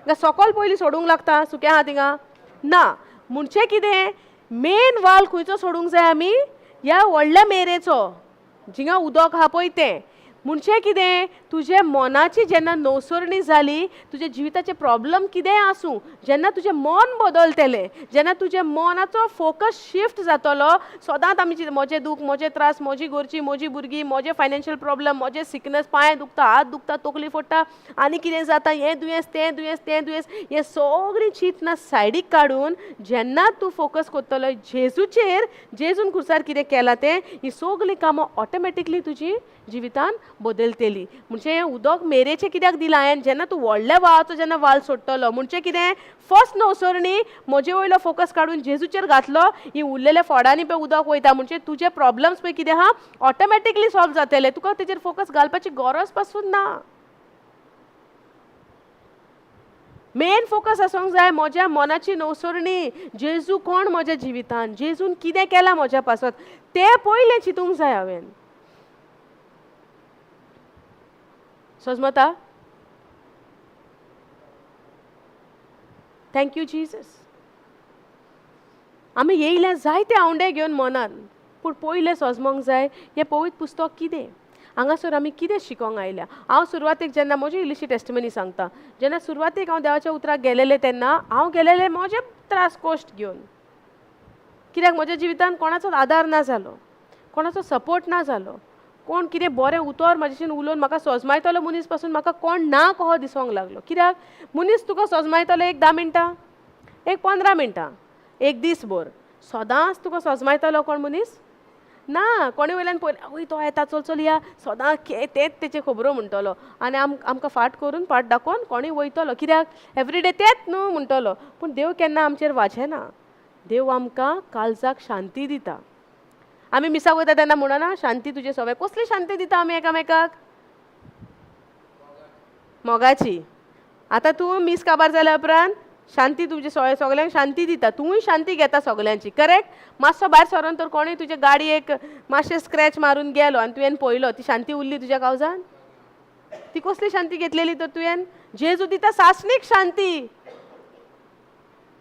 सकयल पयलीं सोडूंक लागता सुकें आहा थिंगा ना. म्हणजे कितें, मेन वाल खंयचो सोडूंक जाय आमी? ह्या व्हडल्या मेरेचो, जिंगा उदक आहा पळय तें. म्हणजे कितें, तुजे मनाची जेन्ना नवसरणी जाली, तुजे जिविताचे प्रॉब्लम कितेंय आसूं, जेन्ना तुजें मन बदलतलें, जेन्ना तुजे मनाचो फोकस शिफ्ट जातलो, सदांच आमी म्हजें दूख, म्हजे त्रास, म्हजी घरची, म्हजी भुरगीं, म्हजें फायनान्शियल प्रॉब्लम, म्हजें सिकनस, पांय दुखता, हात दुखता, तकली फोडटा, आनी कितें जाता, हें दुयेंस, तें दुयेंस, तें दुयेंस, हें सगळीं चिंतना सायडीक काडून जेन्ना तूं फोकस करतलो जेजूचेर, जेजून खुर्सार कितें केलां तें, हीं सगळीं कामां ऑटोमॅटिकली तुजी जिवितान बदलतली. म्हणजे हें उदक मेरेचें कित्याक दिलां हांवें, जेन्ना तूं व्हडल्या वाळाचो जेन्ना वाल सोडटलो, म्हणजे कितें, फर्स्ट नवसरणी म्हजे वयलो फोकस काडून जेजूचेर घातलो, ही उरलेल्या फोडांनी पळय उदक वयता, म्हणजे तुजे प्रॉब्लम्स पळय कितें आहा ऑटोमॅटिकली सॉल्व जातले, तुका तेजेर फोकस घालपाची गरज पासून ना. मेन फोकस आसूंक जाय म्हज्या मनाची नवसरणी, जेजू कोण म्हज्या जिवितान, जेजून कितें केलां म्हज्या पासत, तें पयलें चिंतूंक जाय हांवें. सजमता? Thank you Jesus. आमी येयल्या जायते आवंडे घेवन मनान, पूण पयलें सजमोंक जाय हें पवित्र पुस्तक कितें, हांगासर आमी कितें शिकोंक आयल्या. हांव सुरवातेक जेन्ना म्हजी इल्लीशी टेस्टमनी सांगता, जेन्ना सुरवातेक हांव देवाच्या उतराक गेलेलें तेन्ना हांव गेलेलें म्हजे त्रास कश्ट घेवन, कित्याक म्हज्या जिवितान कोणाचोच आदार ना जालो, कोणाचो सपोर्ट ना जालो, कोण कितें बरें उतर म्हाजेशीन उलोवन म्हाका सोजमायतलो मनीस पासून म्हाका कोण ना कहो दिसोंक लागलो. कित्याक मनीस तुका सोजमायतलो एक 10 मिनटां, एक 15 मिनटां, एक दीस भर, सदांच तुका सोजमायतलो कोण मनीस ना. कोणे वयल्यान पळयलें, आवय तो येता, चल चल या, सदां तेंच तेचे खबरो म्हणटलो आनी आमकां फाट करून फाट दाखोवन कोणूय वयतलो, कित्याक एवरीडे तेंच न्हू म्हणटलो. पूण देव केन्ना आमचेर वाजेना, देव आमकां काळजाक शांती दिता. आमी मिसाक वयता तेन्ना म्हणना शांती तुजे सगळे, कसली शांती दिता आमी एकामेकाक? मोगाची. आतां तूं मीस काबार जाल्या उपरांत शांती तुजे सगळ्यांक शांती दिता, तूंय शांती घेता सगळ्यांची, करेक्ट? मातसो भायर सरोन तर कोणूय तुजे गाडयेक मातशें स्क्रॅच मारून गेलो आनी तुवें पळयलो, ती शांती उरली तुज्या काळजान? ती कसली शांती घेतलेली तर तुवें? जेजू दिता सासणीक शांती.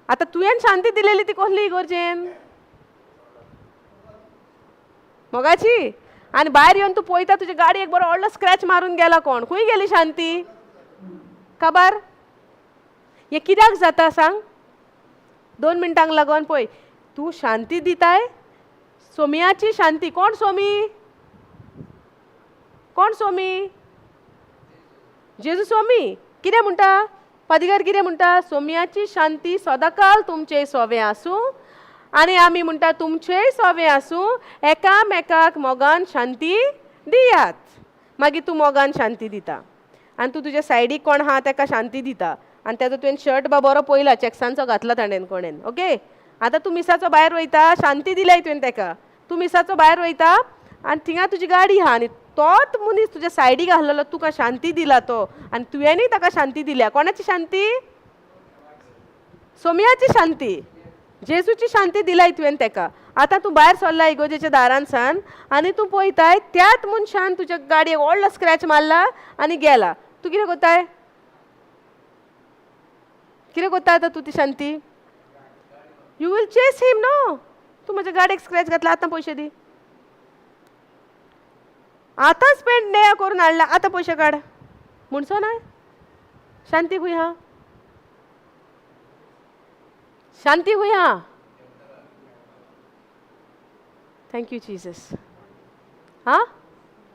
आतां तुवें शांती दिलेली ती कसली गरजेन? मोगाची. आनी भायर येवन तूं पळयता तुजे गाडयेक बरो व्हडलो स्क्रॅच मारून गेला कोण, खंय गेली शांती? काबार हें कित्याक जाता सांग? 2 मिनटांक लागून पळय, तूं शांती दिताय, सोमियाची शांती. कोण सोमी? कोण सोमी? जेजू सोमी. कितें म्हणटा पादिगार? कितें म्हणटा? सोमियाची शांती सदांकाल तुमचे सोवे आसूं, आनी आमी म्हणटा तुमचेय सोवे आसूं, एकामेकाक मोगान शांती दियात. मागीर तूं मोगान शांती दिता आनी तूं तुज्या सायडीक कोण आहा तेका शांती दिता, आनी तेजो तुवें शर्ट बा बरो पळयला, चॅक्सांचो घातला ताणें कोणेन, ओके? आतां तूं मिसाचो भायर वयता, शांती दिल्याय तुवें तेका, तूं मिसाचो भायर वयता आनी थिंगा तुजी गाडी आहा आनी तोच मनीस तुज्या सायडीक आहलेलो, तुका शांती दिला तो, आनी तुवेंनूय ताका शांती दिल्या. कोणाची शांती? सोमियाची शांती, जेजूची शांती दिलाय तुवें तेका. आतां तूं भायर सरला इगोजेच्या दारान सान आनी तूं पळयताय त्याच मनशान तुज्या गाडयेक व्हडलो स्क्रॅच मारला आनी गेला. तूं कितें करताय? कितें करता आतां तूं ती शांती? You will chase him न्हू. तूं म्हज्या गाडयेक स्क्रॅच घातला, आतां पयशे दी, आतांच पेंट नेया करून हाडला, आतां पयशे काड म्हणचो ना. शांती खंय आहा? शांती खंय आहा? Thank you Jesus. हां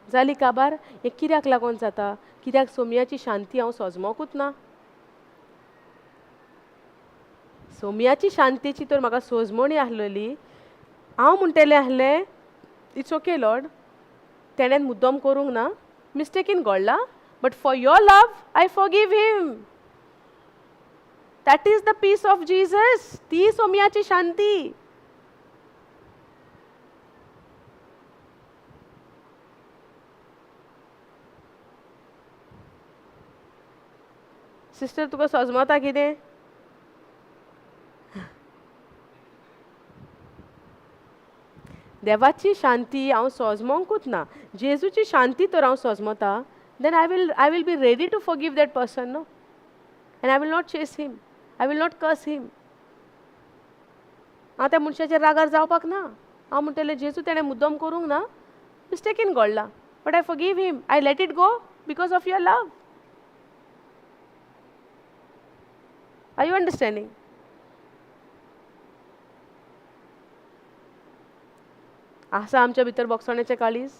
जाली काबार. हें कित्याक लागून जाता? कित्याक सोमियाची शांती हांव सोजमोकूच ना. सोमियाची शांतीची तर म्हाका सोजमणी आहलेली. हांव म्हणटलें आहलें it's okay Lord, तेणेन मुद्दम करूंक ना, मिस्टेकीन घडला, but for your love I forgive him. That is the peace of Jesus. ती सोमियाची शांती. सिस्टर तुका सजमता कितें? देवाची शांती हांव सोजमोंकूच ना, जेजूची शांती तर हांव सोजमता, then I will be ready to forgive that person no, and I will not chase him, I will not curse him. हांव त्या मनशाचेर रागार जावपाक ना. हांव म्हणटलें जेजू तेणें मुद्दम करूंक ना, मिस्टेकीन घडला, But I forgive him, I let it go because of your love. Are you understanding? आसा आमच्या भितर भोगसण्याचें काळीज?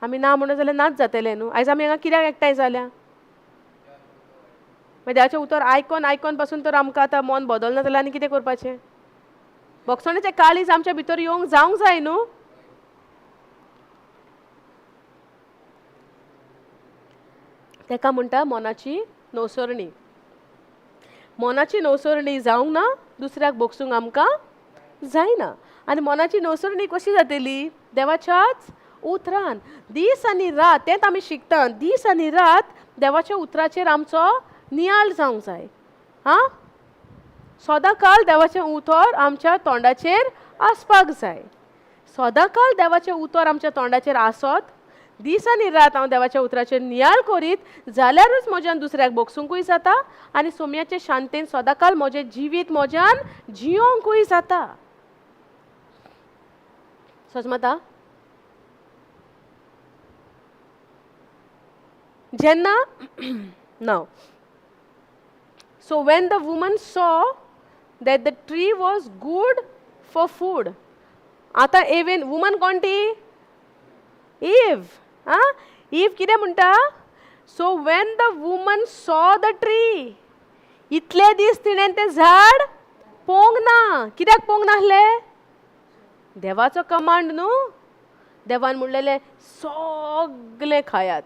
आमी ना म्हणत जाल्यार नाच जातले न्हू. आयज आमी हांगा कित्याक एकठांय जाल्या? मागीर देवाचें उतर आयकोन आयकोन पासून तर आमकां आतां मन बदलना जाल्यार आनी कितें करपाचें? भोगसण्याचें काळीज आमच्या भितर येवंक जावंक जाय न्हू. तेका म्हणटा मनाची नवसरणी. मनाची नवसरणी जावंक ना दुसऱ्याक भोगसूंक आमकां जायना. आनी मनाची नवसरणी कशी जातली? देवाच्याच उतरान. दीस आनी रात, तेंच आमी शिकता, दीस आनी रात देवाच्या उतराचेर आमचो नियाळ जावंक जाय. आं, सदांकाल देवाचें उतर आमच्या तोंडाचेर आसपाक जाय. सदांकाल देवाचें उतर आमच्या तोंडाचेर आसत, दीस आनी रात हांव देवाच्या उतराचेर नियाळ करीत जाल्यारूच म्हज्यान दुसऱ्याक भोगसुंकूय जाता आनी सोम्याचे शांतेन सदांकाल म्हजें जिवीत म्हज्यान जियोंकूय जाता. सजमता जेन्ना now so when the woman saw that the tree was good for food. आतां एवेन वुमन कोण ती? एव. आं, एव कितें म्हणटा? So when the woman saw the tree, इतले दीस तिणें तें झाड पोवंक ना. कित्याक पोवंक नासलें? देवाचो कमांड न्हू. देवान म्हणलेलें सगलें खायात,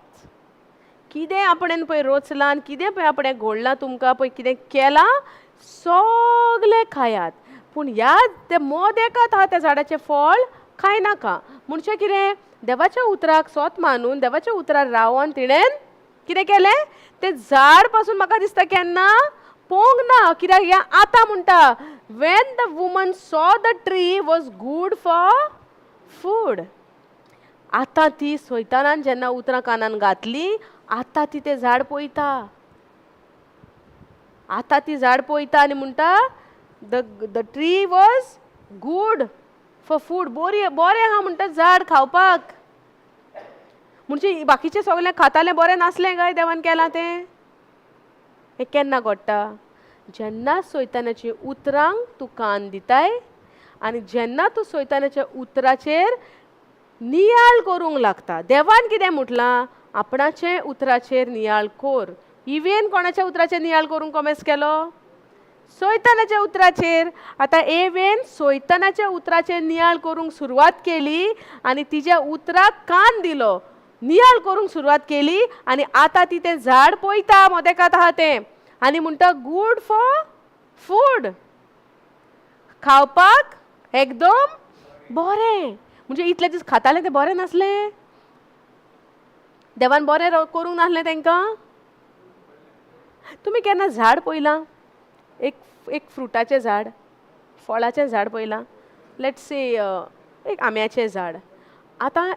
कितें आपणेन पळय रोचलां, कितें पळय आपणें घोडलां, तुमकां पळय कितें केलां, सगलें खायात, पूण ह्या ते मोद एकात आहा त्या झाडाचें फळ खायनाका. म्हणजे कितें? देवाच्या उतराक सोत मानून देवाच्या उतरार रावन तिणेन कितें केलें? तें झाड पासून म्हाका दिसता केन्ना पोवंक ना. कित्याक हें आतां म्हणटा, when the woman saw the tree was good for food. आतां ती सैतानान जेन्ना उतरां कानान घातली, आतां ती तें झाड पळयता. आतां ती झाड पळयता आनी म्हणटा the tree was good for food. बोरी बरें आहा म्हणटा झाड खावपाक. म्हणजे बाकीचें सगळें खातालें बरें नासलें काय देवान केलां तें? हें केन्ना घडटा? जेन्ना सैतानाच्या उतरांक तूं कान दिताय आनी जेन्ना तूं सैतानाच्या उतराचेर नियाळ करूंक लागता. देवान कितें म्हटलां? आपणाचे उतराचेर नियाळ कोर. इवेन कोणाच्या उतराचेर नियाळ करूंक कोमेस केलो? सैतानाच्या उतराचेर. आतां एवेन सैतानाच्या उतराचेर नियाळ करूंक सुरवात केली आनी तिज्या उतराक कान दिलो, नियाळ करूंक सुरवात केली आनी आतां ती तें झाड पळयता मोदेकात आहा तें आनी म्हणटा गूड फॉर फूड, खावपाक एकदम बरें. म्हणजे इतले दीस खातालें तें बरें नासलें? देवान बरें करूंक नासलें तांकां? तुमी केन्ना झाड पळयलां? एक एक फ्रुटाचें झाड, फळाचें झाड पळयलां? Let's से एक आंब्याचें झाड. आतां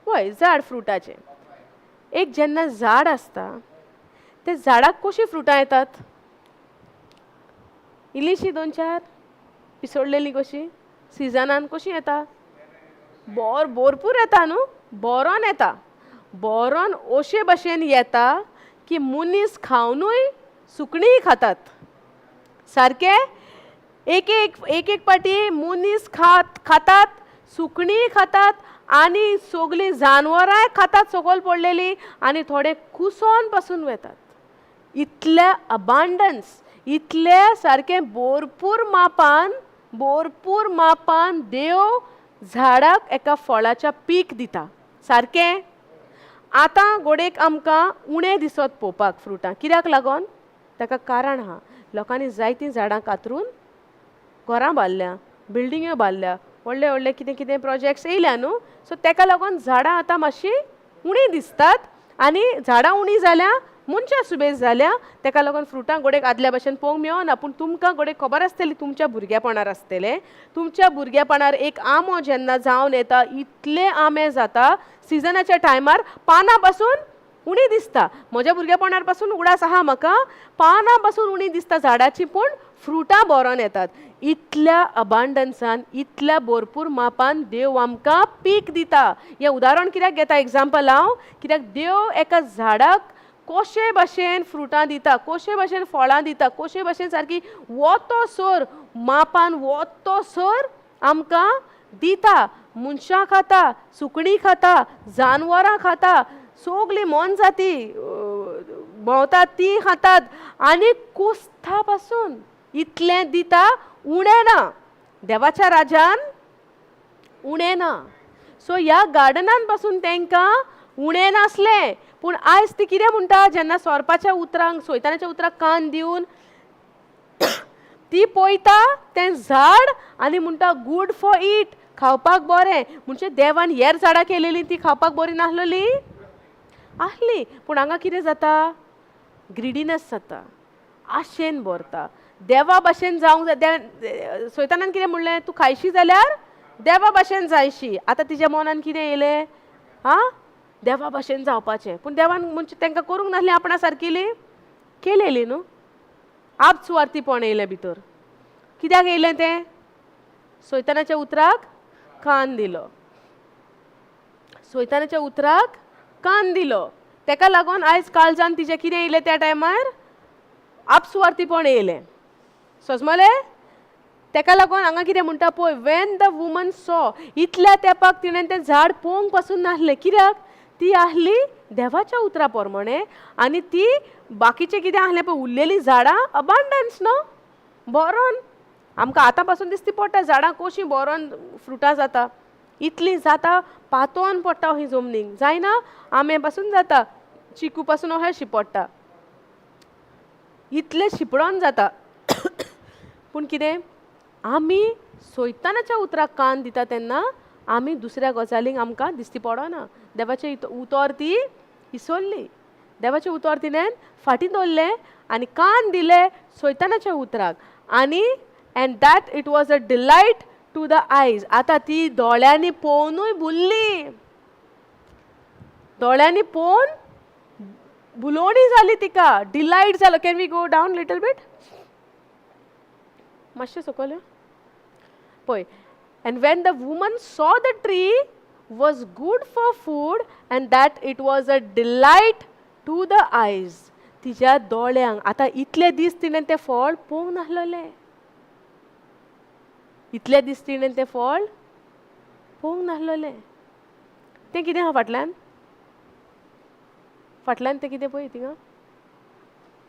हय, झाड फ्रुटाचें. एक जेन्ना झाड आसता ते झाडाक कशीं फ्रुटां येतात? इल्लीशीं दोन चार पिसोडलेलीं कशीं सिजनान कशीं येता? बोर भरपूर येता न्हू, बोरोन येता. बोरोन अशे भशेन येता की मनीस खावनूय सुकणीय खातात. सारकें एक एक एक एक पाटी मनीस खातात, सुकणीय खातात आनी सगळीं जानवरांय खातात सकयल पडलेलीं आनी थोडे कुसोन पासून वेतात. इतले अबांडन्स, इतले सारकें भरपूर मापान, भरपूर मापान देव झाडाक एका फळाच्या पीक दिता. सारकें आतां गोडेक आमकां उणें दिसत पळोवपाक फ्रुटां. कित्याक लागोन? ताका कारण आहा, लोकांनी जायतीं झाडां कातरून घरां बांदल्या, बिल्डिंग्यो बांदल्या, व्हडले व्हडले कितें कितें प्रोजेक्ट्स येयल्या न्हू. सो ताका लागून झाडां आतां मातशीं उणीं दिसतात आनी झाडां उणीं जाल्या, मनशां सुबेज जाल्या, ताका लागून फ्रुटां गोडेक आदल्या भशेन पळोवंक मेळना. पूण तुमकां गोडेक खबर आसतली, तुमच्या भुरगेपणार आसतलें. तुमच्या भुरगेपणार एक आंबो जेन्ना जावन येता, इतले आंबे जाता सिजनाच्या टायमार, पानां पासून उणी दिसता. म्हज्या भुरगेपणार पासून उगडास आहा म्हाका, पानां पासून उणी दिसता झाडाची, पूण फ्रुटां बोरोन येतात. इतल्या अबांडन्सान, इतल्या भरपूर मापान देव आमकां पीक दिता. हें उदाहरण कित्याक घेता एग्जाम्पल हांव? कित्याक देव एका झाडाक कशे भाशेन फ्रुटां दिता, कशे भाशेन फळां दिता, कशे भाशेन सारकी वोतोसर मापान वोतोसर आमकां दिता. मनशां खाता, सुकणीं खाता, जानवरां खाता, सगलीं मोनजाती भोंवतात ती खातात आनी कुस्ता पासून इतलें दिता, उणें ना. देवाच्या राजान उणें ना. सो ह्या गार्डनान पासून तांकां उणें नासलें. पूण आयज ती कितें म्हणटा, जेन्ना सोरपाच्या उतरांक, सोयतानाच्या उतराक कान दिवन ती पळयता तें झाड आनी म्हणटा गूड फॉर it, खावपाक बरें. म्हणजे देवान हेर झाडां केलेलीं ती खावपाक बरी नासलेली आहली. पूण हांगा कितें जाता, ग्रिडीनस जाता, आशेन भरता. देवा भाशेन जावंक जाय. सोयतानान कितें म्हणलें, तूं खायशी जाल्यार देवा भाशेन जायशी. आतां तिज्या मनान कितें येयलें, आं देवा भाशेन जावपाचें. पूण देवान म्हणजे तांकां करूंक नासलें आपणा सारकेली केलेली न्हू. आपसुवार्थीपण येयलें भितर. कित्याक येयलें तें? सोयतानाच्या उतराक कान दिलो. सोयतानाच्या उतराक कान दिलो, तेका लागून आयज काळजान तिजें कितें येयलें त्या टायमार, आपसुवार्थीपण येयलें. सजमलें? तेका लागून हांगा कितें म्हणटा पळय, when the woman so, इतल्या तेंपाक तिणें तें झाड पळोवंक पासून नासलें. कित्याक? ती आहली देवाच्या उतरा प्रमाणे आनी ती बाकीचें कितें आहलें पळय उरलेलीं झाडां अबांडन्स न्हू बरोन. आमकां आतां पासून दिसती पडटा झाडां कशीं बरोन फ्रुटां जाता, इतलीं जाता पातोन पडटा ही जमनीक जायना. आंबे पासून जाता, चिकू पासून अशें शिपडटा, इतलें शिपडोन जाता. पूण कितें आमी सोयतानाच्या उतराक कान दिता तेन्ना आमी दुसऱ्या गजालींक आमकां दिसती पडना. देवाचें उतर ती इसरली, देवाचें उतर तिणें फाटीं दवरलें आनी कान दिले सोयतानाच्या उतराक. आनी and that it was a delight to the eyes. आतां ती दोळ्यांनी पळोवनूय भुल्ली, दोळ्यांनी पळोवन भुलोवणी जाली तिका, डिलायट जालो. Can we go down little bit, मातशें सकयल पळय. And when the woman saw the tree was good for food and that it was a delight to the eyes, तिज्या दोळ्यांक आतां इतले दीस तिणें तें फळ पळोवंक नासलेलें, इतले दीस तिणें तें फळ पळोवंक नासलेलें. तें कितें आहा फाटल्यान, फाटल्यान तें कितें पळय थिंगा,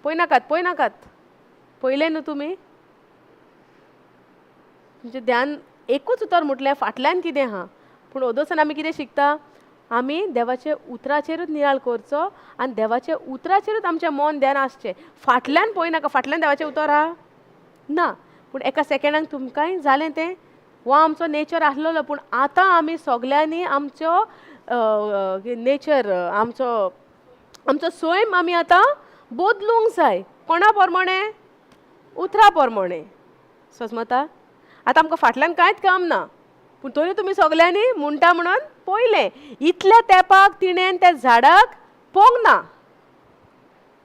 पळय नाकात, पळय नाकात, पळयलें न्हू तुमी, तुमचें ध्यान एकूच उतर म्हटलें फाटल्यान कितें आहा. पूण ओदोसान आमी कितें शिकता, आमी देवाच्या उतराचेरूच नियाळ करचो आनी देवाच्या उतराचेरूच आमचें मन ध्यान आसचें. फाटल्यान पळय नाका, फाटल्यान देवाचें उतर आहा ना. पूण एका सेकेंडाक तुमकांय जालें तें, हो आमचो नेचर आसलेलो. पूण आतां आमी सगल्यांनी आमचो नेचर, आमचो आमचो सैम आमी आतां बदलूंक जाय. कोणा प्रमाणे? उतरा प्रमाणे. सजमता? आतां आमकां फाटल्यान कांयच काम ना, पूण तरी तुमी सगल्यांनी म्हणटा म्हणून पळयलें. इतल्या तेंपाक तिणें त्या झाडाक पळोवंक ना,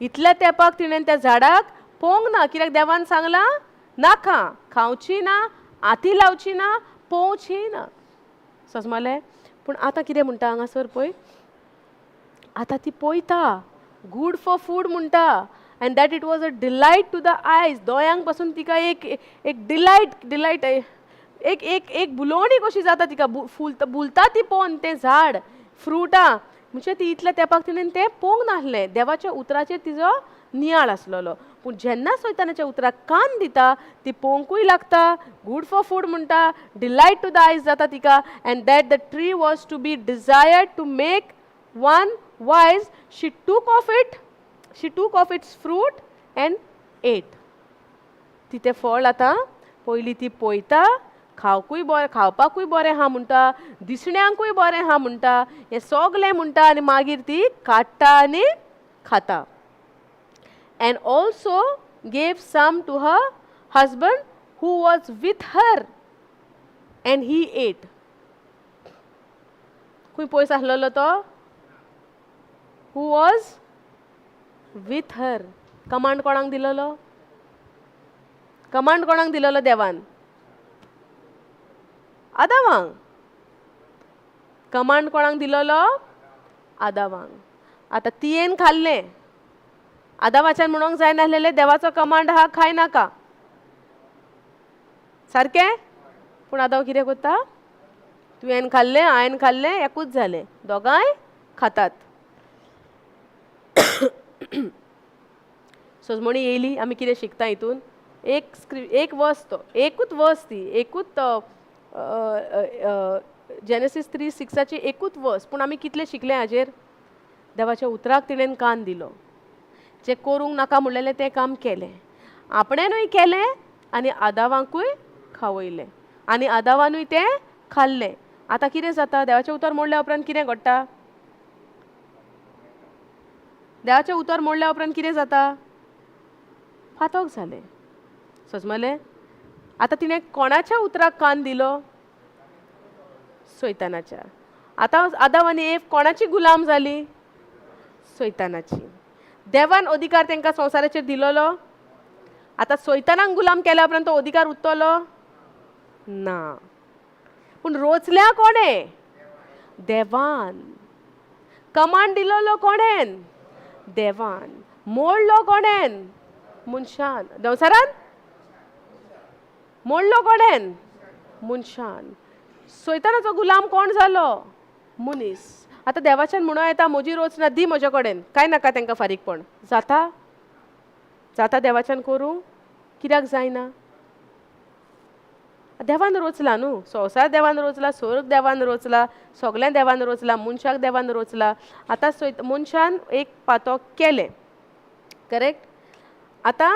इतल्या तेंपाक तिणें त्या झाडाक पळोवंक ना. कित्याक देवान सांगलां नाका, खावची ना, हाती लावची ना, पळोवची ना. सजमलें? पूण आतां कितें म्हणटा हांगासर पळय, आतां ती पळयता, गूड फॉर फूड म्हणटा, and that it was a delight to the eyes. दोळ्यांक पासून तिका एक एक डिलायट, डिलायट एक एक एक भुलोवणी कशी जाता तिका, फुलता भुलता ती पळोवन तें झाड फ्रुटां. म्हणजे ती इतल्या तेंपाक तिणें तें पळोवंक नासलें, देवाच्या उतराचेर तिजो नियाळ आसलेलो. पूण जेन्ना सैतानाच्या उतराक कान दिता ती पळोवंकूय लागता, गूड फॉर फूड म्हणटा, डिलायट टू the eyes जाता तिका. And that the tree was to be desired to make one wise, she took of its fruit and ate. ती तें फळ आतां पयलीं ती पळयता, खावकूय बरें, खावपाकूय बरें आहा म्हणटा, दिसण्यांकूय बरें आहा म्हणटा, हें सगलें म्हणटा आनी मागीर ती काडटा आनी खाता. And also gave some to her husband who was with her and he ate. खंय पयस आसलेलो तो? Who was with her. Command कोणाक दिलेलो? कमांड कोणाक दिलेलो देवान? आदावांक. कमांड कोणाक दिलेलो? आदावांक. आतां तियेन खाल्लें. आदावाच्यान म्हणूंक जायनासलेलें देवाचो कमांड आहा, खाय नाका. सारकें? पूण आदाव कितें करता? तुवें खाल्लें, हांवें खाल्लें, एकूच जालें, दोगांय खातात. सजमणी येयली. आमी कितें शिकता हितून? एक एक वर्स तो, एकूच वर्स ती, एकूच जेनेसीस 3:6ची एकूच वर्स. पूण आमी कितलें शिकले हाजेर? देवाच्या उतराक तिणेन कान दिलो, जें करूंक नाका म्हणलेलें तें काम केलें, आपणेनूय केलें आनी आदावांकूय खावयलें आनी आदावानूय तें खाल्लें. आतां कितें जाता? देवाचें उतर मोडल्या उपरांत कितें घडटा? देवाचें उतर मोडल्या उपरांत कितें जाता? फातोक जालें. सजमलें? आतां तिणें कोणाच्या उतराक कान दिलो? सैतानाच्या. आतां आदाव आनी एव कोणाची गुलाम जाली? सैतानाची. देवान अधिकार तांकां संवसाराचेर दिलोलो. आतां सैतानाक गुलाम केल्या उपरांत तो अधिकार उरतलो ना. पूण रोचल्या कोणें? देवान. कमांड दिलोलो कोणेन? देवान. मोडलो कोणेन? मनशान. देंवचारान मोडलो कोणेन? मनशान. सैतानाचो गुलाम कोण जालो? मनीस. आतां देवाच्यान म्हणूं येता, म्हजी रोच ना, दी म्हजे कडेन, कांय नाका तांकां फारीकपण. जाता? जाता देवाच्यान करूंक? कित्याक जायना? देवान रोचला न्हू संवसार, देवान रोचला स्वर्ग, देवान रोचला सगळें, देवान रोचला मनशाक, देवान रोचला. आतां मनशान एक पातोक केलें, करेक्ट? आतां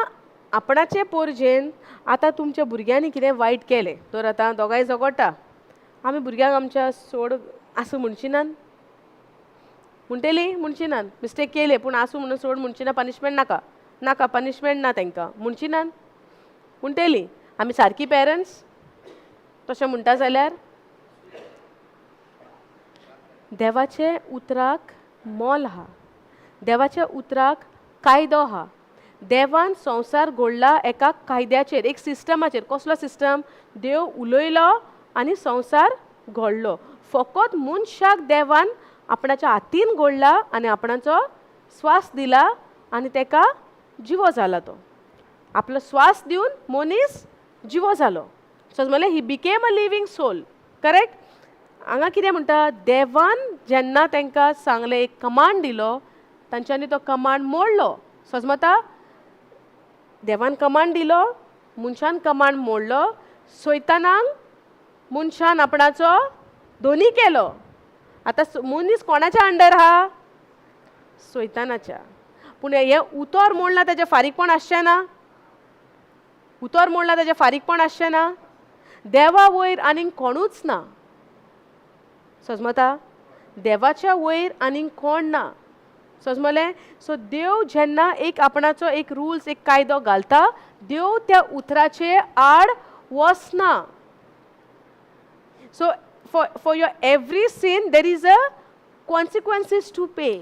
आपणाचे पोरजेन आतां तुमच्या भुरग्यांनी कितें वायट केलें तर आतां दोगांय झगडटा, आमी भुरग्यांक आमच्या सोड आसूं म्हणची नात? म्हणटली? म्हणची नात? मिस्टेक केले पूण आसूं म्हणून सोड म्हणची ना? पनिशमेंट नाका, नाका पनिशमेंट ना तांकां म्हणची नात? म्हणटली? आमी सारकी पेरंट्स तशें म्हणटा जाल्यार देवाचे उतराक मोल आहा, देवाच्या उतराक कायदो आहा. देवान संवसार घडला एका कायद्याचेर, एक सिस्टमाचेर. कसलो सिस्टम? देव उलयलो आनी संवसार घडलो. फकत मनशाक देवान आपणाच्या हातीन घडला आनी आपणाचो स्वास दिला आनी तेका जिवो जाला. तो आपलो स्वास दिवन मनीस जिवो जालो. समजलें? He became a living soul, correct? हांगा कितें म्हणटा? देवान जेन्ना तांकां सांगलें, एक कमांड दिलो, तांच्यांनी तो कमांड मोडलो. सजमता? देवान कमांड दिलो, मनशान कमांड मोडलो, सैतानाक मनशान आपणाचो दोनी केलो. आतां मनीस कोणाच्या अंडर आहा? सैतानाच्या. पूण हें उतर मोडलां ताजें फारीकपण आसचें ना? उतर मोडलां ताजें फारीकपण आसचें ना? देवा वयर आनीक कोणूच ना. सजमता? देवाच्या वयर आनीक कोण ना. सजमलें? सो देव जेन्ना एक आपणाचो एक रुल्स, एक कायदो घालता, देव त्या उतराचे आड वचना. So for your every sin there is a consequences to pay.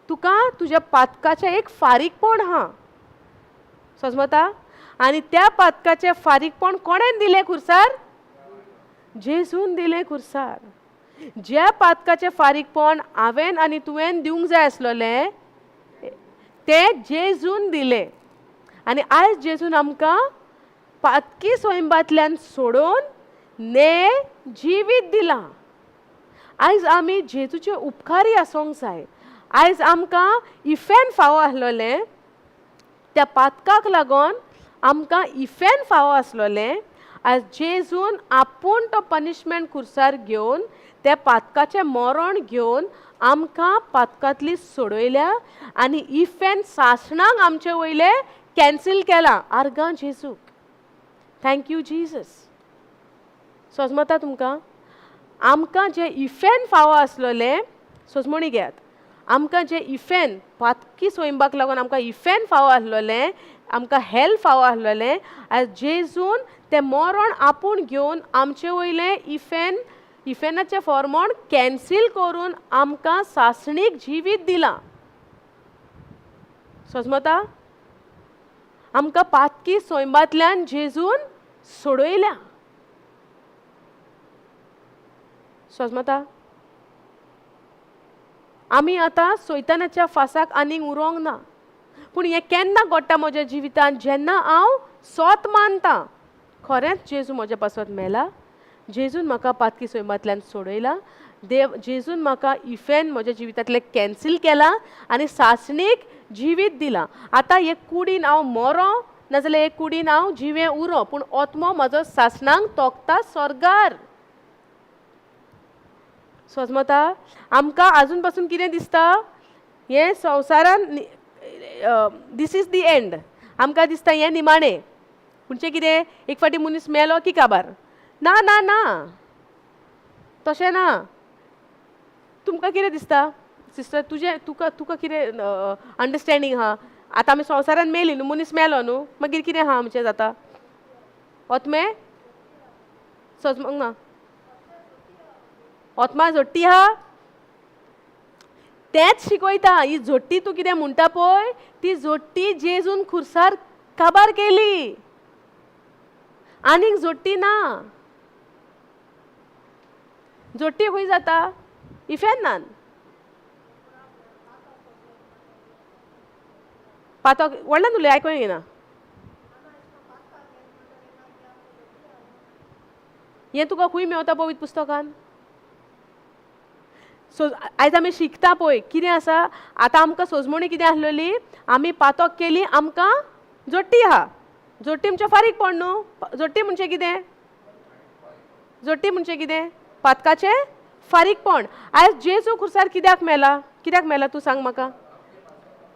तुका तुज्या पातकाचें एक फारीकपण आहा. सजमता? आनी त्या पातकाचें फारीकपण कोणें दिलें खुर्सार? जेजून दिलें खुर्सार. ज्या पातकाचें फारीकपण हांवें आनी तुवें दिवंक जाय आसलोलें तें जेजून दिलें. आनी आयज जेजून आमकां पातकी स्वयंबांतल्यान सोडोवन ने जिवीत दिलां. आयज आमी जेजूचे उपकारी आसूंक जाय. आयज आमकां इफेन फावो आसलोलें, त्या पातकाक लागून आमकां इफेन फावो आसलोलें, आयज जेजून आपूण तो पनिशमेंट खुर्सार घेवन, त्या पातकाचें मरण घेवन आमकां पातकांतली सोडयल्या आनी इफेन सासणाक आमचे वयले कॅन्सील केलां. आर्गां जेजूक. Thank you Jesus. सजमता तुमकां? आमकां जें इफेन फावो आसलोलें, सजमणी घेयात, आमकां जें इफेन पातकी स्वयंबाक लागून आमकां इफेन फावो आसलोलें, आमकां हेल्प फावो आसलोलें, आयज जेजून तें मरण आपूण घेवन आमचे वयलें इफेन, इफेनाचें फॉर्मोण कॅन्सील करून आमकां सासणीक जिवीत दिलां. सजमता? आमकां पातकी सोयंबांतल्यान जेजून सोडयल्या. सोजमता आमी आतां सैतानाच्या फासाक आनीक उरोंक ना. पूण हें केन्ना घडटा म्हज्या जिवितांत? जेन्ना हांव सोत मानता खरेंच जेजू म्हज्या पासत मेला, जेजून म्हाका पातकी सैमांतल्यान सोडयला, देव जेजून म्हाका इफेन म्हज्या जिवितांतलें कॅन्सील केलां आनी सासणीक जिवीत दिलां. आतां हे कुडीन हांव मरो नाजाल्यार हे कुडीन हांव जिवें उरो, पूण आत्मो म्हजो सासणांक तोखता स्वर्गार. सोजमता आमकां आजून पासून कितें दिसता हें संवसारान this is the end. आमकां दिसता हें निमाणें. म्हणजे कितें, एक फावटी मनीस मेलो की काबार. ना ना ना, तशें ना. तुमकां कितें दिसता सिस्टर, तुजें तुका तुका कितें अंडरस्टँडींग आहा? आतां आमी संवसारान मेली न्हू, मनीस मेलो न्हू, मागीर कितें आहा आमचें जाता? ओतमे सोजमूंक ना, ओतमा जोडटी आहा. तेंच शिकयता. ही जोडटी तूं कितें म्हणटा पळय, ती जोडटी जेजून खुर्सार काबार केली, आनीक जोडटी ना. जोडटी खंय जाता? इफेर्नान. पातक व्हडल्यान उलय, आयकोंक येना. हें तुका खंय मेवता पवित्र पुस्तकान? सो आयज आमी शिकता पळय कितें आसा. आतां आमकां सोजमणी कितें आसलेली, आमी पातक केली, आमकां जोडटी आहा. जोडटी म्हणजे फारीक पड न्हू. जोडटी म्हणजे कितें? जोडटी म्हणजे कितें? पातकाचें फारीकपण. आयज जेजू खुर्सार कित्याक मेला? कित्याक मेला तूं सांग म्हाका?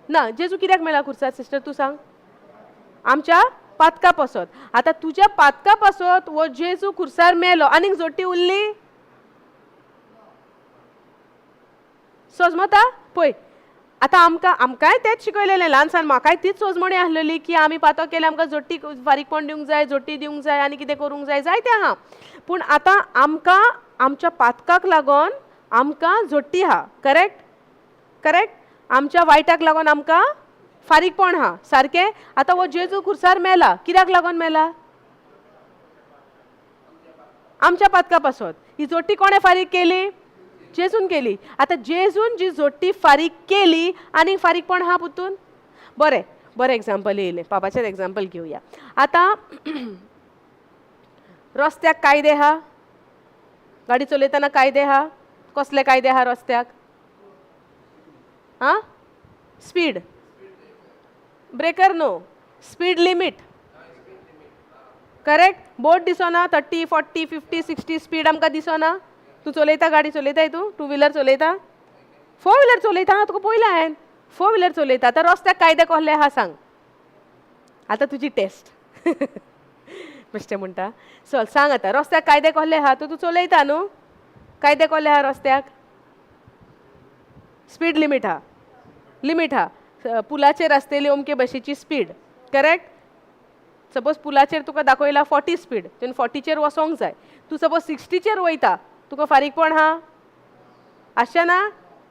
ना, जेजू कित्याक मेला खुर्सार सिस्टर तूं सांग? आमच्या पातका पासत. आतां तुज्या पातका पासत हो जेजू खुर्सार मेलो, आनीक जोडटी उरली? सोजमता पळय. आतां आमकां आमकांय तेंच शिकयलेलें ल्हान सान, म्हाकाय तीच सोजमणी आसलेली की आमी पातक केलें, आमकां जोडटी फारीकपण दिवंक जाय, जोडटी दिवंक जाय, आनी कितें करूंक जाय, जायतें आहा. पूण आतां आमकां आमच्या पातकाक लागून आमकां जोडटी आहा. करेक्ट? करेक्ट. आमच्या वायटाक लागून आमकां फारीकपण आहा. सारकें. आतां हो जेजू खुर्सार मेला, कित्याक लागून मेला? आमच्या पातका पासत. ही जोडटी कोणें फारीक केली? जेजून केली. आतां जेजून जी जोडटी फारीक केली, आनी फारीकपण आहा पुतून. बरें बरें एग्जाम्पल येयलें, पापाचें एग्जाम्पल घेवया. आतां रस्त्याक कायदे आहा, गाडी चलयतना कायदे आहा. कसले कायदे आहा रस्त्याक? आं, स्पीड ब्रेकर न्हू, स्पीड लिमीट. करेक्ट. बोट दिसना, 30 40 50 60 स्पीड आमकां दिसना. तूं चलयता गाडी चलयताय, तूं टू व्हिलर चलयता, फोर व्हिलर चलयता, तुका पयलें हांवें फोर व्हिलर चलयता. आतां रस्त्याक कायदे कसले आहा सांग. आतां तुजी टेस्ट बेश्टें म्हणटा. चल सांग आतां रस्त्याक कायदे कसले आहा? तूं चलयता न्हू, कायदे कसले आहा रस्त्याक? स्पीड लिमीट आहा, लिमीट आहा. पुलाचेर आसतली अमके भशेची स्पीड. करेक्ट. सपोज पुलाचेर तुका दाखयला 40 स्पीड, तुवें 40चेर वचोंक जाय. तूं सपोज 60चेर वयता, तुका फारीकपण आहा आसचें ना?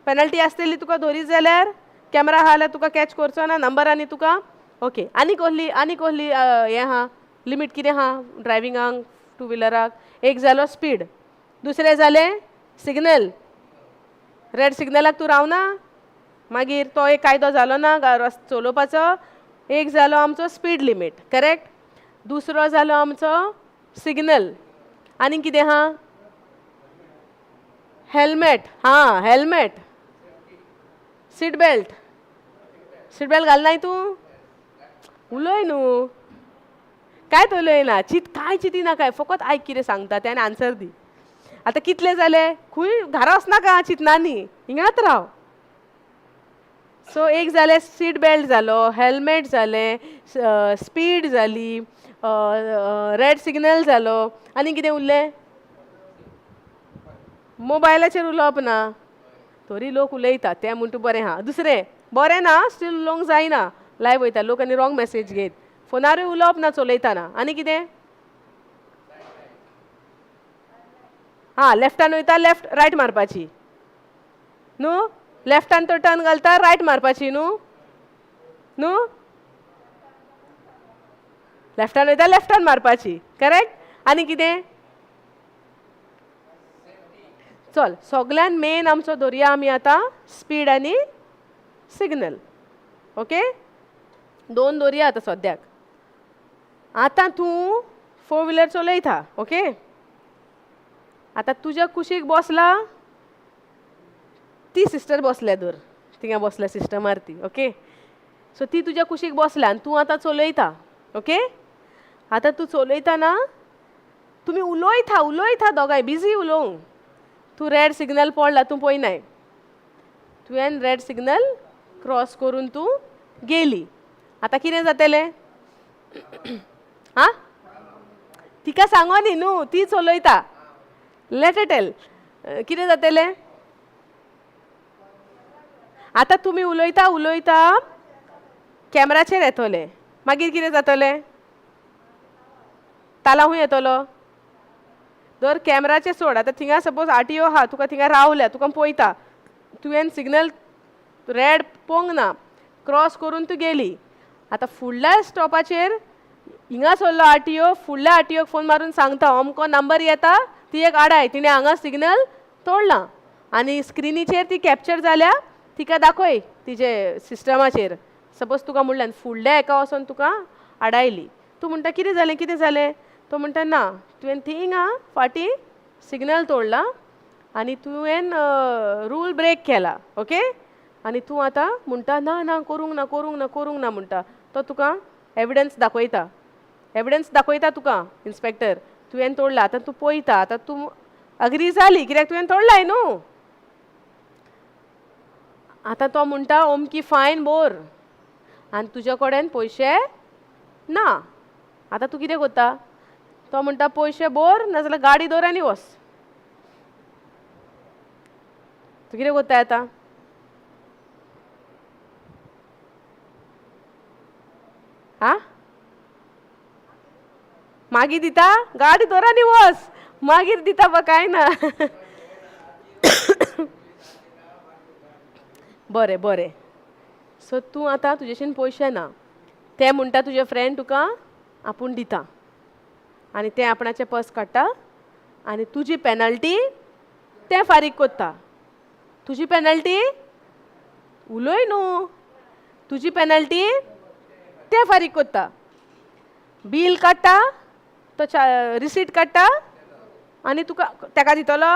पेनल्टी आसतली तुका धरीत जाल्यार, कॅमेरा आहा जाल्यार तुका कॅच करचो ना नंबर आनी तुका. ओके. आनी कसली आनी कसली हें आहा लिमीट कितें आहा ड्रायविंगाक टू व्हिलराक? एक जालो स्पीड, दुसरें जालें सिग्नल. रेड सिग्नलाक तूं रावना, मागीर तो एक कायदो जालो ना चलोवपाचो. एक जालो आमचो स्पीड लिमीट. करेक्ट. दुसरो जालो आमचो सिग्नल. आनी कितें आहा? हेल्मेट. हां, helmet, seat belt. Seat belt घालनाय तूं? उलय न्हू, कांयच उलयना. चित कांय चिंतिना, काय फकत आयक कितें सांगता तें आनी आन्सर दी. आतां कितले जाले? खंय घरा वचनाका चिंतनानी, हिंगाच राव. सो एक जालें सीट बेल्ट जालो, हेल्मेट जालें, स्पीड जाली, रेड सिग्नल जालो, आनी कितें उरलें? मोबायलाचेर उलोवप ना, तरी लोक उलयता तें म्हूण तूं बरें आहा. दुसरें बरें ना, स्टील उलोवंक जायना, लायव वयता लोक आनी रोंग मॅसेज घेत. फोनारूय उलोवप ना चलयतना. आनी कितें? हां, लेफ्टान वयता, लेफ्ट रायट मारपाची न्हू, लेफ्टान तो टर्न घालता, रायट मारपाची न्हू न्हू. लेफ्टान वयता लेफ्टान मारपाची, करेक्ट? आनी कितें? चल, सगळ्यान मेन आमचो दवरया आमी आतां स्पीड आनी सिग्नल. ओके, दोन दवरया आतां सद्याक. आतां तूं फोर व्हिलर चलयता, ओके? आतां तुज्या कुशीक बसला ती सिस्टर बसल्या, धर थिंगा बसल्या सिस्टमार ती, ओके? सो ती तुज्या कुशीक बसल्या आनी तूं आतां चलयता, ओके? आतां तूं चलयतना तुमी उलयता उलयता दोगांय बिजी उलोवंक. तूं रेड सिग्नल पडला तूं पळयनाय, तुवें रेड सिग्नल क्रॉस करून तूं गेली. आतां कितें जातलें? आं, तिका सांगो न्ही न्हू, ती चलयता, let tell. कितें जातलें आतां? तुमी उलयता उलयता कॅमराचेर येतले, मागीर कितें जातलें? तालांवूय येतलो. दर कॅमराचेर सोड, आतां थिंगा सपोज आरटीओ आहा, तुका थिंगा रावल्या, तुका पळयता, तुवें सिग्नल रेड पोवंक ना, क्रॉस करून तूं गेली. आतां फुडल्या स्टॉपाचेर हिंगा सरलो आरटीओ, फुडल्या आरटीओक फोन मारून सांगता, अमको नंबर येता, ती एक आडाय, तिणें हांगा सिग्नल तोडलां आनी स्क्रिनीचेर ती कॅप्चर जाल्या, तिका दाखय तिजे सिस्टमाचेर. सपोज तुका म्हणल्यान फुडल्या हेका वचोन तुका आडायली, तूं म्हणटा कितें जालें कितें जालें? तो म्हणटा ना, तुवें थिंगा फाटीं सिग्नल तोडला आनी तुवें रूल ब्रेक केला, ओके? आनी तूं आतां म्हणटा ना ना करूंक ना करूंक ना करूंक ना म्हणटा. तो तुका एविडन्स दाखयता, एविडन्स दाखयता तुका इन्स्पेक्टर, तुवें तोडला. आतां तूं पळयता, आतां तूं अग्री जाली कित्याक तुवें तोडलाय न्हू. आतां तो म्हणटा अमकी फायन बोर आनी तुज्या कडेन पयशे ना. आतां तूं कितें करता? तो म्हणटा पयशे बोर, नाजाल्यार गाडी दवर आनी वच. तूं कितें करता आतां? आं, मागीर दिता गाडी दवर आनी वच, मागीर दिता बा कांय ना. बरें बरें, सो तूं आतां तुजेशीन पयशे ना, ते म्हणटा तुजे फ्रेंड तुका आपूण दिता आनी तें आपणाचें पर्स काडटा आनी तुजी पेनल्टी तें फारीक करता. तुजी पेनल्टी उलय न्हू, तुजी पेनल्टी तें फारीक करता. बील काडटा तो, रिसीट काडटा आनी तुका तेका दितलो.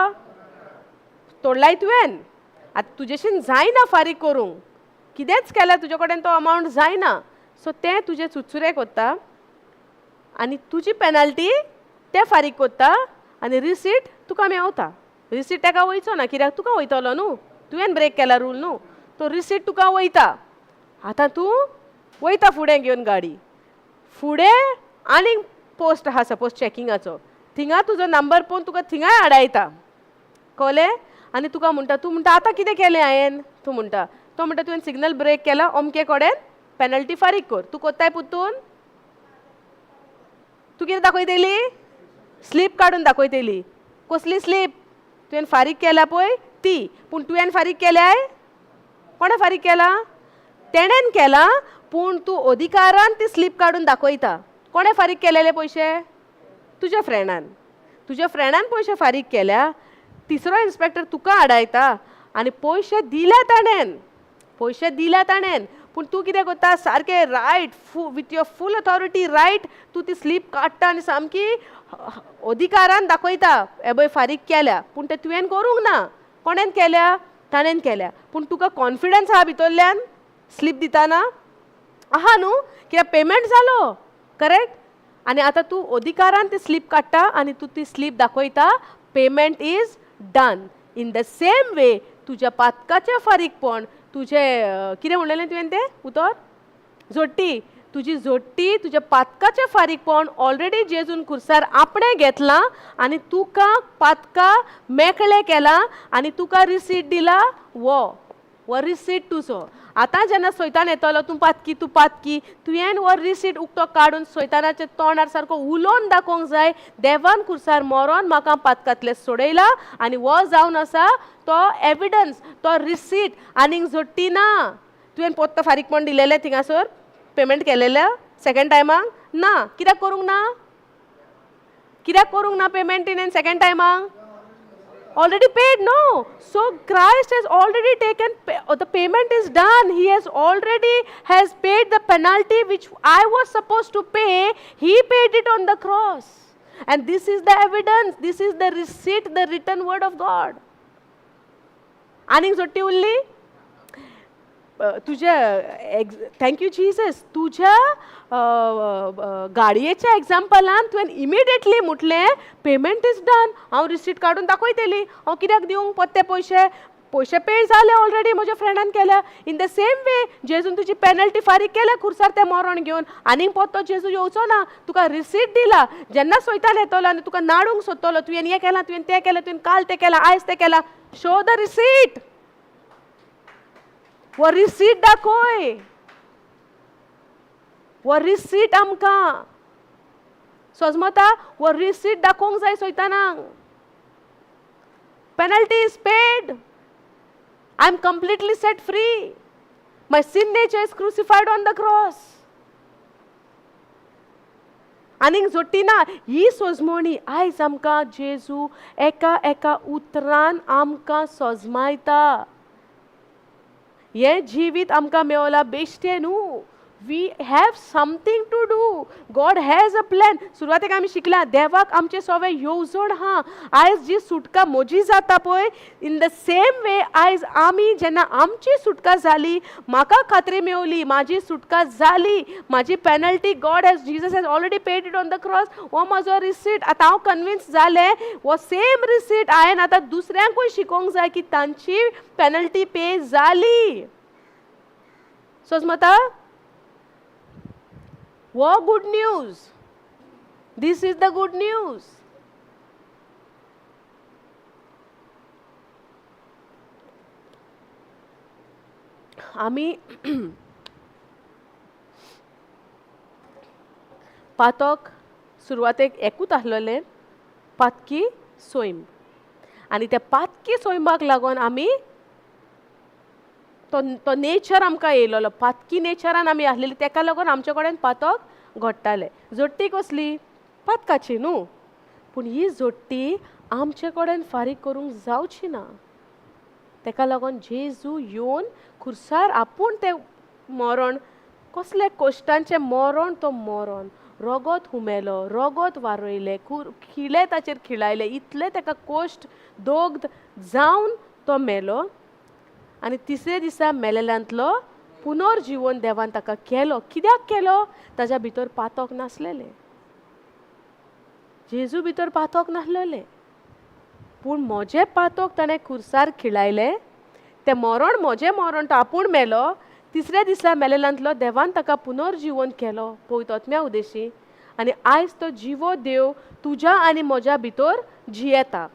तोडलाय तुवें, आतां तुजेशीन जायना फारीक करूंक, कितेंच केल्यार तुजे कडेन तो अमावंट जायना, सो तें तुजें चुरचुरे करता आनी तुजी पेनल्टी तें फारीक करता आनी रिसीट तुका मेवता. रिसीट तेका वयचो ना कित्याक तुका वयतलो न्हू, तुवें ब्रेक केला रूल न्हू, तो रिसीट तुका वयता. आतां तूं वयता फुडें घेवन गाडी, फुडें आनीक पोस्ट आहा सपोज चॅकिंगाचो, थिंगा तुजो नंबर पळोवन तुका थिंगाय आडायता, कळ्ळें? आनी तुका म्हणटा, तूं म्हणटा आतां कितें केलें हांवें? तूं म्हणटा, तो म्हणटा तुवें सिग्नल ब्रेक केला, अमके कडेन पेनल्टी फारीक कर. तूं कोत्ताय पुतून? तूं कितें दाखयतली? स्लीप काडून दाखयतली. कसली स्लीप? तुवें फारीक केल्या पळय ती. पूण तुवें फारीक केल्याय? कोणें फारीक केला? तेणेन केला, पूण तूं अधिकारान ती स्लीप काडून दाखयता. कोणें फारीक केलेले पयशे? तुज्या फ्रेंडान. तुज्या फ्रेंडान पयशे फारीक केल्या. तिसरो इन्स्पेक्टर तुका आडायता आनी पयशे दिल्या ताणेन, पयशे दिल्या ताणेन, पूण तूं कितें करता? सारकें right with your full authority right तूं ती स्लीप काडटा आनी सामकी अधिकारान दाखयता हे पळय फारीक केल्या. पूण तें तुवें करूंक ना. कोणेन केल्या? ताणेन केल्या. पूण तुका कॉन्फिडन्स आहा भितरल्यान स्लीप दिताना आहा न्हू, कित्याक पेमेंट जालो, करेक्ट? आनी आतां तूं अधिकारान ती स्लीप काडटा आनी तूं ती स्लीप दाखयता, payment is done. In the same way तुज्या पातकाचें फारीकपण, तुजें कितें म्हणलेलें तुवें तें उतर? जोडटी. तुजी जोडटी, तुज्या पातकाचें फारीकपण ऑलरेडी जेजून खुर्सार आपणें घेतलां आनी तुका पातका मेकळें केलां आनी तुका रिसीट दिला. वो हो रिसीट तुजो. आतां जेन्ना सैतान येतलो, तूं पातकी तूं पातकी, तुवें हो रिसीट उक्तो काडून सैतानाच्या तोंडार सारको उलोवन दाखोवंक जाय, देवान खुर्सार मरोन म्हाका पातकांतलें सोडयला आनी हो जावन आसा तो एविडन्स, तो रिसीट, आनीक जोडटी ना. तुवें पोत्तो फारीकपण दिलेलें थिंगासर, पेमेंट केलेलें सेकंड टायमाक ना. कित्याक करूंक ना? कित्याक करूंक ना पेमेंट तिणें सेकेंड टायमाक? Already paid, no? So Christ has already taken, the payment is done. He has already has paid the penalty which I was supposed to pay. He paid it on the cross. And this is the evidence, this is the receipt, the written word of God. आनीक जोडटी उरली तुज्या thank you Jesus. तुज्या गाडयेच्या एग्जाम्पलान तुवें immediately म्हटलें payment is done. हांव receipt काडून दाखयतली, हांव कित्याक दिवंक पोत्ते पयशे? पयशे पे जाले ऑलरेडी म्हज्या फ्रेंडान केल्या. इन the same way जेजून तुजी पेनल्टी फारीक केल्या खुर्सार तें मरण घेवन. आनीक पोत्तो जेजू येवचो ना. तुका रिसीट दिला. जेन्ना सोयतान येतलो आनी तुका नाडूंक सोदतलो, तुवें हें केलां, तुवें तें केलें, तुवें काल तें केलां, आयज तें केलां, show the receipt. हो रिसीट दाखय, हो रिसीट आमकां सोजमता. हो रिसीट दाखोवंक जाय सोयतानाक. Penalty is paid, I am completely set free, my sin nature is crucified on the cross. आनीक जोडटी ना. ही सोजमणी आयज आमकां जेजू एका एका उतरान आमकां सोजमायता. हें जिवीत आमकां मेवलां बेश्टें न्हू. We have something to do. God has a plan. सुरवातेक आमी शिकला देवाक आमचें सगळें येवजण आहा. आयज जी सुटका म्हजी जाता पळय, इन the same way आयज आमी जेन्ना आमची सुटका जाली, म्हाका खात्री मेवली म्हाजी सुटका जाली, म्हाजी penalty God has, Jesus has already paid it on the cross. हो म्हजो रिसीट. आतां हांव कन्विन्स जालें. हो सेम रिसीट हांवें आतां दुसऱ्यांकूय शिकोवंक जाय की तांची पेनल्टी पे जाली. सोजमता? हो good news. This is the good news. आमी पातक सुरवातेक एकूच आसलेलें, पातकी सैम. आनी त्या पातकी सैमाक लागून आमी तो तो नेचर आमकां येयलेलो. पातकी नेचरान आमी आसलेली, तेका लागून आमचे कडेन पातक घडटालें. जोडटी कसली? पातकाची न्हू. पूण ही जोडटी आमचे कडेन फारीक करूंक जावची ना. तेका लागून जेजू येवन खुर्सार आपूण तें मरण, कसलें कश्टांचें मरण तो मरण, रगत हुमेलो, रगत वारयलें, खिळे ताचेर खिळायले, इतले ताका कश्ट दोग्ध जावन तो मेलो. आनी तिसरे दिसा मेलेल्यांतलो पुनर्जिवन देवान ताका केलो. कित्याक केलो? ताज्या भितर पातक नासलेलें. जेजू भितर पातक नासलेलें, पूण म्हजें पातक ताणें खुर्सार खिळायलें. तें मरण म्हजें मरण, तो आपूण मेलो. तिसऱ्या दिसा मेलेल्यांतलो देवान ताका पुनर्जिवन केलो पवित्र आत्म्या उदेशी. आनी आयज तो जिवो देव तुज्या आनी म्हज्या भितर जियेता.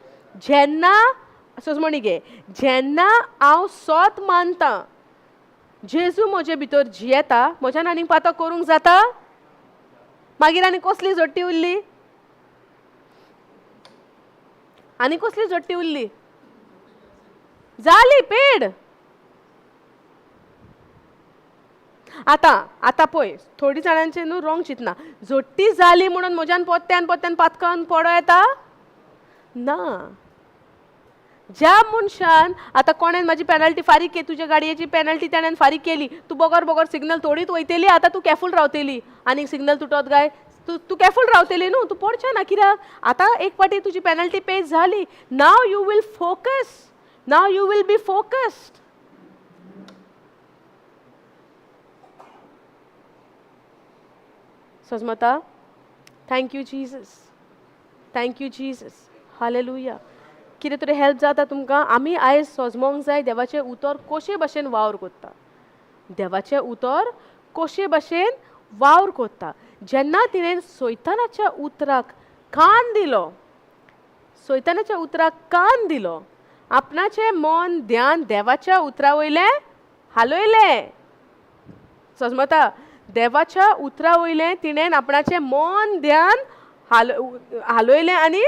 जेन्ना सोजमणी घे, जेन्ना हांव सोत मानता जेजू म्हजे भितर जियेता, म्हज्यान आनीक पातक करूंक जाता? मागीर आनी कसली जोडटी उरली? आनी कसली जोडटी उरली? जाली पेड. आतां आतां पळय, थोडी जाणांचें न्हू रोंग चिंतना, जोडटी जाली म्हणून म्हज्यान पोत्यान पोत्यान पातकान पडो येता ना. ज्या मनशान आतां कोणेन म्हाजी पेनल्टी फारीक केली, तुज्या गाडयेची पेनल्टी ताणें फारीक केली, तूं बगर बगर सिग्नल तोडीत वयतली. आतां तूं केरफूल रावतली. आनीक सिग्नल तुटत काय तूं तूं केरफूल रावतली न्हू, तूं पडचें ना. कित्याक? आतां एक फावटी तुजी पेनल्टी पे जाली. Now you will focus, now you will be focused. सजमता? Thank you Jesus, thank you Jesus. Hallelujah. कितें तरी हेल्प जाता तुमकां? आमी आयज सोजमोंक जाय देवाचें उतर कशे भशेन वावर कोत्ता, देवाचें उतर कशे भशेन वावर कोत्ता. जेन्ना तिणें सैतानाच्या उतराक कान दिलो, सैतानाच्या उतराक कान दिलो, आपणाचें मन ध्यान देवाच्या उतरा वयलें हालयलें. सजमता? देवाच्या उतरा वयलें तिणें आपणाचें मन ध्यान हालयलें आनी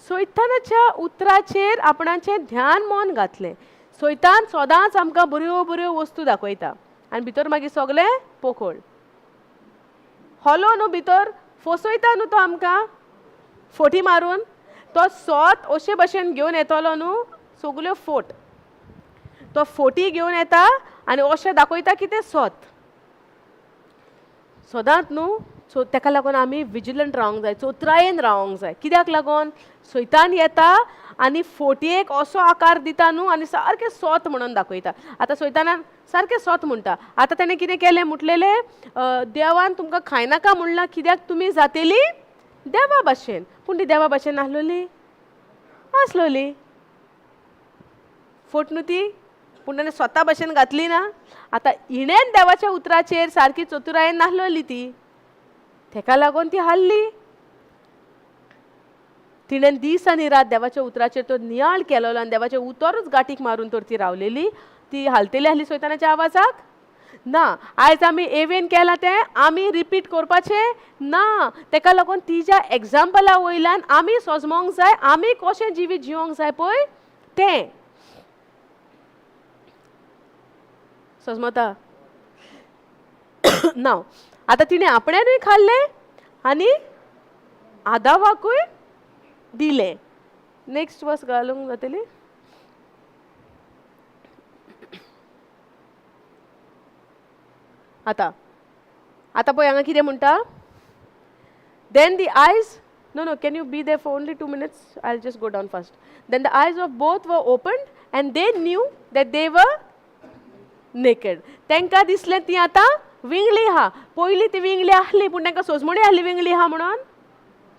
सैतानाच्या उतराचेर आपणाचें ध्यान मन घातलें. सैतान सदांच आमकां बऱ्यो बऱ्यो वस्तू दाखयता आनी भितर मागीर सगळें पोकळ. हॉलो न्हू भितर फसयता न्हू तो आमकां फोटी मारून. तो सोत अशे भशेन घेवन येतलो न्हू, सगल्यो फोट तो फोटी घेवन येता आनी अशें दाखयता की तें सोत सदांच न्हू. सो तेका लागून आमी विजिलंट रावंक जाय, चोत्रायेन रावंक जाय. कित्याक लागून सैतान येता आनी फोटयेक असो आकार दिता न्हू आनी सारकें सोत म्हणून दाखयता. आतां सैतानान सारकें सोत म्हणटा. आतां तेणें कितें केलें म्हटलेलें, देवान तुमकां खायनाका म्हणलां कित्याक तुमी जातेली देवा भाशेन. पूण ती देवा भाशेन नासलोली, आसलोली फोट न्हू ती, पूण ताणें स्वता भाशेन घातली ना. आतां हिणेन देवाच्या उतराचेर सारकी चतुरायेन नासलोली ती, तेका लागून ती हाल्ली. तिणें दीस आनी रात देवाच्या उतराचेर तो नियाळ केलोलो आनी देवाचें उतरूच गांठीक मारून तर ती रावलेली. ती हालतली आसली सैतानाच्या आवाजाक ना. आयज आमी एवेन केलां तें आमी रिपीट करपाचें ना. तेका लागून तिज्या एग्जाम्पला वयल्यान आमी सोजमोंक जाय, आमी कशें जिवीत जिवोंक जाय पळय तें सोजमता ना. आतां तिणें आपणेनूय खाल्लें आनी आदावाकूय दिलें. नेक्स्ट वर्स घालूंक जातली. आतां आतां पळय हांगा कितें म्हणटा. Then the eyes, no no, can you be there for only 2 minutes? I will just go down fast. Then the eyes of both were opened and they knew that they were naked. तांकां दिसलें ती आतां Wingly आहा. पयलीं ती Wingly आहली पूण तांकां सोजमणी आहली विंगली आहा म्हणून,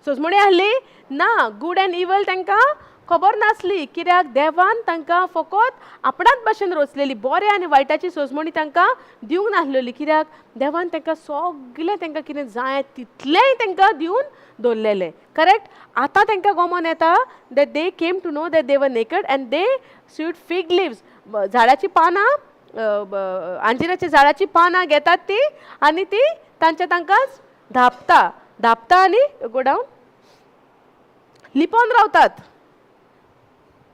सोजमणी आहली ना. गूड एंड इवल तांकां खबर नासली, कित्याक देवान तांकां फकत आपणाच भाशेन रचलेली. बरें आनी वायटाची सोजमणी तांकां दिवंक नासलेली, कित्याक देवान तांकां सगळें तांकां कितें जाय तितलेंय तांकां दिवन दवरलेलें. करेक्ट. आतां तांकां गोमोन येता that they came to know that they were naked and they sewed fig leaves. झाडाची पानां, अंजिराच्या झाडाची पानां घेतात ती आनी ती तांच्या तांकांच धापता धापता आनी गो डावन लिपोन रावतात.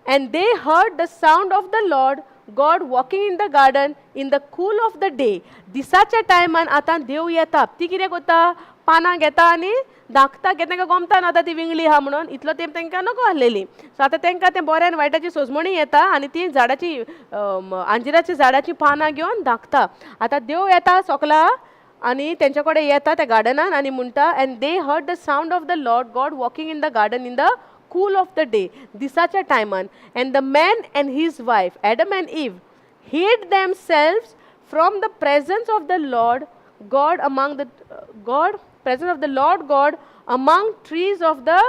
And they heard the sound of the Lord God walking in the garden in the cool of the day. दिसाच्या टायमान आतां देव येता. ती कितें करता, पानां घेता आनी धाकता, कित्याक तांकां गोमता ना आतां ती विंगली आहा म्हणून, इतलो तेंप तांकां नको आहलेली. सो आतां तांकां तें बऱ्या आनी वायटाची सोजमणी येता आनी ती झाडाची अंजिराच्या झाडाची पानां घेवन धाकता. आतां देव येता सोकला आनी तेंच्या कडेन येता त्या गार्डनान आनी म्हणटा, and they heard the sound of the Lord God walking in the garden in the cool of the day, दिसाच्या टायमान. And the man and his wife Adam and Eve hid themselves from the presence of the Lord God among the God presence of the Lord God among trees of the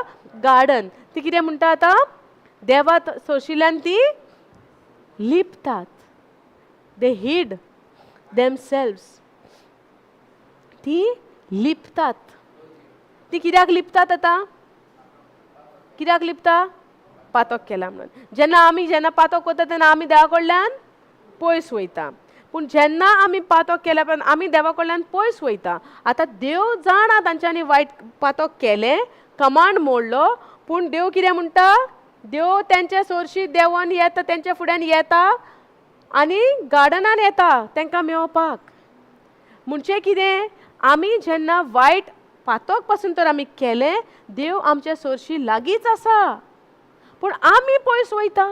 garden. ती कितें म्हणटा आतां, देवा सोशिल्यान ती लिपतात. They hid themselves, ती लिपतात. ती कित्याक लिपतात आतां, कित्याक लिपता? पातक केला म्हणून. जेन्ना आमी जेन्ना पातक करता तेन्ना आमी देवा कडल्यान पयस वयता, पूण जेन्ना आमी पातक केल्या उपरांत आमी देवा कडल्यान पयस वयता. आतां देव जाणा तांच्यांनी वायट पातक केलें, कमांड मोडलो, पूण देव कितें म्हणटा, देव तेंच्या सोरशी देंवन येता, तेंच्या फुड्यान येता आनी गार्डनान येता तांकां मेळपाक. म्हणजे कितें, आमी जेन्ना वायट पातक पासून तर आमी केलें, देव आमच्या सोरशी लागींच आसा, पूण आमी पयस वयता,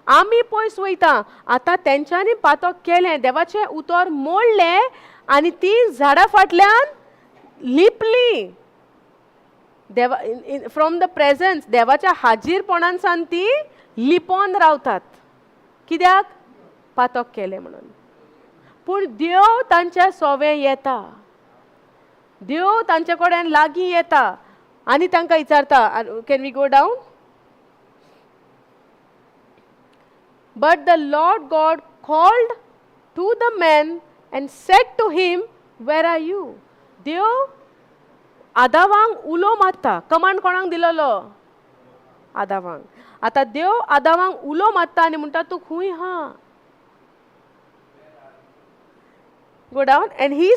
आमी पयस वयता. आतां तेंच्यांनी पातक केलें, देवाचें उतर मोडलें आनी ती झाडां फाटल्यान लिपली. देवा फ्रॉम the presence, देवाच्या हाजीरपणान सान ती लिपोन रावतात, कित्याक पातक केलें म्हणून. पूण देव तांच्या सोवे येता, देव तांचे कडेन लागीं येता आनी तांकां विचारता, can we go down? But the Lord God called to the man and said to him, where are you? देव आदावांक उलो मारता. कमांड कोणाक दिलेलो? आदावांक. आतां देव आदावांक उलो मारता आनी म्हणटा, तूं खूंय हा? Go down. And he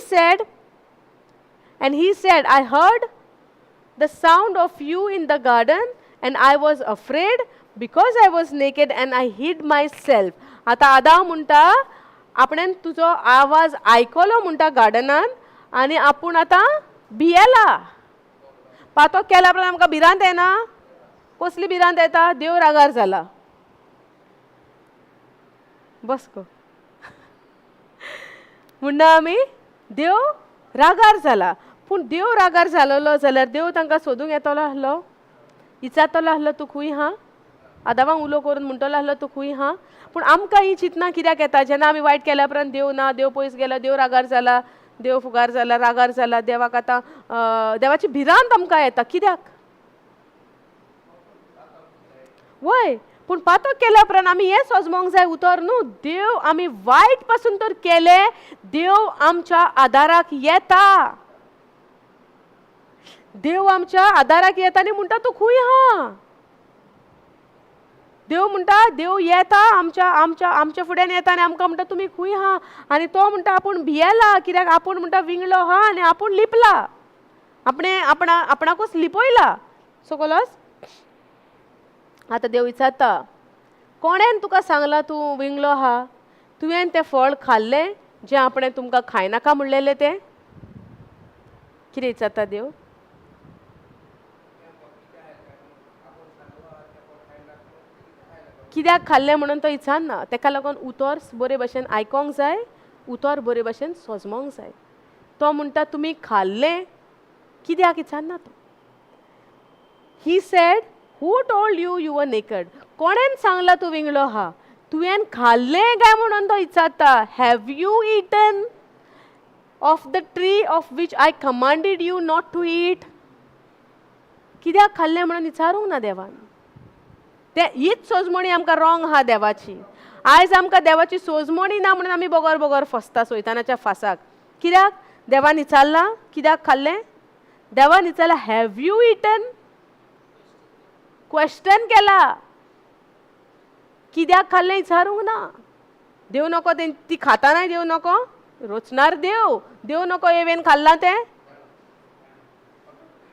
said, I heard the sound of you in the garden and I was afraid because I was naked and I hid myself. आतां आदाव म्हणटा, आपणेन तुजो आवाज आयकलो म्हणटा गार्डनान आनी आपूण आतां भियेला. पातोक केल्या उपरांत आमकां भिरांत येना? कसली भिरांत येता? देव रागार जाला. बस गो म्हणना आमी देव रागार जाला. पूण देव रागार जालोलो जाल्यार देव तांकां सोदूंक येतलो आसलो? इचारतलो आसलो तूं खूंय हा? आदावांक उलो करून म्हणटलो आसलो तूं खूंय हा? पूण आमकां ही चिंतना कित्याक येता? जेन्ना आमी वायट केल्या उपरांत देव ना, देव पयस गेलो, देव रागार जाला, देव फुगार जाला, रागार जाला, देवाक आतां देवाची भिरांत आमकां येता. कित्याक? वय, पूण पातक केल्या उपरांत आमी हें सोजमोंक जाय उतर न्हू, देव आमी वायट पासून तर केलें, देव आमच्या आदाराक येता. देव आमच्या आदाराक येता आनी म्हणटा तूं खूंय आहा? देव म्हणटा, देव येता आमच्या आमच्या आमच्या फुड्यान येता आनी आमकां म्हणटा तुमी खूंय आहा? आनी तो म्हणटा आपूण भियेला, कित्याक आपूण म्हणटा विंगलो आहा आनी आपूण लिपला, आपणें आपणा आपणाकूच लिपयला. सो कोलोस आतां देव विचारता, कोणेन तुका सांगलां तूं विंगलो आहा? तुवें तें फळ खाल्लें जें आपणें तुमकां खायनाका म्हणलेलें तें? कितें विचारता देव? कित्याक खाल्लें म्हणून तो विचारना. तेका लागून उतर बरे भशेन आयकोंक जाय, उतर बरे भशेन सोजमोंक जाय. तो म्हणटा तुमी खाल्लें कित्याक विचारना तो. He said who told you you were naked? कोणेन सांगलां तूं विंगलो आहा? तुवें खाल्लें काय म्हणून तो विचारता. Have you eaten of the tree of which I commanded you not to eat? कित्याक खाल्लें म्हणून विचारूंक ना देवान. ते हीच सोजमणी आमकां रॉंग आहा देवाची. आयज आमकां देवाची सोजमणी ना म्हणून आमी बगर बगर फसता सैतानाच्या फासाक. कित्याक? देवान विचारलां कित्याक खाल्लें? देवान विचारलां have you eaten? Question केला. कित्याक खाल्लें विचारूंक ना. देव नको ती खातानाय देव नको रोचणार देव, देव नको एवेन खाल्लां तें.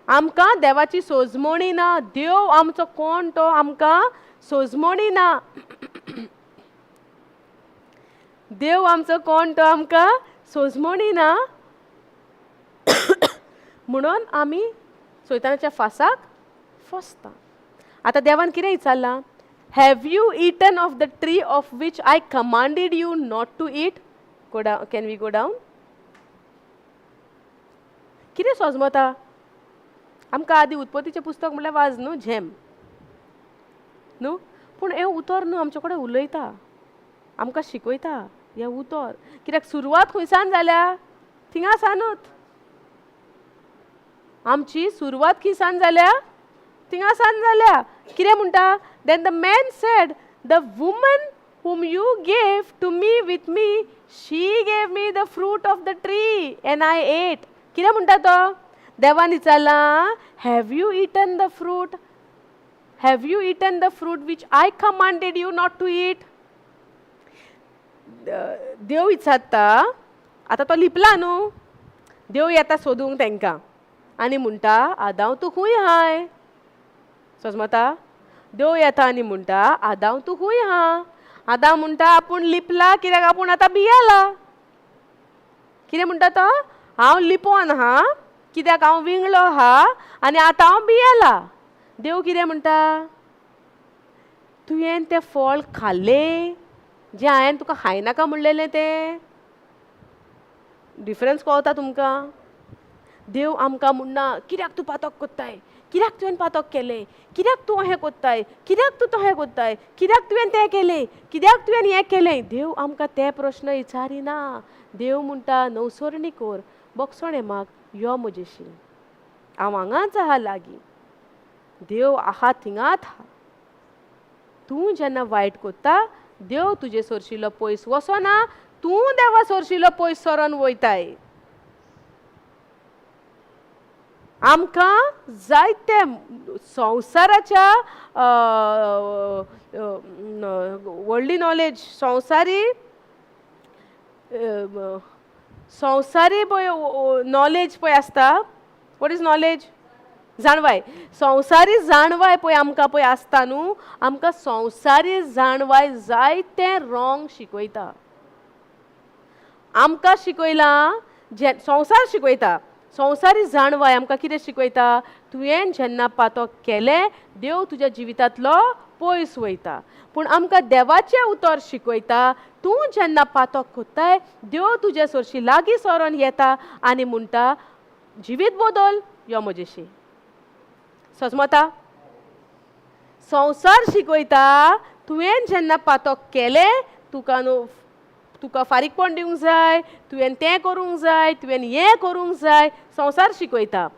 आमकां देवाची सोजमणी ना. देव आमचो कोण तो आमकां सोजमणी ना. देव आमचो कोण तो आमकां सोजमणी ना म्हणून आमी सैतानाच्या फासाक फसता. आतां देवान कितें विचारलां? Have you eaten of the tree of which I commanded you not to eat? Go down, can we go down? कितें सोजमता आमकां? आदी उत्पत्तीचें पुस्तक म्हणल्यार वाज न्हू, झेम न्हू, पूण हें उतर न्हू आमचे कडेन उलयता, आमकां शिकयता हें उतर. कित्याक सुरवात खंयसान जाल्या? थिंगा सानूत. आमची सुरवात खंयसान जाल्या? थिंगासान जाल्या. कितें म्हणटा? Then the man said, the woman whom you gave to me with me, she gave me the fruit of the tree and I ate. कितें म्हणटा तो? देवान विचारलां, have you eaten the fruit? Have you eaten the fruit which I commanded you not to eat? देव विचारता. आतां तो लिपला न्हू, देव येता सोदूंक तांकां आनी म्हणटा, आदांव तूं खूंय आहाय? सोजमता? देव येता आनी म्हणटा, आदांव तूं खूंय आहा? आदांव म्हणटा आपूण लिपला, कित्याक आपूण आतां भियेला. कितें म्हणटा तो? हांव लिपोन आहा, कित्याक हांव विंगलो आहा आनी आतां हांव भियेला. देव कितें म्हणटा? तुवें तें फळ खाल्लें जें हांवें तुका खायनाका म्हणलेलें तें? डिफरन्स कळता तुमकां? देव आमकां म्हणना कित्याक तूं पातक कोत्ताय, कित्याक तुवें पातक केलें, कित्याक तूं अहें कोत्ताय, कित्याक तूं तहें कोत्ताय, कित्याक तुवें तें केलें, कित्याक तुवें हें केलें. देव आमकां ते प्रश्न विचारिना. देव म्हणटा नवसरणी कोर, बगसणें माग, यो म्हजेशी, हांव हांगाच आहा लागीं. देव आहा थिंगात आहा. तूं जेन्ना वायट कोत्ता देव तुजे सोरशिलो पयस वचना, तूं देवा सोरशिलो पयस सरोन वयताय. आमकां जायते संवसाराच्या वर्ल्डली नॉलेज, संवसारी संवसारी पळय नॉलेज पळय आसता. What is knowledge? जाणवाय. संवसारी जाणवाय पळय आमकां पळय आसता न्हू, आमकां संवसारी जाणवाय जायते रॉंग शिकयता. आमकां शिकयलां जे संवसार शिकयता, संवसारी जाणवाय आमकां कितें शिकयता, तुवें जेन्ना पातक केलें देव तुज्या जिवितांतलो पयस वयता. पूण आमकां देवाचें उतर शिकयता, तूं जेन्ना पातक कोत्ताय देव तुजे सरशी लागीं सरोन येता आनी म्हणटा जिवीत बदल, यो म्हजेशी. सजमता? संवसार शिकयता तुवें जेन्ना पातक केलें तुका न्हू तुका फारीकपण दिवंक जाय, तुवें तें करूंक जाय, तुवें हें करूंक जाय, संवसार शिकयता.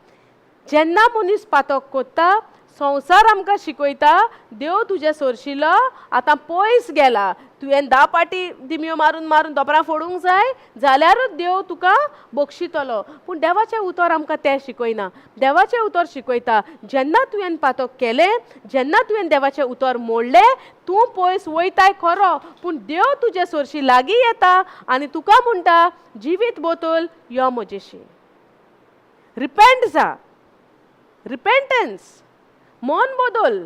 जेन्ना मनीस पातक कोत्ता संवसार आमकां शिकयता देव तुज्या सरशिलो आतां पयस गेला, तुवें 10 पाटी दिमयो मारून मारून दोपरां फोडूंक जाय जाल्यारूच देव तुका बक्षितलो. पूण देवाचें उतर आमकां तें शिकयना. देवाचें उतर शिकयता जेन्ना तुवें पातक केलें, जेन्ना तुवें देवाचें उतर मोडलें, तूं पयस वयताय खरो, पूण देव तुजे सरशी लागीं येता आनी तुका म्हणटा जिवीत बदल, यो म्हजेशी. रिपेंट जा, रिपेंटन्स, मन बदल,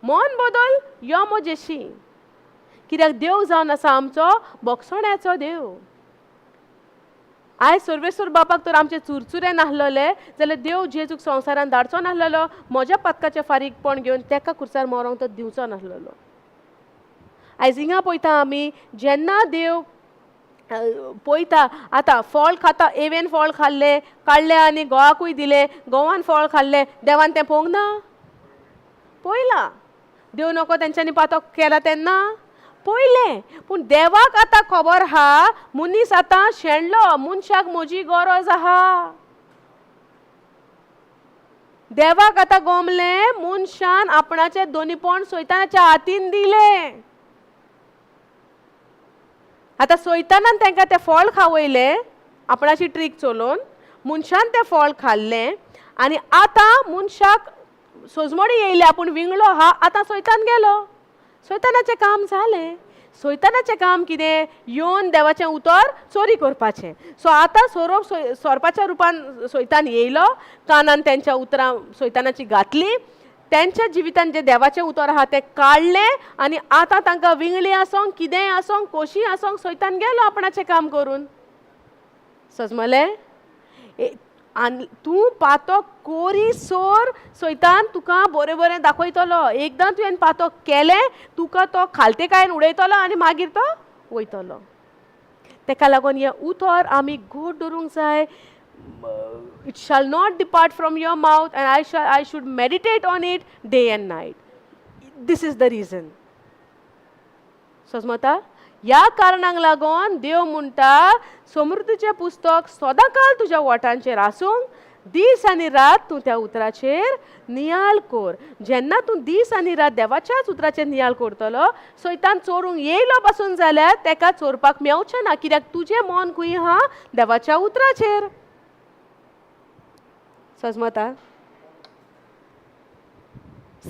मन बदल, यो म्हजेशी. कित्याक देव जावन आसा आमचो बक्षण्याचो देव. आयज सर्वेश्वर बापाक तर आमचे चुरचुरे नासलेले जाल्यार देव जेजूक संवसारान धाडचो नासलेलो, म्हज्या पातकाचें फारीकपण घेवन तेका खुर्सार मरोंक तो दिवचो नासलेलो. आयज हिंगा पळयता आमी जेन्ना देव पळयता आतां फळ खाता, एवेन फळ खाल्लें काडलें आनी गोवाकूय दिलें, गोवान फळ खाल्लें, देवान तें पळोवंक ना, पळयलां. देव नको तेंच्यांनी पातक केला तेन्ना पळयलें, पूण देवाक आतां खबर आहा मनीस आतां शेणलो, मनशाक म्हजी गरज आहा. देवाक आतां गोमलें मनशान आपणाचें दोनीपण सैतानाच्या हातीन दिलें. आतां सैतानान तांकां तें फळ खावयलें आपणाची ट्रीक चलोवन, मनशान तें फळ खाल्लें आनी आतां मनशाक सोजमणी येयली, आपूण विंगलो आहा, आतां सैतान गेलो. सैतानाचें काम जालें. सैतानाचें काम कितें, येवन देवाचें उतर चोरी करपाचें. सो आतां सोरोप सोरपाच्या रुपान सैतान येयलो, कानान तेंच्या उतरां सैतानाची घातली, तेंच्या जिवितान जें देवाचें उतर आहा तें काडलें आनी आतां तांकां विंगळी आसोंक कितेंय आसोंक कोशी आसोंक सैतान गेलो आपणाचें काम करून. सजमलें? आनी तूं पातक कोरी सोर सैतान तुका बरें बरें दाखयतलो. एकदां तुवें पातक केलें तुका तो खालतेकायेन उडयतलो आनी मागीर तो वयतलो. तेका लागून हें उतर आमी गोड दवरूंक जाय. It shall not depart from your mouth and I should meditate on it day and night. This is the reason. सजमता? ह्या कारणांक लागून देव म्हणटा समृद्धीचें पुस्तक सदांकाल तुज्या वोटांचेर आसूंक, दीस आनी रात तूं त्या उतराचेर नियाळ कर. जेन्ना तूं दीस आनी रात देवाच्याच उतराचेर नियाळ करतलो, सैतान चोरूंक येयलो पासून जाल्यार तेका चोरपाक मेवचें ना, कित्याक तुजें मन खंय आहा देवाच्या उतराचेर. सजमता?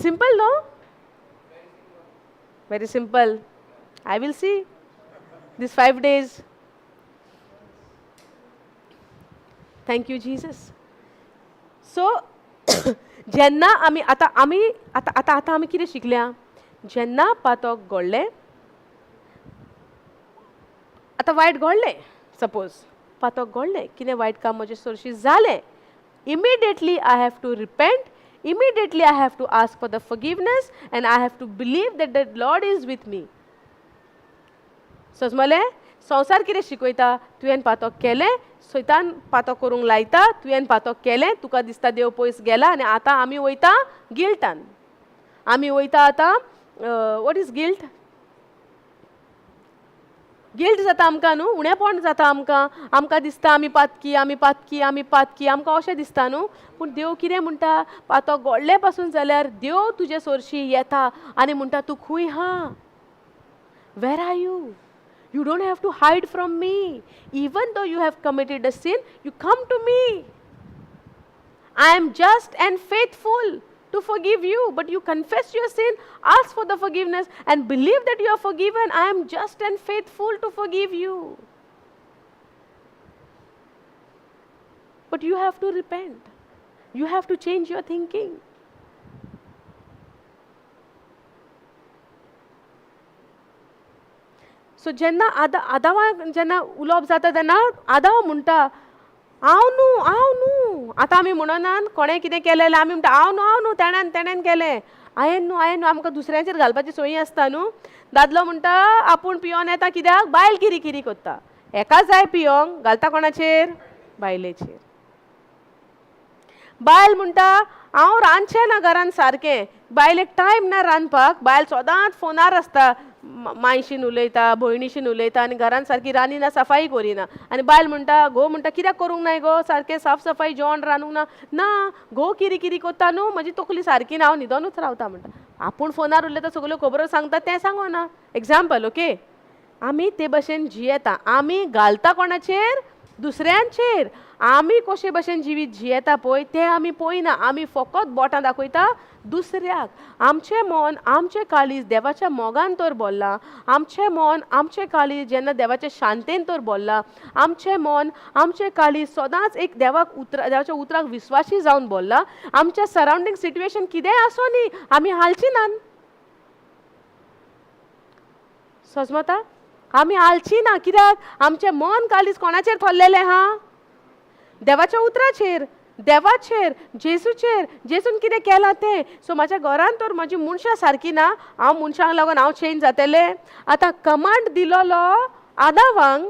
Simple no? Very simple. I will see this 5 days. Thank you Jesus. So जेन्ना आमी आतां आमी आतां आतां आतां आमी कितें शिकल्या, जेन्ना पातक घडलें, आतां वायट घडलें, सपोज पातक घडलें, कितें वायट काम म्हजें सरशी जालें, immediately I have to repent, immediately I have to ask for the forgiveness and I have to believe that the Lord is with me. सजमलें? संवसार कितें शिकयता, तुवें पातक केलें, सैतान पातक करूंक लायता, तुवें पातक केलें, तुका दिसता देव पयस गेला आनी आतां आमी वयता गिल्टान, आमी वयता आतां what is guilt? Guilt जाता आमकां न्हू, उणेपण जाता आमकां, आमकां दिसता आमी पातकी, आमी पातकी, आमी पातकी, आमकां अशें दिसता न्हू. पूण देव कितें म्हणटा, पातक घडलें पासून जाल्यार देव तुजे सरशी येता आनी म्हणटा तूं खंय आहा, where are you? You don't have to hide from me. Even though you have committed a sin, you come to me. I am just and faithful to forgive you, but you confess your sin, ask for the forgiveness and believe that you are forgiven. I am just and faithful to forgive you. But you have to repent. You have to change your thinking. So जेन्ना आदावाक जेन्ना उलोवप जाता तेन्ना आदाव म्हणटा हांव न्हू, हांव न्हू. आतां आमी म्हणनात कोणें कितें केलें जाल्यार आमी म्हणटा हांव न्हू, हांव न्हू, तेण्यान तेण्यान केलें, हांवें न्हू, हांवें न्हू. आमकां दुसऱ्यांचेर घालपाची सोयी आसता न्हू. दादलो म्हणटा आपूण पियोन येता कित्याक, बायल किरी किरी करता. हेका जाय पियोंक, घालता कोणाचेर, बायलेचेर. बायल म्हणटा हांव रांदचें ना घरान सारकें, बायलेक टायम ना रांदपाक, बायल सदांच फोनार आसता, मायशीन उलयता, भयणीशीन उलयता आनी घरान सारकी रांदिना, सफाई करिना. आनी बायल म्हणटा, घोव म्हणटा कित्याक करूंक नाय गो सारकें साफ सफाई, जेवण रांदूंक ना, ना घोव किरी किरी करता न्हू, म्हजी तकली सारकी ना, हांव न्हिदोनूच रावता म्हणटा. आपूण फोनार उलयता, सगल्यो खबरो सांगता, तें सांगना. Example okay. आमी ते भशेन जियेता, आमी घालता कोणाचेर, दुसऱ्यांचेर. आमी कशे भशेन जिवीत जियेता पळय तें आमी पळयना, आमी फकत बोटां दाखयता दुसऱ्याक. आमचें मन, आमचें काळीज देवाच्या मोगान तर भरलां, आमचें मन, आमचें काळीज जेन्ना देवाच्या शांतेन तर भरलां, आमचें मन, आमचें काळीज सदांच एक देवाक उतरा, देवाच्या उतराक विस्वासी जावन भरलां. आमच्या सरावंडींग सिट्युएशन कितेंय आसूं न्ही, आमी हालची नात. सजमता आमी हालची ना, कित्याक आमचें मन काळीज कोणाचेर थोरलेलें आहा, देवाच्या उतराचेर, देवाचेर, जेजूचेर. जेजून कितें केलां तें. सो म्हाज्या घरान तर म्हजी मनशां सारकी ना, हांव मनशांक लागून हांव चेंज जातलें. आतां कमांड दिलोलो आदावांक,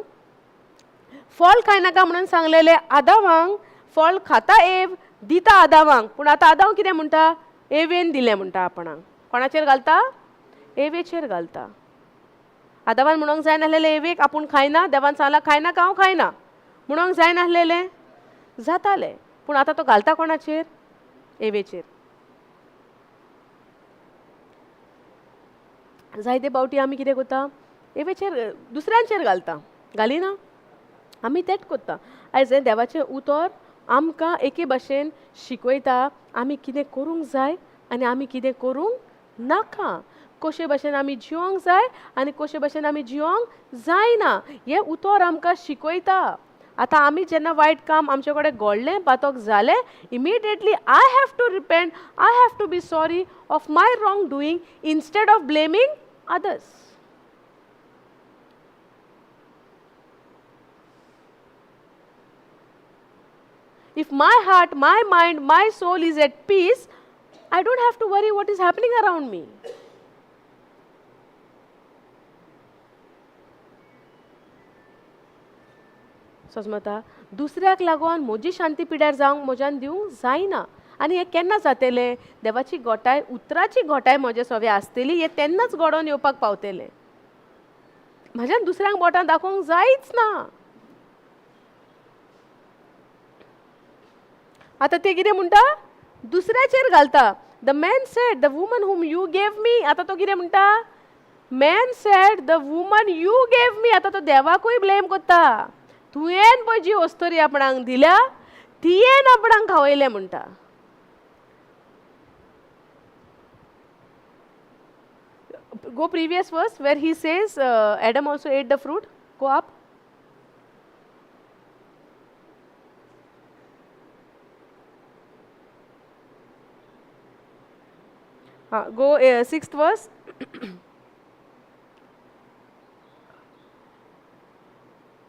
फळ खायनाका म्हणून सांगलेलें आदावांक, फळ खाता एव दिता आदावांक, पूण आतां आदाव कितें म्हणटा, एवेन दिलें म्हणटा आपणाक. कोणाचेर घालता, एवेचेर घालता. आदावान म्हणूंक जाय नासलेलें एवेक आपूण खायना, देवान सांगलां खायनाका, हांव खायना म्हणूंक जाय नासलेलें, जातालें. पूण आतां तो घालता कोणाचेर, एवेचेर. जायते फावटी आमी कितें करता, एवेचेर, दुसऱ्यांचेर घालता, घालिना आमी तेंच करता. आयज हें देवाचें उतर आमकां एके भाशेन शिकयता आमी कितें करूंक जाय आनी आमी कितें करूंक नाका, कशे भाशेन आमी जिवंक जाय आनी कशे भाशेन आमी जिवंक जायना, हें उतर आमकां शिकयता. आतां आमी जेन्ना वायट काम आमचे कडेन घडलें, पातक जालें, immediately I have to repent, I have to be sorry of my wrong doing instead of blaming others. If my heart, my mind, my soul is at peace, I don't have to worry what is happening around me. सजमता दुसऱ्याक लागून म्हजी शांती पिड्यार जावंक म्हज्यान दिवंक जायना. आनी हें केन्ना जातलें, देवाची गोठाय, उतराची गोठाय म्हजे सवे आसतली, हें तेन्नाच घडोवन येवपाक पावतलें. म्हज्यान दुसऱ्यांक बोटां दाखोवंक जायच ना. आतां ते कितें म्हणटा, दुसऱ्याचेर घालता. The man said the woman whom you gave me. आतां तो कितें म्हणटा, man said the woman you gave me. आतां तो देवाकूय ब्लेम करता, तुवें पळय जी वस्तोरी आपणाक दिल्या तियेन आपणाक खावयलें म्हणटा. Go previous verse where he says Adam also ate the fruit. Go up. Go 6th verse.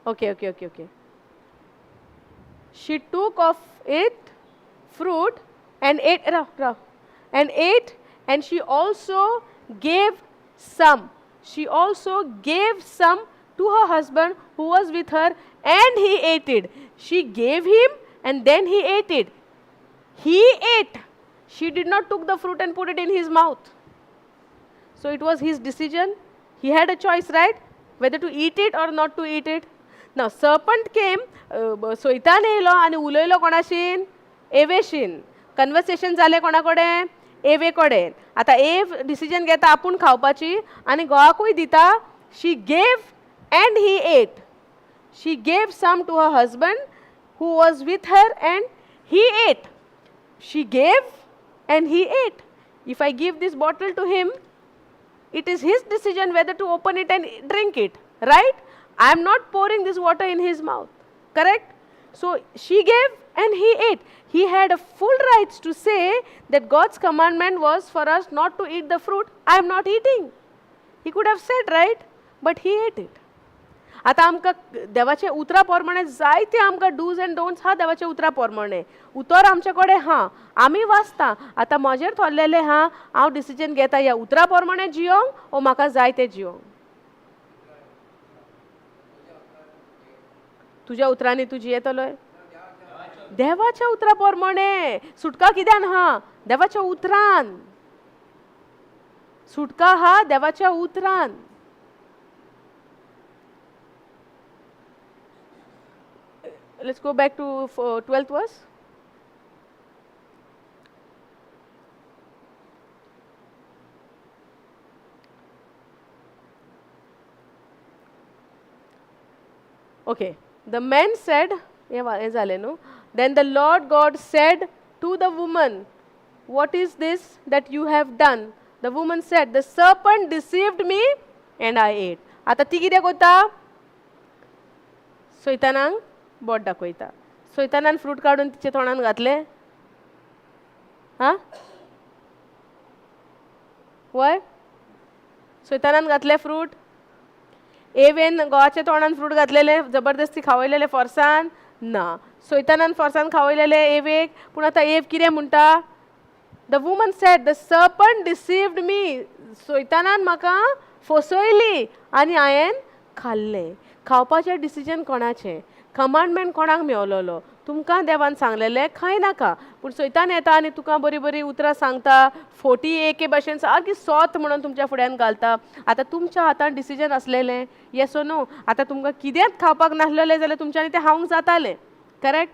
Okay. She took of it fruit and ate, and ate, and she also gave some. She also gave some to her husband who was with her, and he ate it. She gave him and then he ate it. He ate. She did not took the fruit and put it in his mouth. So it was his decision. He had a choice, right? Whether to eat it or not to eat it. Now serpent came, सोयतान येयलो आनी उलयलो कोणाशीन, एवेशीन. Conversation जालें कोणा कडेन, एवे कडेन. आतां एव decision घेता आपूण खावपाची आनी घोवाकूय दिता. She gave and he ate. She gave some to her husband who was with her and he ate. She gave and he ate. If I give this bottle to him, it is his decision whether to open it and drink it, right? I am not pouring this water in his mouth, correct? So she gave and he ate. He had a full rights to say that God's commandment was for us not to eat the fruit. I am not eating. He could have said, right? But he ate it. आतां आमकां देवाचे उतरा प्रमाणे जायते आमकां dos and don'ts आहा. देवाच्या उतरा प्रमाणे उतर आमचे कडेन आहा, आमी वाचता. आतां म्हजेर थोरलेलें आहा, हांव डिसिजन घेता ह्या उतरा प्रमाणे जियोंक ओ म्हाका जाय तें जियोंक. तुज्या उतरांनी तूं जियेतलोय? देवाच्या उतरा प्रमाणे सुटका कित्यान आहा? देवाच्या उतरान सुटका आहा, देवाच्या उतरान. Let's go back to 12th verse. Okay, the man said, हे जालें न्हू. Then the Lord God said to the woman, what is this that you have done? The woman said, the serpent deceived me and I ate. आतां ती कितें करता? सैतानाक बोट दाखयता. सैतानान fruit काडून तिच्या तोंडान घातलें. आं, वय, सैतानान घातलें फ्रूट. एवेन घोवाच्या तोंडान फ्रूट घातलेलें, जबरदस्ती खावयलेलें फोर्सान ना. सैतानान फोर्सान खावयलेलें एवेक. पूण आतां एव कितें म्हणटा? The woman said, the serpent deceived me. सैतानान म्हाका फसयली आनी हांवें खाल्लें. खावपाचें डिसिजन कोणाचें? कमांडमेंट कोणाक मेवलोलो? तुमकां देवान सांगलेलें खाय नाका, पूण सैतान येता आनी तुका बरीं बरीं उतरां सांगता, फोटी एके भशेन सारकी सोत म्हणून तुमच्या फुड्यान घालता. आतां तुमच्या हातान डिसिजन आसलेलें, येस ओ नो? आतां तुमकां कितेंच खावपाक नासलेलें जाल्यार तुमच्यांनी तें खावंक जातालें, करेक्ट?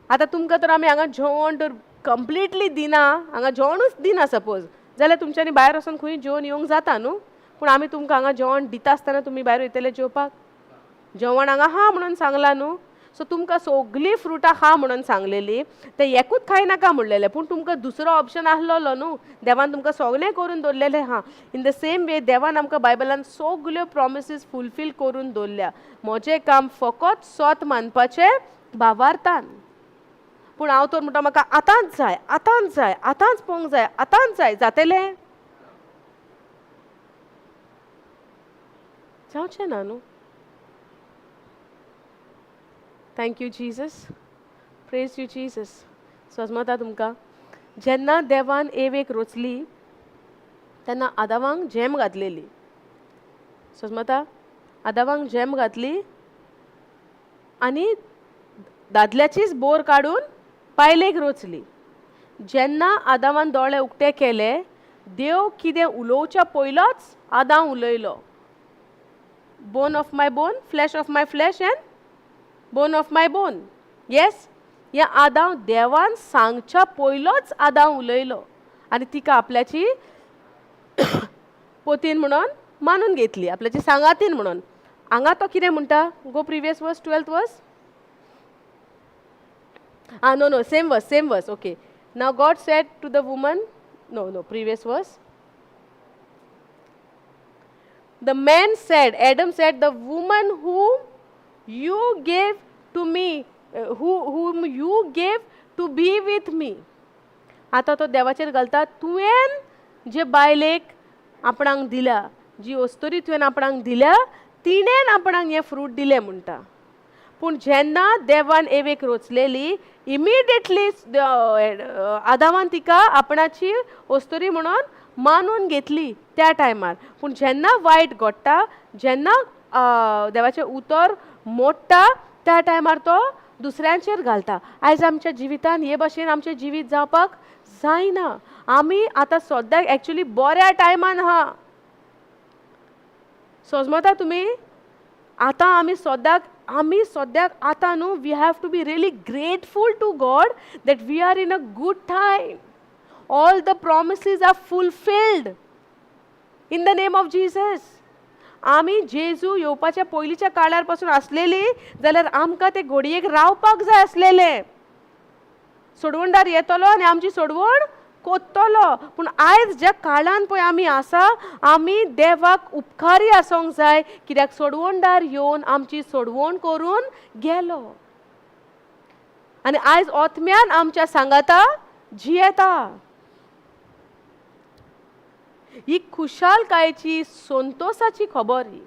आतां तुमकां तर आमी हांगा जेवण तर कंप्लिटली दिना, हांगा जेवणूच दिना सपोज, जाल्यार तुमच्यांनी भायर वचून खंय जेवन येवंक जाता न्हू. पूण आमी तुमकां हांगा जेवण दिता आसतना तुमी भायर वयतले जेवपाक? जेवण हांगा आहा म्हणून सांगलां न्हू. सो तुमकां सगलीं फ्रुटां खा म्हणून सांगलेली, तें एकूच खाय नाका म्हणलेलें, पूण तुमकां दुसरो ऑप्शन आसलेलो न्हू. देवान तुमकां सगलें करून दवरलेलें आहा. इन the same way देवान आमकां बायबलान सगल्यो प्रोमिसीस फुलफील करून दवरल्या. म्हजें काम फकत सोत मानपाचें भावार्थान. पूण हांव तर म्हणटा म्हाका आतांच जाय, आतांच जाय, आतांच पळोवंक जाय, आतांच जाय. जातलें? जावचें ना न्हू. Thank you Jesus, praise you Jesus. सजमता तुमकां जेन्ना देवान एवेक रोचली तेन्ना आदावांक झेम घातलेली. सजमता? आदावांक झेम घातली आनी दादल्याचीच बोर काडून बायलेक रोचली. जेन्ना आदावान दोळे उक्ते केले, देव कितें उलोवच्या पयलोच आदांव उलयलो, bone of my bone, flesh of my flesh and bone of my bone. Yes, ह्या आदांव देवान सांगच्या पयलोच आदांव उलयलो आनी तिका आपल्याची पोतीन म्हणून मानून घेतली, आपल्याची सांगातीन म्हणून. हांगा तो कितें म्हणटा? Go previous verse, 12th verse. Ah, no, no, same verse, same verse. Okay, now God said to the woman, no, no, previous verse. The man said, Adam said, the woman whom you gave to me, whom you gave to be with me. आतां तो देवाचेर घालता, तुवें जे बायलेक आपणाक दिल्या, जी अस्तुरी तुवें आपणाक दिल्या, तिणेन आपणाक हें फ्रूट दिलें म्हणटा. पूण जेन्ना देवान एवेक रोचलेली, इमिडिएटली आदावान तिका आपणाची अस्तुरी म्हणून मानून घेतली त्या टायमार. पूण जेन्ना वायट घडटा, जेन्ना देवाचें उतर मोडटा, त्या टायमार तो दुसऱ्यांचेर घालता. आयज आमच्या जिवितान हे भाशेन आमचें जिवीत जावपाक जायना. आमी आतां सद्याक एक्चुली बऱ्या टायमान आहा. सजमता तुमी? आतां आमी सद्याक, आमी सद्याक आतां न्हू, we have to be really grateful to God that we are in a good time. All the promises are fulfilled in the name of Jesus. आमी जेजू येवपाच्या पयलींच्या काळार पासून आसलेली जाल्यार आमकां ते घडयेक रावपाक जाय आसलेलें. सोडवणदार येतलो आनी आमची सोडवण कोत्तलो. पूण आयज ज्या काळान पळय आमी आसा, आमी देवाक उपकारी आसूंक जाय, कित्याक सोडवणदार येवन आमची सोडवण करून गेलो आनी आयज ओतम्यान आमच्या सांगाता जियेता. ही खुशालकायेची, संतोसाची खबर ही.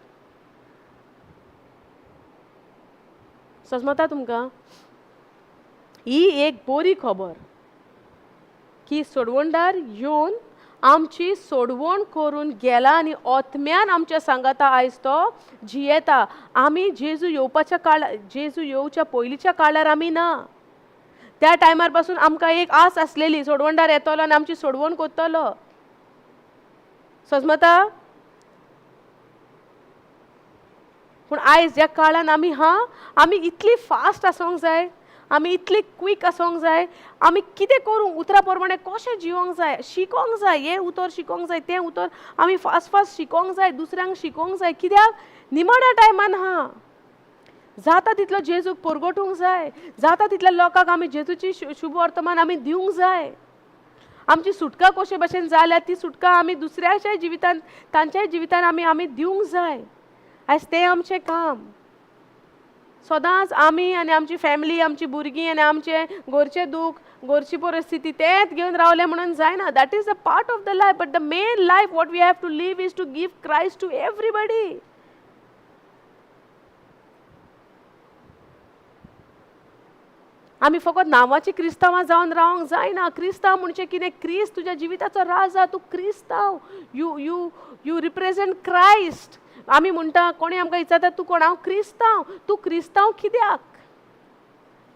सजमता तुमकां ही एक बरी खबर की सोडवणदार येवन आमची सोडवण करून गेला आनी ओतम्यान आमच्या सांगाता आयज तो जियेता. आमी जेजू येवपाच्या काळार, जेजू येवच्या पयलींच्या काळार आमी ना. त्या टायमार पासून आमकां एक आस आसलेली, सोडवणदार येतलो आनी आमची सोडवण करतलो. सजमता? पूण आयज ज्या काळान आमी हा, आमी इतली फास्ट आसोंक जाय, आमी इतली क्वीक आसोंक जाय, आमी कितें करूंक उतरा प्रमाणे कशें जिवोंक जाय, शिकोंक जाय, हें उतर शिकोंक जाय, तें उतर आमी फास्ट फास्ट शिकोंक जाय, दुसऱ्यांक शिकोंक जाय. कित्याक निमाण्या टायमान हा जाता तितलो जेजूक परगटूंक जाय, जाता तितल्या लोकांक आमी जेजूची शुभ वर्तमान आमी दिवंक जाय. आमची सुटका कशे भशेन जाल्या ती सुटका आमी दुसऱ्याच्याय जिवितान, तांच्याय जिवितान आमी आमी दिवंक जाय. आयज तें आमचें काम. सदांच आमी आनी आमची फॅमिली, आमची भुरगीं आनी आमचें घरचें दूख, घरची परिस्थिती तेंच घेवन रावलें म्हणून जायना. That is a part of the life, but the main life what we have to live is to give Christ to everybody. आमी फकत नांवाची क्रिस्तांवां जावन रावंक जायना. क्रिस्तांव म्हणजे कितें? क्रिस्त तुज्या जिविताचो राजा, तूं क्रिस्तांव, you you you represent Christ. आमी म्हणटा, कोणी आमकां विचारता तूं कोण? हांव क्रिस्तांव. तूं क्रिस्तांव कित्याक?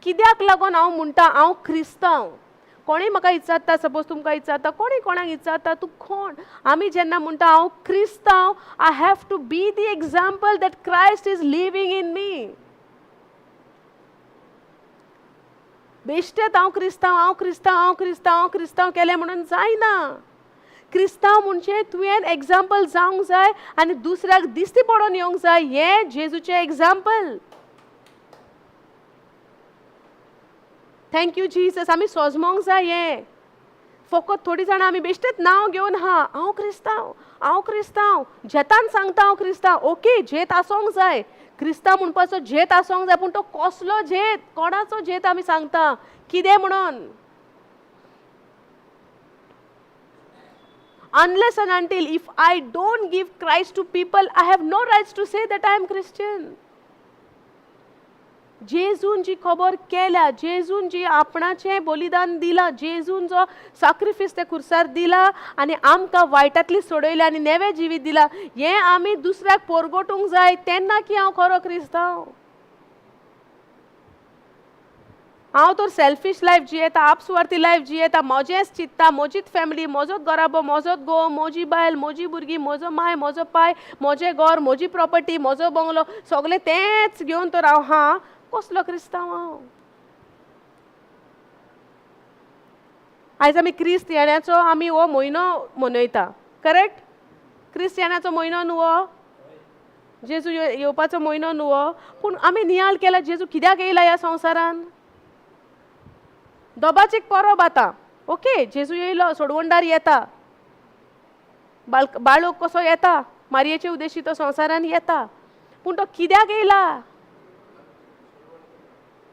कित्याक लागून हांव म्हणटा हांव क्रिस्तांव? कोणी म्हाका विचारता, सपोज तुमकां विचारता, कोणी कोणाक विचारता तूं कोण? आमी जेन्ना म्हणटा हांव क्रिस्तांव, I have to be the example that Christ is living in me. बेश्टेत हांव क्रिस्तांव, हांव क्रिस्तांव, हांव क्रिस्तांव, हांव क्रिस्तांव केलें म्हणून जायना. क्रिस्तांव म्हणजे तुवें एग्जाम्पल जावंक जाय आनी दुसऱ्याक दिश्टी पडोन येवंक जाय. हें जेजूचें एग्जाम्पल. Thank you Jesus. आमी सोजमोंक जाय हें. फकत थोडीं जाणां आमी बेश्टेच नांव घेवन हा हांव क्रिस्तांव, हांव क्रिस्तांव, झेतान सांगता हांव क्रिस्तांव. ओके, झेत आसोंक जाय, क्रिस्तांव म्हणपाचो झेत आसोंक जाय, पूण तो कसलो झेत, कोणाचो झेत आमी सांगता, कितें म्हणून? Unless and until if I don't give Christ to people, I have no rights to say that I am Christian. जेजून जी खबर केल्या, जेजून जी आपणाचें बलिदान दिलां, जेजून जो साक्रिफीस त्या खुर्सार दिला आनी आमकां वायटांतली सोडयल्या आनी नवें जिवीत दिलां, हें आमी दुसऱ्याक परगटूंक जाय. तेन्ना की हांव खरो क्रिस्तांव. हांव तर सेल्फीश लायफ जियेता, आपसुवार्थी लायफ जियेता, म्हजेंच चिंत्ता, म्हजीच फॅमिली, म्हजोच घराबो, म्हजोच घोव, म्हजी बायल, म्हजी भुरगीं, म्हजो माय, म्हजो पाय, म्हजें घर, म्हजी प्रॉपर्टी, म्हजो बंगलो, सगळें तेंच घेवन तर हांव हा कसलो क्रिस्तांव हांव? आयज आमी क्रिस्त येण्याचो आमी हो म्हयनो मनयता, करेक्ट? क्रिस्त येण्याचो म्हयनो न्हू हो, जेजू येवपाचो म्हयनो न्हू हो. पूण आमी नियाळ केला जेजू कित्याक येयला ह्या संवसारान? दोबाच एक परब आतां, ओके, जेजू येयलो, सोडवणदार येता, बाळक कसो येता, मारयेचे उदेशी तो संवसारान येता, पूण तो कित्याक येयला?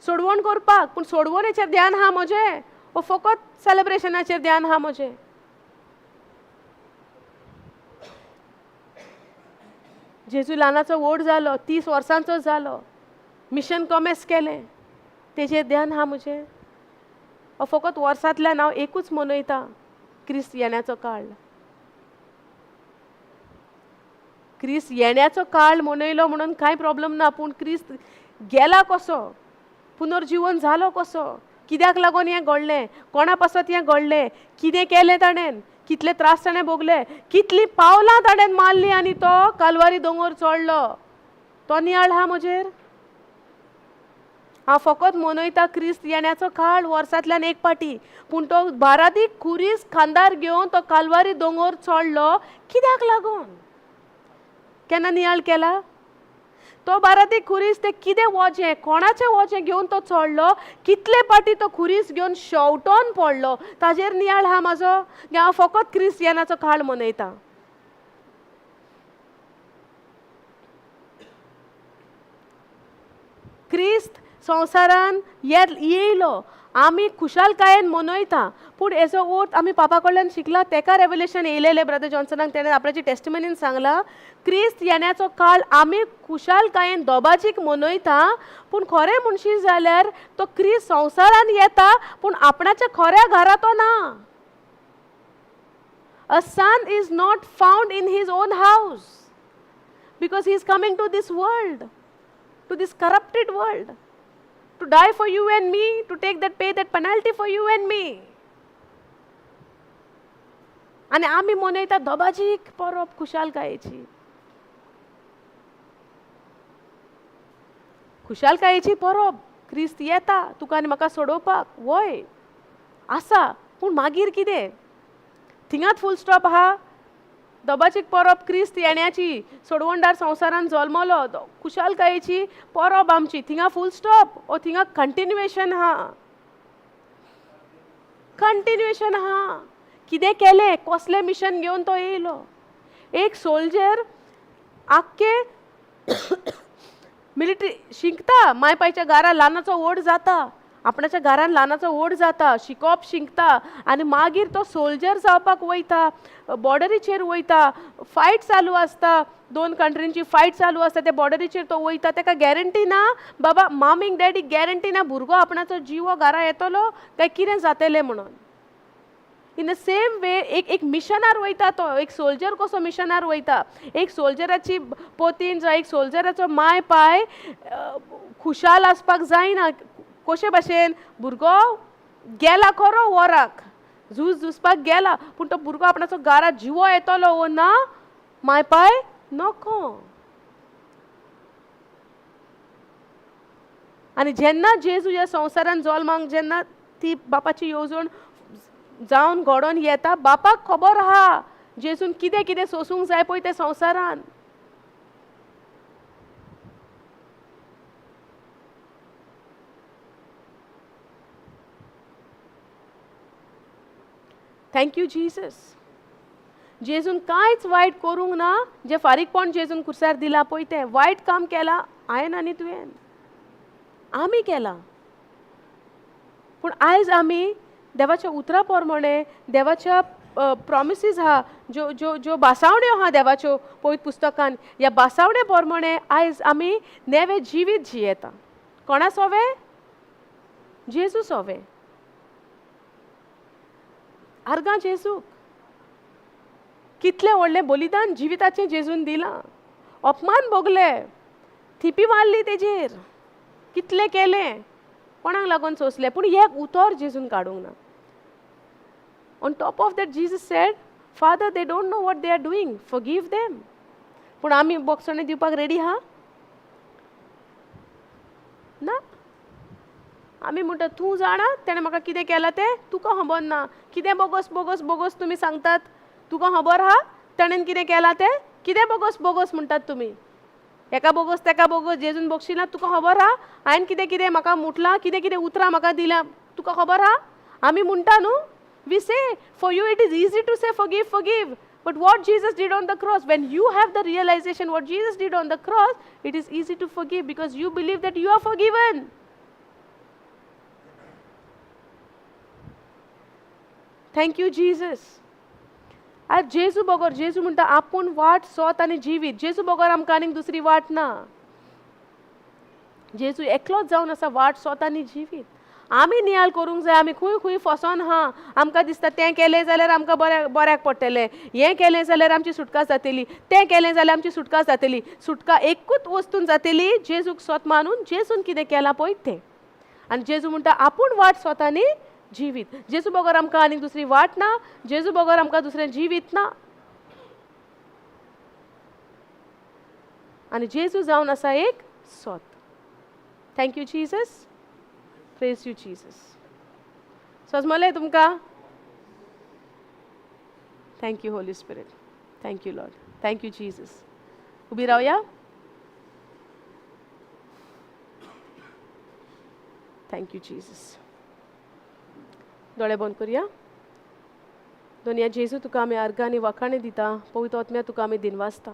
सोडवण करपाक. पूण सोडवणेचेर ध्यान आहा म्हजें, वो फकत सेलेब्रेशनाचेर ध्यान आहा म्हजें? जेजू ल्हानाचो व्हड जालो, 30 वर्सांचो जालो, मिशन कॉमेस केलें, तेजेर ध्यान आहा म्हजें? हो फकत वर्सांतल्यान हांव एकूच मनयता, क्रिस्त येण्याचो काळ. क्रिस्त येण्याचो काळ मनयलो म्हणून कांय प्रॉब्लम ना, पूण क्रिस्त गेला कसो, पुनर्जिवन जालो कसो, कित्याक लागून हें घडलें, कोणा पासत हें घडलें, कितें केलें ताणें, कितले त्रास ताणें भोगले, कितलीं पावलां ताणें मारलीं आनी तो कालवारी दोंगर चडलो, तो नियाळ आहा म्हजेर? हांव फकत मनयता क्रिस्त येण्याचो काळ वर्सांतल्यान एक पाटी, पूण तो बारादीक खुरीस खांदार घेवन तो कालवारी दोंगर चडलो कित्याक लागून? केन्ना नियाळ केला? तो बारादीक खुरीस ते कितें वजें, कोणाचें वजें घेवन तो चडलो, कितले पाटी तो खुरीस घेवन शेवटोन पडलो, ताजेर नियाळ आहा म्हाजो? हांव फकत क्रिस्त येण्याचो काळ मनयता. क्रिस्त संवसारान येयलो, आमी खुशालकायेन मनयता, पूण हेजो अर्थ आमी पापा कडल्यान शिकला. तेका रेवलेशन येयलेलें ब्रदर जॉन्सनाक, तेणें आपल्याची टेस्टिमनीन सांगलां, क्रिस्त येण्याचो काळ आमी खुशालकायेन दोबाजीक मनयता, पूण खरें म्हणशी जाल्यार तो क्रिस्त संवसारान येता पूण आपणाच्या खऱ्या घरा तो ना. A son is not found in his own house because he is coming to this world, to this corrupted world, to die for you and me, to take that, pay that penalty for you and me. आनी आमी मनयता दबाजीक परब खुशालकायेची. खुशालकायेची परब, क्रिस्त येता तुका आनी म्हाका सोडोवपाक, वय आसा, पूण मागीर कितें? थिंगात फूल स्टॉप आहा. दबाजीक परब क्रिस्त येण्याची, सोडवणदार संवसारान जल्मलो, खुशालकायेची परब आमची, थिंगा फूल स्टॉप ओ थिंगा कंटिन्युएशन आहा, कंटिन्युएशन आहा. कितें केलें, कसलें मिशन घेवन तो येयलो. एक सोल्जर आख्खे मिलिटरी शिकता, माय पायच्या घरा ल्हानाचो व्हड जाता, आपणाच्या घरान ल्हानाचो व्हड जाता, शिकोवप शिकता आनी मागीर तो सोल्जर जावपाक वयता, बॉर्डरीचेर वयता, फायट चालू आसता, दोन कंट्रींची फायट चालू आसता, त्या बॉर्डरीचेर तो वयता. ताका गॅरंटी ना, बाबा मामीक डॅडीक गॅरंटी ना भुरगो आपणाचो जिवो घरा येतलो काय कितें जातलें म्हणून. इन the same वे एक एक मिशनार वयता तो, एक सोल्जर कसो मिशनार वयता, एक सोल्जराची पोतीन जावं एक सोल्जराचो माय पाय खुशाल आसपाक जायना. कशे भाशेन भुरगो गेला खरो वराक झूज झुजपाक गेला, पूण तो भुरगो आपणाचो घरा जिवो येतलो वो ना माय पाय नको. आनी जेन्ना जेजू ह्या संवसारान जल्माक, जेन्ना ती बापाची येवजण जावन घडोवन येता, बापाक खबर आहा जेजून कितें कितें सोसूंक जाय पळय त्या संवसारान. Thank you Jesus. जेजून कांयच वायट करूंक ना, जें फारीकपण जेजून कुर्सार दिलां पळय तें वायट काम केलां हांवें आनी तुवें, आमी केलां. पूण आयज आमी देवाच्या उतरा प्रमाणे, देवाच्या प्रोमिसीस आहा, ज्यो ज्यो ज्यो भासावण्यो आहा देवाच्यो पवित्र पुस्तकान, ह्या भासावण्या प्रमाणे आयज आमी नवें जिवीत जियेता. कोणा सोवे? जेजू सोवे. आर्गां जेजूक. कितलें व्हडलें बलिदान जिविताचें जेजून दिलां. अपमान भोगले, थिपी मारली तेजेर, कितलें केलें, कोणाक लागून सोंसलें, पूण एक उतर जेजून काडूंक ना. On top of that Jesus said, Father they don't know what they are doing, forgive them. पूण आमी बोगसणें दिवपाक रेडी आहा ना. आमी म्हणटा तूं जाणा तेणें म्हाका कितें केलां तें तुका खबर ना, कितें बोगस बोगस बोगस तुमी सांगतात, तुका खबर आहा तेणेन कितें केलां तें, कितें बोगस बोगस म्हणटात तुमी, हेका बोगस तेका बोगस, जेजून बक्षिना तुका खबर आहा, हांवें कितें कितें म्हाका मुटलां, कितें कितें उतरां म्हाका दिलां तुका खबर आहा. आमी म्हणटा न्हू, we say for you it is easy to say forgive forgive, but what Jesus did on the cross, when you have the realization what Jesus did on the cross, it is easy to forgive because you believe that you are forgiven. Thank you Jesus. आज जेजू बगर, जेजू म्हणटा आपूण वाट सोत आनी जिवीत, जेजू बगर आमकां आनीक दुसरी वाट ना. जेजू एकलोच जावन आसा वाट सोत आनी जिवीत. आमी नियाळ करूंक जाय, आमी खूंय खूंय फसोन आहा, आमकां दिसता तें केलें जाल्यार आमकां बऱ्याक पडटलें, हें केलें जाल्यार आमची सुटका जातली, तें केलें जाल्यार आमची सुटका जातली. सुटका एकूच वस्तून जातली, जेजूक सोत मानून जेजून कितें केलां पळय तें. आनी जेजू म्हणटा आपूण वाट सोत आनी जिवीत. जेजू बगर आमकां आनीक दुसरी वाट ना, जेजू बगर आमकां दुसरें जिवीत ना. आनी जेजू जावन आसा एक सोत. Thank you Jesus, praise you Jesus. सजमलें तुमकां? Thank you Holy Spirit, thank you Lord, thank you Jesus. उबी रावया. Thank you Jesus. दोळे बंद करुया. दोनया जेजू तुका आमी अर्गां आनी वाखाणे दिता, पवित्र आत्म्या तुका आमी दिनवासता.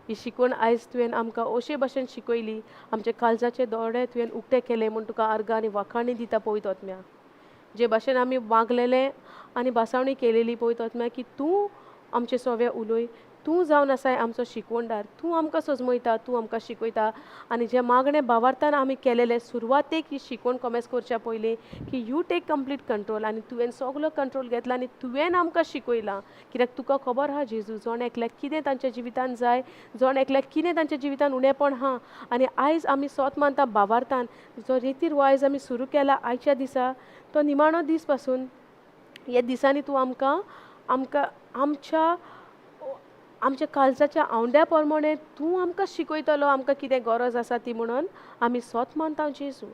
ही शिकवण आयज तुवें आमकां अशे भाशेन शिकयली, आमचे काळजाचे दोळे तुवें उक्ते केले म्हूण तुका अर्गां आनी वाखाणी दिता पवित्र आत्म्या. जे भाशेन आमी मागलेलें आनी भासावणी केलेली पवित्र आत्म्या की तूं आमचे सोवे उलय, तूं जावन आसाय आमचो शिकवणदार, तूं आमकां सजमयता, तूं आमकां शिकयता. आनी जें मागणें भावार्थान आमी केलेलें सुरवातेक ही शिकवण कोमेस करच्या पयलीं की you take complete control, आनी तुवें सगलो कंट्रोल घेतला आनी तुवें आमकां शिकयलां. कित्याक तुका खबर आहा जेजू, जण एकल्याक कितें तांच्या जिवितान जाय, जण एकल्याक कितें तांच्या जिवितान उणेपण आहा. आनी आयज आमी सोत मानता भावार्थान जो रिती रिवाज आमी सुरू केला आयच्या दिसा, तो निमाणो दीस पासून ह्या दिसांनी तूं आमकां आमकां आमच्या आमच्या काळजाच्या आवंड्या प्रमाणे तूं आमकां शिकयतलो आमकां कितें गरज आसा ती म्हणून आमी सोत मानता जेजू.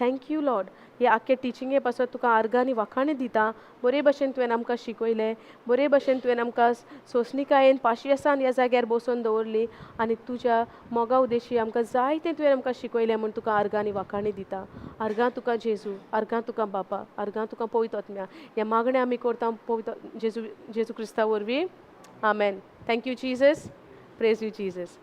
Thank you Lord. हे आख्खे टिचिंगे पासत तुका आर्गां आनी वाखाणी दिता. बरे भशेन तुवें आमकां शिकयलें, बरे भशेन तुवें आमकां सोंसणिकायेन पाशियेसान ह्या जाग्यार बसोवन दवरली आनी तुज्या मोगा उदेशी आमकां जायतें तुवें आमकां शिकयलें म्हूण तुका आर्गां आनी वाखाणी दिता. आर्गां तुका जेजू, आर्गां तुका बापा, आर्गां तुका पवित्र आत्म्या. हें मागणें आमी करता पवित्र जेजू जेजू क्रिस्ता वरवीं. आमेन. Thank you Jesus. Praise you Jesus.